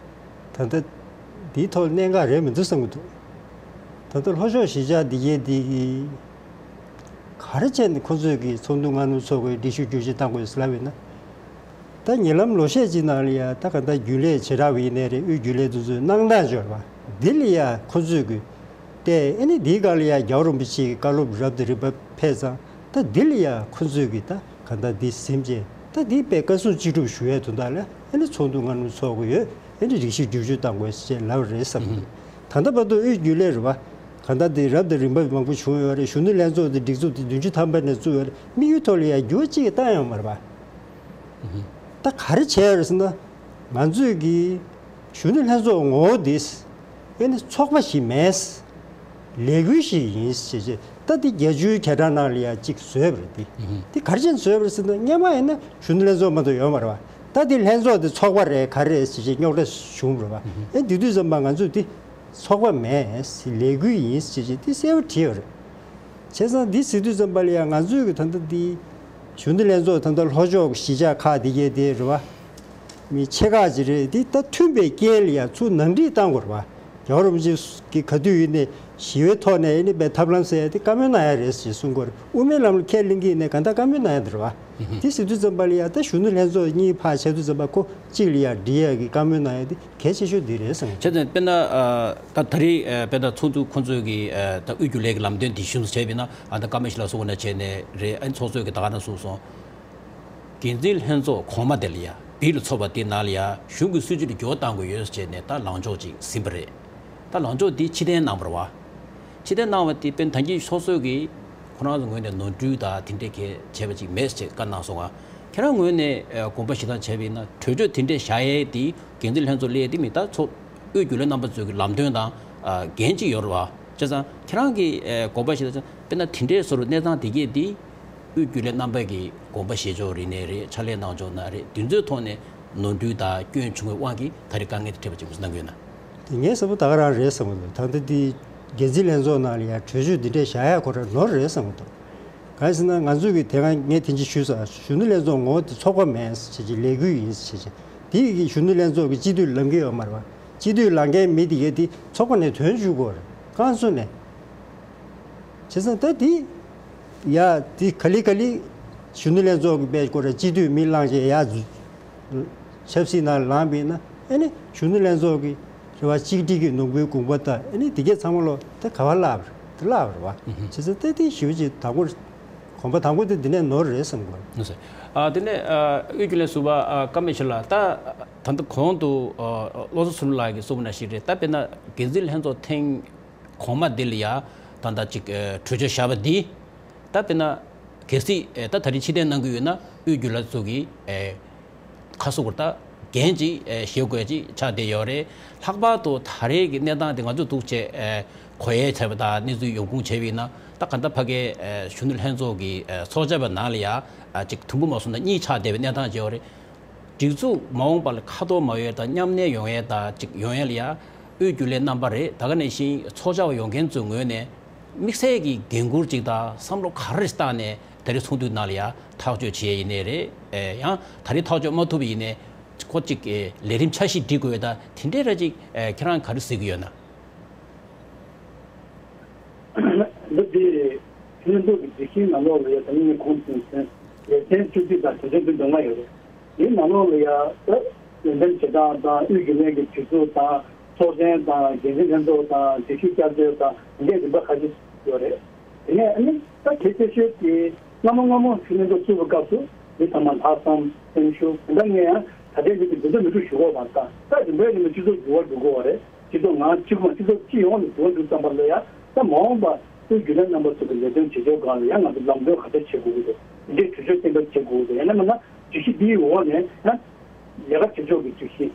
ད་ལྟ་འདིའི་ཐོག་གནད་འགག་རེད་མི་འདུག་བསམ་གྱི་འདུག་ད་ལྟ་ལྷོ་ཕྱོགས་གཞིས་ཆགས་འདི་གའི་འདི་གི་ག་རེ་བྱས་ནས་ཁོང་ཚོས་ཀྱི་ཚོགས་འདུ་སྔ་སྣུར་ཚོགས་དགོས། སྒྲིག་གཞི་བསྒྱུར་བཅོས་བཏང་དགོས་ཟེར་ལབ་ཡོད་ན། ད་ཉེ་ལམ་ལོ་ཤས་ཅིག་ནང་ལ་ཡ་ད་ག་ད་རྒྱུན་ལས་བྱེ་བྲག་པ་ཡིན་ནའི་རེད། དབུས་རྒྱུན་ལས་དེ་ཚོས་གནང་སྟངས་སྦྱོར་བ་འདི་ལ་ཡ་ཁོ་ཚོས་གི་བལྟས། ཨ་ནི་འདིའི་སྒང་ལ་ཡ་རྒྱལ་བ་རིན་པོ་ཆེའི་བཀའ་སློབ་རབ་དང་རིམ་པ་ཕེབས་ཙང་། ད་འདི་ལ་ཡ་ཁོ་ཚོས་གི་ད་ག་ད་འདི་ཟིན་བྱས་ད་འདི་དཔེ་བཀའ་གསུང་ཅི་སྒྲུབ་ཞུ་ཡས་དོན་དག་ལ་ཨ་ནི་ཚོགས་འདུ་སྔ་སྣུར་ཚོགས་དགོས་ཡོད། ཨ་ནི་སྒྲིག་གཞི་བསྒྱུར་བཅོས་བཏང་དགོས་ཞེས་ལབ་རེད་བསམ་གི་འདུག་ད་ལྟ་བར་དུ་དབུས་རྒྱུན་ལས་རེད་བ། ག་ད་འདི་རབ་དང་རིམ་པ་མང་པོ་བྱུང་ཡོད་རེད། གཞོན་ནུ་ལྷན་ཚོགས་འདི་སྒྲིག་འཛུགས་འདི་བདུན་ཅུ་ཐམ་པ་ནས་བཙུགས་ཡོད་རེད། དམིགས་ཡུལ་ཐོག་ལ་ཡ་འགྱུར་བ་གཅིག་བཏང་ཡོད་མ་རེད་བ། ད་ག་རེ་བྱས་ཡོད་རེད་ཟེར་ན། ང་ཚོས་ཀྱི་གཞོན་ནུ་ལྷན་ཚོགས་ངོ་བོ་འདི་ཨེ་ནི་ཚོགས་པ་ཞིག་མེད། ལས་འགུལ་ཞིག་ཡིན་ཞེས་བྱས། ད་འདི་བརྒྱད་ཅུའི་གྱ་གྲངས་ནང་ལ་ཡ་གཅིག་བཟོས་པ་རེད། འདི་འདི་ག་རེ་བྱས་ནས་བཟོས་པ་རེད་ཟེར་ན། སྔོན་མ་ཡིན་ན་གཞོན་ནུ་ལྷན་ཚོགས་མ་གཏོགས་ཡོད་མ་རེད་བ། ད་འདི་ལྷན་ཚོགས་འདི་ཚོགས་པ་རེད་ག་རེ་རེད་ཞེས་བྱས་རྙོག་དྲ་བྱུང་བ་རེད་བ། ཨེ་འདི་དུས་ཙམ་པ་ང་ཚོས་འདི་ཚོགས་པ་མེད། ལས་འགུལ་ཡིན་ཞེས་བྱས་འདི་གསལ་པོ་བྲིས་ཡོད་རེད། བྱས་ཙང་འདི་ཟེར་དུས་ཙམ་པ་ལ་ཡང་ང་ཚོས་ཀྱི་ད་ལྟ་འདི་གཞོན་ནུ་ལྷན་ཚོགས་ད་ལྟ་ལྷོ་ཕྱོགས་གཞིས་ཆགས་ཁག་འདི་གའི་དེ་རེད་བ། མི་ཆེ་ཁག་ཅིག་རེད། འདི་ད་མཐུན་པའི་རྐྱེན་ལ་ཡང་ཚུར་ནང་འགྲིག་བཏང་དགོས་རེད་བ། རྒྱལ་བ་རིན་པོ་ཆེ་གི་ག་དུས་ཡིན་ནའི་ཞི་བའི་ཐོག་ནས་ཨེ་ནི་པའི་ཐབས་ལམ་ཟེར་ཡ་དེ་བཀའ་མོལ་གནང་ཡ་རེད་ཞེས་གསུང་གི་ཡོད་རེད། དབུ་མའི་ལམ་ལ་ཁས་ལེན་གྱི་ཡིན་ནའི་གང་ལྟར་བཀའ་མོལ་གནང་ཡ་དེ་རེད་བ། དེ་ཟེར་དུས་ཙམ་པ་ལ་ཡ་ད་གཞོན་ནུ་ལྷན་ཚོགས་གཉིས་ཕར་བྱས་དུས་ཙམ་པ་ཁོ་གཅིག་ལ་ཡ་འགྲིག་ཡ་གི་བཀའ་མོལ་གནང་ཡ་དེ་གལ་ཆེ་ཤོས་འདི་རེད་བསམ། བྱས་ཙང་དཔེར་ན་ཨ་ད་ད་རེས་ཨ་དཔེར་ན་ཚོགས་འདུ་ཁོང་ཚོས་ཀྱི་ཨ་ད་དབུས་རྒྱུན་ལས་ཀྱི་ལམ་སྟོན་འདི་གཞི་བཟུང་བྱས་པ་ཡིན་ན། ཨ་ད་བཀའ་མོལ་ཞིག་ལ་སོགས་ན་བྱས་ནས་རེད། ཨ་ཚོགས་གཙོས་ཀྱི་ད་ག་ནང་གསུངས་སོང་། འགན་འཛིན་ལྷན་ཚོགས་གོང་མ་དེ་ལ་ཡ་བིལ་ཚོགས་པ་དེ་ནང་ལ་ཡ་གཞུང་གི་སྲིད་བྱུས་ལ་འགྱུར་བ་གཏང་དགོས་ཡོད་ཟེར་བྱས་ནས་ད་ལངས་ཕྱོགས་ཅིག་ཟིན་པ་རེད། ད་ལངས་ཕྱོགས་འདི་ཕྱིར་འཐེན་གནང་བ་རེད་བ། ཕྱིར་འཐེན་གནང་བ་དེ་དཔེར་ན་ད་གིན་ཚོགས་གཙོས་ཀྱིས་ཁོ་རང་ཚོ་ངོས་ནས་ནོར་འཁྲུལ་དང་དེ་འདྲའི་གལ་བྱས་པ་ཅིག་མེད་ཅེས་བཀའ་གནང་སོང་ང་། ཁྱེད་རང་ངོས་ནས་ཨ་དགོངས་པ་བཞེས་སྟངས་བྱས་པ་ཡིན་ན། གྲོས་ཆོད་དེ་འདྲས་བཞག་ཡས་དེ་འགན་འཛིན་ལྷན་ཚོགས་སླེབས་དེ་མིན། ད་ཚོགས་དབུས་རྒྱུན་ལས་རྣམ་པ་ཚོའི་གི་ལམ་སྟོན་དང་ཨ་འགན་ཅིག་ཡོད་རེད་བ། བྱས་ཙང་ཁྱེད་རང་གིས་ཨ་དགོངས་པ་བཞེས་ད་ཆ་དཔེར་ན་དེ་འདྲས་བཟོ་འདྲ་གནས་སྟངས་དེ་གས་དེ་དབུས་རྒྱུན་ལས་རྣམ་པ་གིས་དགོངས་པ་བཞེས་ཕྱོགས་རེད་ནའི་རེད། ཕྱག་ལས་གནང་ཕྱོགས་ན་རེད། དེ་ཚོའི་ཐོག་ནས་ནོར་འཁྲུལ་དང་སྐྱོན་བྱུང་བའི་དབང་གིས་ད་རེས་དཀའ་ངལ་དེ་འཕྲད་པ་ཅིག་མིན་གནང་གི་ཡོད་ན། དེ་ངས་བསམ་པ་ད་ག་རང་རེད་བསམ་གྱི་འདུག་ད་ལྟ་དེ་འགན་འཛིན་ལྷན་ཚོགས་ནང་ལ་ཡང་གྲོས་ཆོད་འདི་འདྲས་བཞག་ཡ་ཁོ་རང་ནོར་རེད་བསམ་གྱི་འདུག་གང་ཡིན་ཟེར་ན་ང་ཚོ་གི་དེ་སྔ་ངས་དེ་འདྲ་ཞུས་ས་གཞོན་ནུ་ལྷན་ཚོགས་ངོ་བོ་དེ་ཚོགས་པ་མིན་ཟེར་བྱས་ལས་འགུལ་ཡིན་ཟེར་བྱས་དེ་གཞོན་ནུ་ལྷན་ཚོགས་ཀྱི་སྤྱི་འཐུས་ལངས་ཀྱི་ཡོད་མ་རེད་བ། སྤྱི་འཐུས་ལངས་མཁན་མི་དེ་གས་དེ་ཚོགས་པ་ནས་དོན་བཅུག་དགོས་རེད་རྐང་བཙུགས་ནས། བྱས་ཙང་ད་དེ་ཡ་དེ་ག་ལེ་ག་ལེ་གཞོན་ནུ་ལྷན་ཚོགས་ཀྱི་དཔེ་སྐོར་ར་སྤྱི་འཐུས་མི་ལངས་བྱས་ཡ་ཆབ་སྲིད་ནང་ལངས་པ་ཡིན་ན་ཨེ་ནི་གཞོན་ནུ་ལྷན་ཚོགས་ཀྱི་རེ་བ་གཅིག་སྒྲིལ་གྱི་ནོར་བུའི་དགོངས་པ་དང་ཨེ་ནི་དེ་གས་ཚང་མ་ལོ་ད་ག་བ་བརླག་པ་རེད་ད་བརླག་པ་རེད་བ། བྱས་ཙང་ད་དེ་ཞེ་པོ་ཅིག་དང་པོར་གོམ་པ་དང་པོ་དེ་འདི་ནས་ནོར་རེད་བསམ་གྱི་ཡོད། ཨ་དེ་ནས་ཨ་དབུས་རྒྱུན་ལས་ཟུར་པ་ཨ་ཀརྨ་ཡེ་ཤེས་ལགས། ད་ད་ལྟ་གོང་དུ་ཨ་བློ་བཟང་ཚུལ་ཁྲིམས་ལགས་ཀྱིས་གསུངས་པ་ནང་བཞིན་རེད། ད་དཔེར་ན་འགན་འཛིན་ལྷན་ཚོགས་ཐེངས་གོང་མ་འདི་ལ་ཡ་ད་ལྟ་ཅིག་ཨ་གྲོས་ཆོད་བཞག་པ་འདི་ད་དཔེར་ན་གལ་སྲིད་ཨ་ད་ད་རེས་ཕྱིར་འཐེན་གནང་གི་ཡོད་ན་དབུས་རྒྱུན་ལས་ཚོ་གིས་ཨ་ཁ་གསོ་བར་ད་འགན་ཅིག་ཨ་བཞེས་དགོས་ཅིག་ཆགས་བསྡད་ཡོད་རེད། ལྷག་པར་དུ་ད་རེས་ཀྱི་གནས་སྟངས་དེ་ང་ཚོས་འདུག་བྱས་ཨ་གོ་ཡས་བྱས་པ་དང་གནས་ཚུལ་ཡོང་ཁུངས་བྱས་པ་ཡིན་ན་ད་ག་ད་ཕ་གའི་ཨ་གཞོན་ནུ་ལྷན་ཚོགས་ཀྱི་ཨ་ཚོགས་བཅར་བ་ནང་ལ་ཡ་ཨ་ཅིག་དུམ་བུ་མ་སོང་ན་གཉིས་ཆགས་བསྡད་པའི་གནས་སྟངས་ཅིག་ཡོད་རེད། སྒྲིག་འཛུགས་མ་འོངས་པ་ལ་ཁ་ཐོར་མ་ཡོང་ཡས་དང་མཉམ་གནས་ཡོང་ཡས་དང་ཅིག་ཡོང་ཡས་ལ་ཡ་དབུས་རྒྱུན་ལས་རྣམ་པ་རེད། ད་ག་ནང་བཞིན་ཚོགས་བཅར་བ་ཡོང་མཁན་ཚོའི་ངོས་ནས་དམིགས་བསལ་གྱི་འགན་འཁུར་ཅིག་དང་བསམ་བློ་ག་རེ་བཏང་ནས་ད་རེས་ཚོགས་འདུའི་ནང་ལ་ཡ་ཐག་གཅོད་བྱས་ཡིན་ནའི་རེད། ཨེ་ཡང་ད་རེས་ཐག་གཅོད་མ་ཐུབ་པ་ཡིན་ནའི་ཁོ་ཅིག་ཨེ་ལས་རིམ་འཆར་གཞི་སྒྲིག་དགོས་ཡས་དང་དེ་འདྲའི་ར་ཅིག་ཨེ་ཁྱེད་རང་ག་རེ་གཟིགས་ཀྱི་ཡོད་ན། འདི་དེ་ཕྱི་ནང་ལོགས་ལ་ཡོད་དམ་ཉིད་ཁོང་ཚོས་མཚོན་ལེ་ཚན་བཅུ་གཅིག་དང་དོན་ཚན་བདུན་ལྔ་ཡོད་རེད། དེའི་ནང་ལོགས་ལ་ཡ་ད་ཡོན་ཏན་བྱེད་སྟངས་དང་དབུས་རྒྱུན་ལས་ཀྱི་སྒྲིག་འཛུགས་དང་ཚོགས་ཆེན་དང་འགན་འཛིན་ལྷན་ཚོགས་དང་སྒྲིག་གཞི་བསྐྱར་བཅོས་དང་འདི་འདྲའི་རིམ་པ་ཁ་ཤས་ཡོད་རེད། དེ་ནས་ཨ་ནི་ད་གལ་ཆེ་ཤོས་དེ་སྔ་མོ་སྔ་མོ་ཕྱི་ནང་ལོགས་བཙུགས་པའི་སྐབས་སུ་མི་ཚང་མ་ལྷག་བསམ་སེམས་ཤུགས་དེ་འདྲ་ངས་ཡང་ད་ལྟའི་མི་དེ་འདི་འདྲ་མི་འདུག་ཞུ་གོ་བ་དང་ད་རིམ་པས་རིམ་པས་སྤྱི་ཚོགས་འགྱུར་བ་འགྲོ་གི་ཡོད་རེད། སྤྱི་ཚོགས་ནང་གཅིག་མ་སྤྱི་ཚོགས་སྤྱི་ཡོངས་ནས་འགྱུར་བ་འགྲོ་ཙམ་པ་ལ་ཡང་ད་མ་འོངས་པ་དབུས་རྒྱུན་ལས་རྣམ་པ་ཚོ་གི་ལས་དོན་བྱེད་ཕྱོགས་སྒང་ལ་ཡང་ང་ཚོ་ལམ་སྟོན་ག་འདྲ་བྱེད་དགོས་ཀྱི་འདུག་འདི་འདྲའི་གྲོས་ཆོད་གཏན་འབེབས་བྱེད་དགོས་ཀྱི་འདུག་ཡང་ན་མིན་ན་སྒྲིག་གཞི་འདིའི་འོག་ནས་ཡང་ལས་ཀ་བྱེད་ཕྱོགས་ཀྱི་སྒྲིག་གཞི་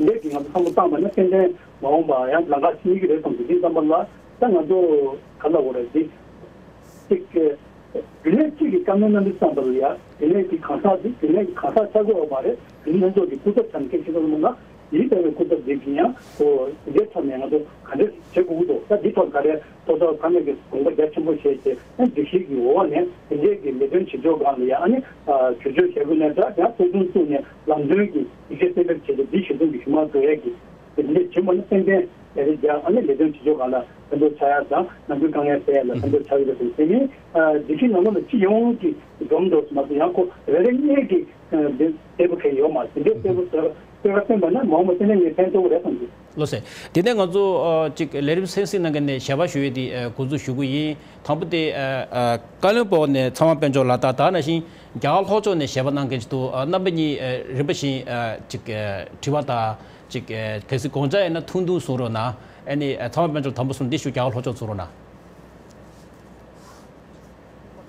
ལས་ཀྱི་ང་ཚོ་བསམ་བློ་བཏང་བ་ན་ཏན་ཏན་མ་འོངས་པ་ཡང་ལམ་ཁ་ཕྱེ་ནུས་ཀྱི་རེད་བསམ་འདུག་འདི་ཙམ་པ་ལ་ད་ང་ཚོ་ག་ལ་འོ་རེད་འདི་གཅིག་རྒྱུན་ལས་གཅིག་གི་བཀའ་མོལ་གནང་དུས་ཙམ་པ་ལ་ཡ་རྒྱུན་ལས་ཀྱི་གང་ཟག་འདི་རྒྱུན་ལས་ཀྱི་གང་ཟག་ཆགས་དགོས་པ་མ་རེད། རྒྱུན་ལས་ཚོགས་ཀྱི་སྐུ་ཚབ་ཚང་སྐད་ཆ་ལ་མ་ལ་ཡིད་བདེ་བའི་སྐུ་ཚབ་འདི་གི་ཡང་ཁོ་འདི་འདྲའི་ཐོག་ནས་ང་ཚོ་ག་འདྲ་བྱེད་དགོས་ཀྱི་འདུག་ད་འདི་ཐོག་ག་རེ་ཐོག་ཐོག་ཚང་མས་ཀྱི་དགོངས་པ་རྒྱ་ཆེན་པོ་བཞེས་ཏེ་ཨ་སྒྲིག་གཞི་གི་འོག་ནས་དེ་འདྲའི་གི་ལས་དོན་བྱེད་ཕྱོགས་སྒང་ལ་ཡ་ཨ་ནི་གྲོས་ཆོད་བཞག་དགོས་ན་འདྲ་ཡང་གཙོ་འཛིན་བཙུགས་ནས་ལམ་སྟོན་གྱི་ཡིག་ཆ་གཏན་འབེབས་བྱས་ཏེ་འདི་གཞི་རྩ་གི་གཞུང་མང་བཟོ་ཡས་ཀྱི་དེ་འདྲའི་བྱེད་མ་ནི་ཏན་ཏན་ལས་རིགས་རྒྱ་ཨ་ནི་ལས་དོན་བྱེད་ཕྱོགས་སྒང་ལ་ཕན་ཐོགས་ཆགས་ཡ་དང་ནམ་རྒྱུན་དཀའ་ངལ་སེལ་ཡ་ལ་ཕན་ཐོགས་ཆགས་ཡོད་པ་དེ་མིན་སྒྲིག་གཞི་ནང་ལོགས་ལ་སྤྱི་ཡོངས་ཀྱི་སྒྲོམ་འདོགས་སུ་མ་གཏོགས་ཡང་ཁོ་རེ་རེ་གཉིས་ཀྱི་འདི་ལྟ་བུ་གལ་ཡོད་མ་རེད། དེ་འདྲའི་ལྟ་བུ་ཟེར་ལྟ་བ་བསྟན་པ་ན་མ་འོངས་པ་བསྟན་ན་ངས་ཕན་ཐོགས་རེད་བསམ་གྱི། ལགས་སོ། དེ་ནས་ང་ཚོ་ཨ་ཅིག་ལས་རིམ་གསན་གཟིགས་གནང་མཁན་ནས་ཞལ་པར་ཞུ་ཡས་དེ་ཨ་འགོ་འཛུགས་ཞུ་གི་ཡིན། དང་པོ་དེ་ཨ་ཨ་བཀའ་བློན་སྦུག་ནས་ཚངས་དབང་དཔལ་འབྱོར་ལགས་དང་ད་ནང་བཞིན་རྒྱ་གར་ལྷོ་ཕྱོགས་ནས་ཞལ་པར་གནང་མཁན་ཅིག་འདུག་ཨ་རྣམ་པ་གཉིས་ཨ་རིམ་པ་བཞིན་ཨ་ཅིག་ཨ་དྲི་བ་དང་ཅིག་ཨ་གལ་སྲིད་དགོངས་འཆར་ཡོད་ན་ཐུང་ཐུང་གསུང་རོགས་གནང་། ཨ་ནི་ཨ་ཚངས་དབང་དཔལ་འབྱོར་དང་པོ་གསུང་། འདི་ཞུ་རྒྱ་གར་ལྷོ་ཕྱོགས་གསུང་རོགས་གནང་།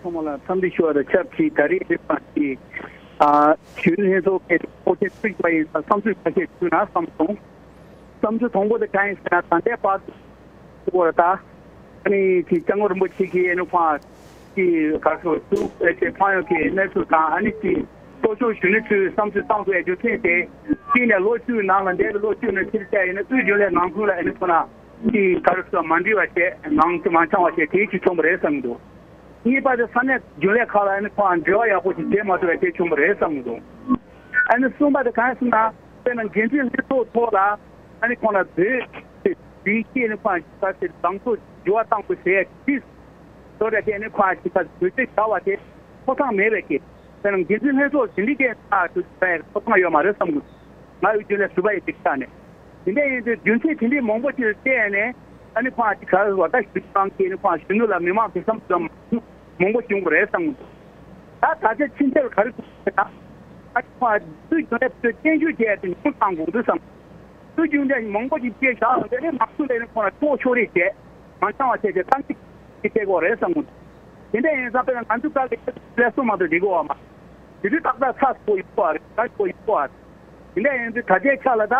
ཚང་མ་ལ་འཚམས་འདྲི་ཞུ་བ་དང་ཆབས་ཅིག་ད་རེས་རེད་པ་ཅིག་ཨ་གཞོན་ནུ་ལྷན་ཚོགས་ཀྱི་ཚོགས་ཆེན་ཚུད་པ་ཡིན་ཙང་བསམ་ཚུལ་ཁ་ཤས་ཞུ་ན་བསམ་སོང་། བསམ་ཚུལ་དང་པོ་དེ་གང་ཡིན་ཟེར་ན་ད་ལྟའི་བར་དུ་ད་ཨ་ནི་ཅིག་སྐྱབས་མགོན་རིན་པོ་ཆེ་གིས་ཨ་ནི་ཁོང་ཅིག་ག་རེ་ཟེར་དུ་ཨེ་ཅིག་ཕངས་ཡོད་ཀྱི་གནས་ཚུལ་དང་ཨ་ནི་ཅིག་གཙོ་ཤོག་གཞོན་ནུ་ཚོས་བསམ་ཚུལ་བཏང་དགོས་རྒྱུ་མཚན་དེ་གཅིག་ནས་ལོ་བཅུའི་ནང་ལ་འདས་པའི་ལོ་བཅུ་ནང་ཕྱིར་བལྟས་ཡིན་ན་དབུས་རྒྱུན་ལས་ནང་ཁུལ་ལ་ཨ་ནི་ཁོ་ན། གི་ག་རེ་ཟེར་མ་འགྲིག་པ་བྱས་ནང་དུ་མ་འཆང་བ་བྱས་དེའི་ཕྱིར་བྱུང་བ་རེད་བསམ་གྱི་འདུག་གཉིས་པ་དེ་ས་གནས་རྒྱུན་ལས་ཁག་ལ་ཨ་ནི་ཁོང་འབྲེལ་བ་ཡག་པོ་ཞིག་བྱེད་མ་ཐུབ་པ་བྱས་བྱུང་བ་རེད་བསམ་གྱི་འདུག་ཨ་ནི་གསུམ་པ་དེ་གང་ཡིན་ཟེར་ན་དཔེར་ན་འགན་འཛིན་ལྷན་ཚོགས་ཐོག་ལ་ཨ་ནི་ཁོང་ལ་བོད་དེ་བོད་ཀྱི་ཨ་ནི་ཁོང་ག་ཚོད་ལངས་ཕྱོགས་འགྱུར་བ་བཏང་དགོས་ཟེར་ཡ་ཅིག་བཟོ་རེད་དེ་ཨ་ནི་ཁོང་ག་ཚོད་བོད་དེ་བྱ་བ་དེ་ཐོབ་ཐང་མེད་པའི་ཀྱི་དཔེར་ན་འགན་འཛིན་ལྷན་ཚོགས་ཟིན་བྲིས་ཀྱི་ཐོབ་ཐང་ཡོད་མ་རེད་བསམ་གྱི་འདུག་ང་ཡི་རྒྱུན་ལས་ཟུར་པ་ཡིན་པའི་ཆ་ནས། དེ་འདྲ་ཡིན་དུས་རྒྱུ་མཚན་དེ་འདྲའི་མང་པོ་ཅིག་བལྟས་ནས་ཨ་ནི་ཁོང་ཅིག་ག་རེ་ཟེར་བ་ད་ཞུ་སྟངས་ཀྱིས་ཨ་ནི་ཁོང་གཞོན་ནུ་ལ་མི་མང་གི་བསམ་ཚུལ་མང་པོ་བྱུང་བ་རེད་བསམ་གྱི་འདུག་ད་ད་ཆ་ཕྱིན་ཆད་ལ་ག་རེ་དགོས་ཟེར་ན་ཨ་ནི་ཁོང་དབུས་རྒྱུན་ལས་ཚོས་བཙན་བྱོལ་བྱས་ཏེ་ཉུང་བཏང་དགོས་འདུག་བསམ། དབུས་རྒྱུན་ལས་མང་པོ་ཅིག་བྱས་བཞག་ལ་འདི་ནས་མང་ཚོགས་ལ་ཨ་ནི་ཁོང་ལ་ཕྱོགས་ཕྱོགས་རེས་བྱས་མ་འཆང་བ་བྱས་ཏེ་ཏང་གི་ཅིག་བྱེད་དགོས་རེད་བསམ་གྱི་འདུག་དེ་འདྲ་ཡིན་ཙང་དཔེར་ན་ང་ཚོ་ད་ལས་ལས་སོ་མ་གཏོགས་འགྲིག་གི་ཡོད་མ་རེད། དེ་དུས་ཏག་ཏག་ཚ་སོ་ཡོད་པ་རེད། ད་སོ་ཡོད་པ་རེད། དེ་འདྲ་ཡིན་དུས་ད་ལྟའི་ཆ་ལ་ད་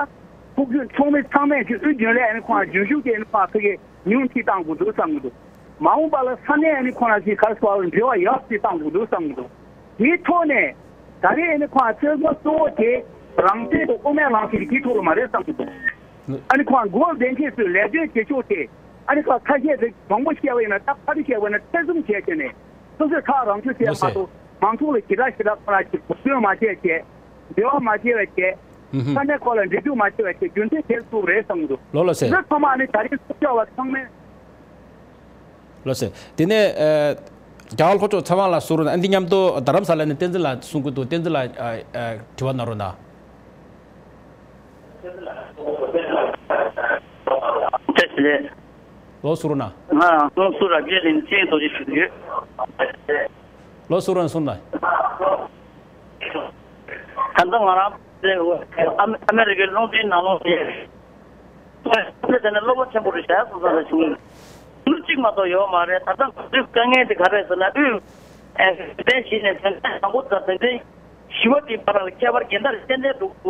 ཕུགས་རྒྱུད་ཚོགས་མི་ཚང་མས་ཀྱི་དབུས་རྒྱུན་ལས་ཨ་ནི་ཁོང་རྒྱུན་ཞུགས་ཀྱི་ཨ་ནི་ཁོང་ཕ་གི་ཉུང་འཕྲི་བཏང་དགོས་འདུག་བསམ་གྱི་འདུག་མ་འོངས་པ་ལ་ས་གནས་ཨ་ནི་ཁོང་ལ་ཅིག་ག་རེ་ཟེར་བ་འབྲེལ་བ་ཡག་ཅིག་བཏང་དགོས་འདུག་བསམ་གྱི་འདུག་དེའི་ཐོག་ནས་ད་རེས་ཨ་ནི་ཁོང་རྩོད་མཁན་གཙོ་བོ་དེ་རང་བཙན་དང་དབུ་མའི་ལམ་ཞིག་གི་ཐོག་ལ་མ་རེད་བསམ་གྱི་འདུག་ཨ་ནི་ཁོང་འགོ་འདྲེན་མཁན་ཚོས་ལས་དོན་བྱེད་ཕྱོགས་དེ། ཨ་ནི་ཁོང་ཁ་ཤས་རིགས་མང་པོ་བཤད་པ་ཡིན་ན། ད་ཕར་བཤད་པ་ཡིན་ན་ཐེ་ཚོམ་བྱས་བྱས་ནས་སོ་སོས་ཁག་རང་ཆོད་བྱས་མ་གཏོགས། མང་ཚོགས་ལ་ཞེ་དྲག་ཞེ་དྲག་ཁོ་རང་གི་འབུར་འདོན་མ་བྱས་བྱས། འབྲེལ་བ་མ་བྱས་པ་བྱས། ས་གནས་ཁག་ལ་འབྲེལ་གཏུག་མ་བྱས་པ་བྱས། རྒྱུ་མཚན་དེར་ཐུག་རེད་བསམ་གྱི་འདུག་ལོ་ལ་སེ། འདི་ཚང་མ་ཨ་ནི་ད་རིང་སྲུང་སྐྱོབ་པ་ཚང་མས། ལགས་སོ། དེ་ནས་ཨ། རྒྱ་གར་ལྷོ་ཕྱོགས་ཚེ་དབང་ལགས་གསུང་རོགས་གནང་། འདི་མཉམ་དུ་རྡ་རམ་ས་ལ་ནས་བསྟན་འཛིན་ལགས་གསུང་གི་འདུག་བསྟན་འཛིན་ལགས། ཨ། ཨ། དྲི་བ་གནང་རོགས་གནང་། བཀྲ་ཤིས་བདེ་ལེགས། ལགས་སོ་གསུང་རོགས་གནང་། ང་རང་ཚོ་སུ་ར་རྒྱས་ལིན་ཅིན་རྡོ་རྗེ་ཞུ་གི་ཡོད། ལགས་སོ་གསུང་རོགས་གནང་། ད་ལྟ་ང་རང་ཨ་མེ་རི་ཀའི་ལོན་ཌོན་ནང་ལོགས་ནས། དེ་ནས་སློབ་མ་ཆེན་པོ་རེད་བྱས་སོང་ཙང་ལ་བྱུང་། ལོ་གཅིག་མ་གཏོགས་ཡོད་མ་རེད། ད་ལྟ་ང་ཚོའི་དཀའ་ངལ་དེ་ག་རེ་རེད་ཟེར་ན། དབུས་ཨེ་དེ་བཞི་ནས་དོན་ཚན་དང་པོ་དང་དོན་ཚན་བཞི་པ་དེའི་བར་ལ་ཁྱད་པར་ག་འདྲ་རེད། ཏན་ཏན་འདུག་ད་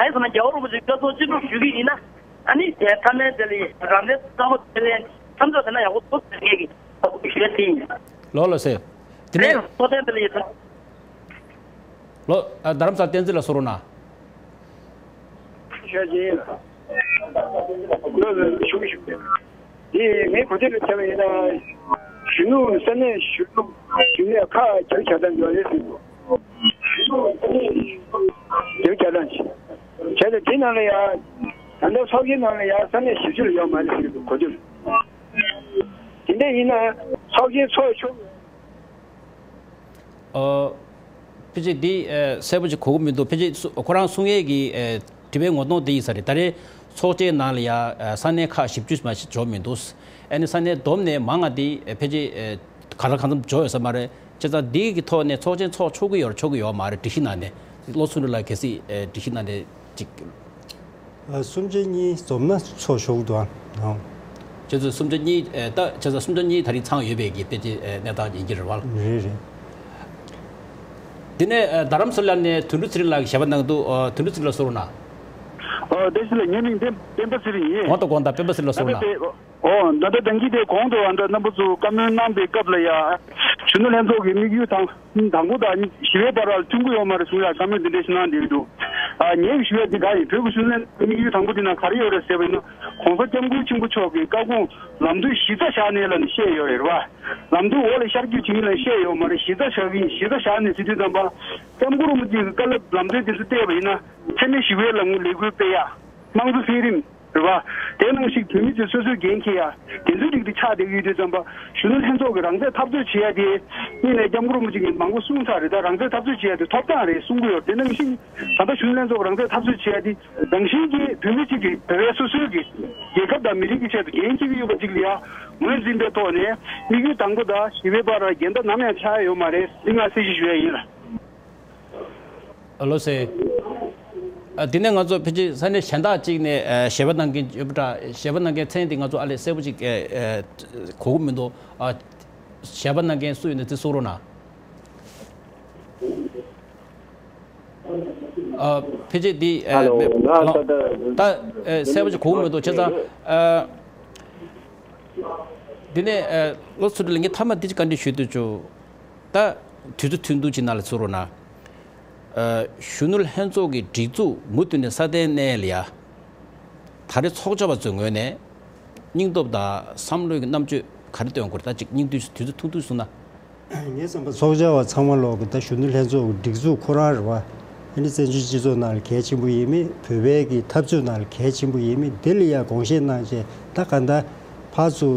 ཡིན་ཟེར་ན་རྒྱལ་བ་རིན་པོ་ཆེ་བཀའ་གསུང་ཅི་སྒྲུབ་ཞུ་གི་ཡིན་ན། ཨ་ནི་དེ་མཐའ་མའི་དེ་ལ་ཡི་རང་བདེན་རྩ་བ་དེ་ལ་མཚམས་འཇོག་བྱས་ན་ཡག་པོ་འདུག་ཟེར་མཁན་གྱི་ཐུགས་ཞུ་ཡ་དེ་ཡིན། ལགས་ལགས་སེ། དེ་ནས། རེད། ཐུགས་རྗེ་ཆེ། ལགས། ཨ། རྡ་རམ་ས་ལ་བསྟན་འཛིན་ལགས་གསུང་རོགས་གནང་། ཤ་ཅི། ལགས་ལགས། ཞུ་ཞུ། འདི་ངས་གོ་ཐོས་ལ་བྱས་པ་ཡིན་ན། གཞོན་ནུ་ས་གནས་གཞོན་ནུ་གཞོན་ནུ་ཁག་རྒྱ་ཆ་དང་འབྲེལ་བ་ཡོད་ཟེར་འདུག་རྒྱ་ཆ་དང་། བྱས་ཙང་འདི་ནང་ལ་ཡ། ད་ལྟ་ཚོགས་ཆེན་ནང་ལ་ཡ་ས་གནས་བཞི་བཅུ་ལ་ཡོད་མ་རེད་ཟེར་འདུག་གོ་ཐོས་ལ། དེ་འདྲ་ཡིན་ན་ཚོགས་ཆེན་ཚོགས་ཆོག་ཨ། ཕལ་ཆེར་འདི་ཨ་གསལ་པོ་ཅིག་གོ་གི་མི་འདུག་ཕལ་ཆེར་སུ་ཁོ་རང་གསུང་ཡས་ཀྱི་ཨ་དྲི་བའི་ངོ་གདོང་དེ་ཡིན་ས་རེད། ད་རེས་ཚོགས་ཆེན་ནང་ལ་ཡ་ཨ་ས་གནས་ཁག་བཞི་བཅུ་མ་ཞིག་འབྱོར་མི་འདུག་ཨ་ནི་ས་གནས་བསྡོམས་ནས་མང་བ་དེ་ཨ་ཕལ་ཆེར་ཨ་ག་ལ་གང་འཚམ་འབྱོར་ཡོད་ས་མ་རེད། བྱས་ཙང་འདི་གི་ཐོག་ནས་ཚོགས་ཆེན་ཚོགས་ཆོག་གི་ཡོད་རེད་ཆོག་གི་ཡོད་མ་རེད། སྒྲིག་གཞི་ནང་ནས། བློ་བཟང་ཚུལ་ཁྲིམས་ལགས་གལ་སྲིད་ཨ་སྒྲིག་གཞི་ནང་ནས་ཅིག་ཨ། གསུམ་ཆ་གཉིས་འཛོམས་ན་ཚོགས་ཆོག་འདུག་ཨ། ཨང་། བྱས་ཙང་གསུམ་ཆ་གཉིས། ཨ། ད་བྱས་ཙང་གསུམ་ཆ་གཉིས་ད་རིང་ཚང་ཡོད་པའི་གི་དཔེ་ཅིག་ཨ་གནས་སྟངས་ཡིན་གྱི་རེད་བ། རེད་རེད། དེ་ནས་ཨ་རྡ་རམ་ས་ལ་ནས་དོན་གྲུབ་ཚེ་རིང་ལགས་ཀྱིས་ཞལ་པར་གནང་འདུག་ཨ། དོན་གྲུབ་ཚེ་རིང་ལགས་གསུང་རོགས་གནང་། ཨ། བཀྲ་ཤིས་བདེ་ལེགས། ངའི་མིང་བསྟན་བསྟན་པ་ཚེ་རིང་ཡིན། དགོངས་དག་དགོངས་དག་བསྟན་པ་ཚེ་རིང་ལགས་གསུང་རོགས་གནང་། ཨོ། ད་ལྟ་ད་གིན་དེ་གོང་དུ་ཨ་ད་རྣམ་པ་ཚོ་བཀའ་མོལ་གནང་པའི་སྐབས་ལ་ཡ། གཞོན་ནུ་ལྷན་ཚོགས་ཀྱི་དམིགས་ཡུལ་དང་། དང་པོ་དང་བཞི་པའི་བར་ལ་མཐུན་གྱི་ཡོད་མ་རེད་གསུང་ཡ་བཀའ་མོལ་འདི་འདྲ་ཞིག་གནང་བསྡད་ཀྱི་འདུག་ཨ། ངས་ཞུ་ཡ་འདི་ག་ཡིན། བོད་ཀྱི་གཞོན་ནུ་ལྷན་ཚོགས་དམིགས་ཡུལ་དང་པོ་འདི་ན་ག་རེ་ཡོད་རེད་ཟེར་བ་ཡིན་ན། ༸གོང་ས་༸སྐྱབས་མགོན་ཆེན་པོ་མཆོག་གི་བཀའ་དགོངས་ལམ་སྟོན་གཞི་རྩ་བཞག་ནས་ལབ་ནས་བཤད་ཡོད་རེད་བ། ལམ་སྟོན་འོག་ལ་ཤར་བསྐྱོད་བྱེད་ཀྱི་ལབ་ནས་བཤད་ཡོད་མ་རེད། གཞི་རྩ་བཞག་གི་ཡིན། གཞི་རྩ་བཞག་ནས་ཟེར་དུས་ཙམ་པ། ༸སྐྱབས་མགོན་རིན་པོ་ཆེ་གི་བཀའ་སློབ་ལམ་སྟོན་དེ་ཚོ་བལྟས་པ་ཡིན་ན། འཚེ་མེད་ཞི་བའི་ལམ་ལུགས་ལས་འགུལ་སྤེལ་ཡ། དམངས་གཙོ་འཕེལ་རིམ། རེད་བ། དེ་ནང་བཞིན་བོད་མི་ཚོས་སོ་སོའི་འགན་འཁྱེར་ཡ། དེ་ཚོའི་རིགས་དེ་ཆགས་བསྡད་ཀྱི་ཡོད་དུས་ཙམ་པ། གཞོན་ནུ་ལྷན་ཚོགས་ཀྱི་རང་བཙན་འཐབ་རྩོད་བྱེད་ཡ་དེ། གཉིས་ནས་སྐྱབས་མགོན་རིན་པོ་ཆེ་གིས་མང་པོ་གསུངས་ཚར་རེད། ད་རང་བཙན་འཐབ་རྩོད་བྱེད་ཡ་དེ་ཐོབ་ཐང་རེད་གསུང་གི་ཡོད། དེ་ནང་བཞིན་ད་ལྟ་གཞོན་ནུ་ལྷན་ཚོགས་ཀྱི་རང་བཙན་འཐབ་རྩོད་བྱེད་ཡ་དེ། རང་བཞིན་གྱིས་བོད་མི་གཅིག་གིས་བོད་པའི་སོ་སོའི་གི་རྒྱལ་ཁབ་དང་མི་རིགས་ཀྱི་ཆེད་དུ་འགན་འཁྱེར་གྱི་ཡོད་པ་གཅིག་ལ་ཡ། ངོས་འཛིན་པའི་ཐོག་ནས་དམིགས་ཡུལ་དང་པོ་དང་བཞི་པའི་བར་ལ་འགལ་ཟླ་ནམ་ཡང་ཆགས་ཡ་ཡོད་མ་རེད། འདི་ང་གསལ་བཤད་ཞུ་ཡ་ཡིན་ལ། ཨ། ལགས་སེ། ཨ། དེ་ནས་ང་ཚོ་ཕལ་ཆེར་ས་གནས་གཞན་དག་ཅིག་ནས་ཨ་ཞལ་པར་གནང་མཁན་ཡོད་པ་འདྲ། ཞལ་པར་གནང་མཁན་མཚན་དེ་ང་ཚོ་ཨ་ལས་གསལ་པོ་ཅིག་ཨ་ཨ་གོ་གི་མི་འདུག་ཨ། ཞལ་པར་གནང་མཁན་སུ་ཡིན་ན་དེ་གསུང་རོགས་གནང་། ཨ། ཕལ་ཆེར་འདི་ཨ་ཧ་ལོ། མེད། ང་ཨ། ད་ལྟ་ད་ཨ་གསལ་པོ་ཅིག་གོ་གི་མི་འདུག་བྱས་ཙང་། ཨ། འདི་ནས་ཨ་བློ་བཟང་ཚུལ་ཁྲིམས་ལགས། ངས་མཐའ་མ་འདི་ཅིག་བཀའ་འདྲི་ཞུ་འདོད་བྱུང་། ད་དུས་ཚོད་ཐུང་ཐུང་ཅིག་ནང་ལ་གསུང་རོགས་གནང་། ཨ། གཞོན་ནུ་ལྷན་ཚོགས་ཀྱི་སྒྲིག་འཛུགས་མུ་མཐུད་ནས་སྲ་བརྟན་གནས་ལ་ཡ། ད་རེས་ཚོགས་བཅར་བ་ཚོའི་ངོས་ནས་སྙིང་སྟོབས་དང་བསམ་བློའི་རྣམ་དཔྱོད་ག་རེ་སྟོན་དགོས་རེད། ད་ཅིག་སྙིང་བསྡུས་དུས་ཚོད་ཐུང་ཐུང་གསུངས་ན། ངའི་བསམ་པར་ཚོགས་བཅར་བ་ཚང་མ་ལོག་གི་ད་གཞོན་ནུ་ལྷན་ཚོགས་ཀྱི་སྒྲིག་འཛུགས་ཁོ་རང་རེད་བ། ཨ་ནི་བཙན་བྱོལ་སྤྱི་ཚོགས་ནང་ལ་གལ་ཆེན་པོ་ཡིན་མིན། བོད་པའི་གི་འཐབ་རྩོད་ནང་ལ་གལ་ཆེན་པོ་ཡིན་མིན། དེ་ལ་ཡ་དགོངས་བཞེས་གནང་བྱས། ད་ག་ད་ཕར་ཚུར་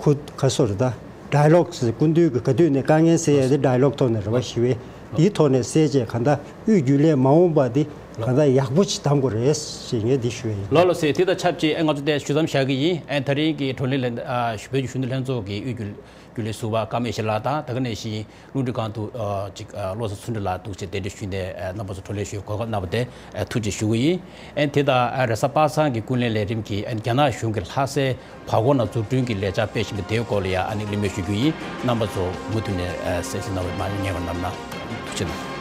ཁུ་ག་སོ་རེད། ད་ཌའི་ལོག་ཟེར། སྐུ་མདུན་གྱི་ག་དུས་ནས་དཀའ་ངལ་སེལ་ཡ་དེ་ཌའི་ལོག་ཐོག་ནས་རེད་བ། ཞི་བའི་དེའི་ཐོག་ནས་སེལ་བྱས། ག་ད་དབུས་རྒྱུན་ལས་མ་འོངས་པ་དེ་ག་ད་ཡག་པོ་ཅིག་གདམ་དགོས་རེད་ཞེས་ངས་འདི་ཞུ་ཡ་ཡིན། ལགས་ལགས་སེ། དེ་དང་ཆབས་ཅིག་ཨ་ང་ཚོ་དེ་ཞུ་མཚམས་བཞག་གི་ཡིན། ཨ་དེ་རིང་གི་བགྲོ་གླེང་ལ་ཨ་བོད་ཀྱི་གཞོན་ནུ་ལྷན་ཚོགས་ཀྱི་དབུས་རྒྱུན་རྒྱུན་ལས་ཟུར་པ་ཀརྨ་ཡེ་ཤེས་ལགས་དང་། ད་ག་ནང་བཞིན་རླུང་འཕྲིན་ཁང་དུ་ཨ་ཅིག་ཨ་བློ་བཟང་ཚུལ་ཁྲིམས་ལགས་འདུག་སེ་གདན་འདྲེན་ཞུས་ནས་ཨ་རྣམ་པ་ཚོ་བགྲོ་གླེང་ཞུ་གོ་སྐབས་གནང་བ་དེ་ཨ་ཐུགས་རྗེ་ཆེ་ཞུ་གི་ཡིན། ཨ་དེ་དང་ཨ་རེས་གཟའ་པ་སངས་ཀྱི་ཀུན་གླེང་ལས་རིམ་གྱིས་ཨ་རྒྱ་ནག་གཞུང་གིས་ལྷ་སའི་བར་སྐོར་ནང་འཛུགས་སྐྲུན་གྱི་ལས་འཆར་སྤེལ་བཞིན་པ་དེའི་སྐོར་ལ་ཡང་ཨ་ནི་གླེང་མོལ་ཞུ་རྒྱུ་ཡིན། རྣམ་པ་ཚོ་མུ་མཐུད་ནས་ཨ་གསན་གཟིགས་གནང་བར་མ་ཉེ་བར་གནང་། ཐུགས་རྗེ་གནང་།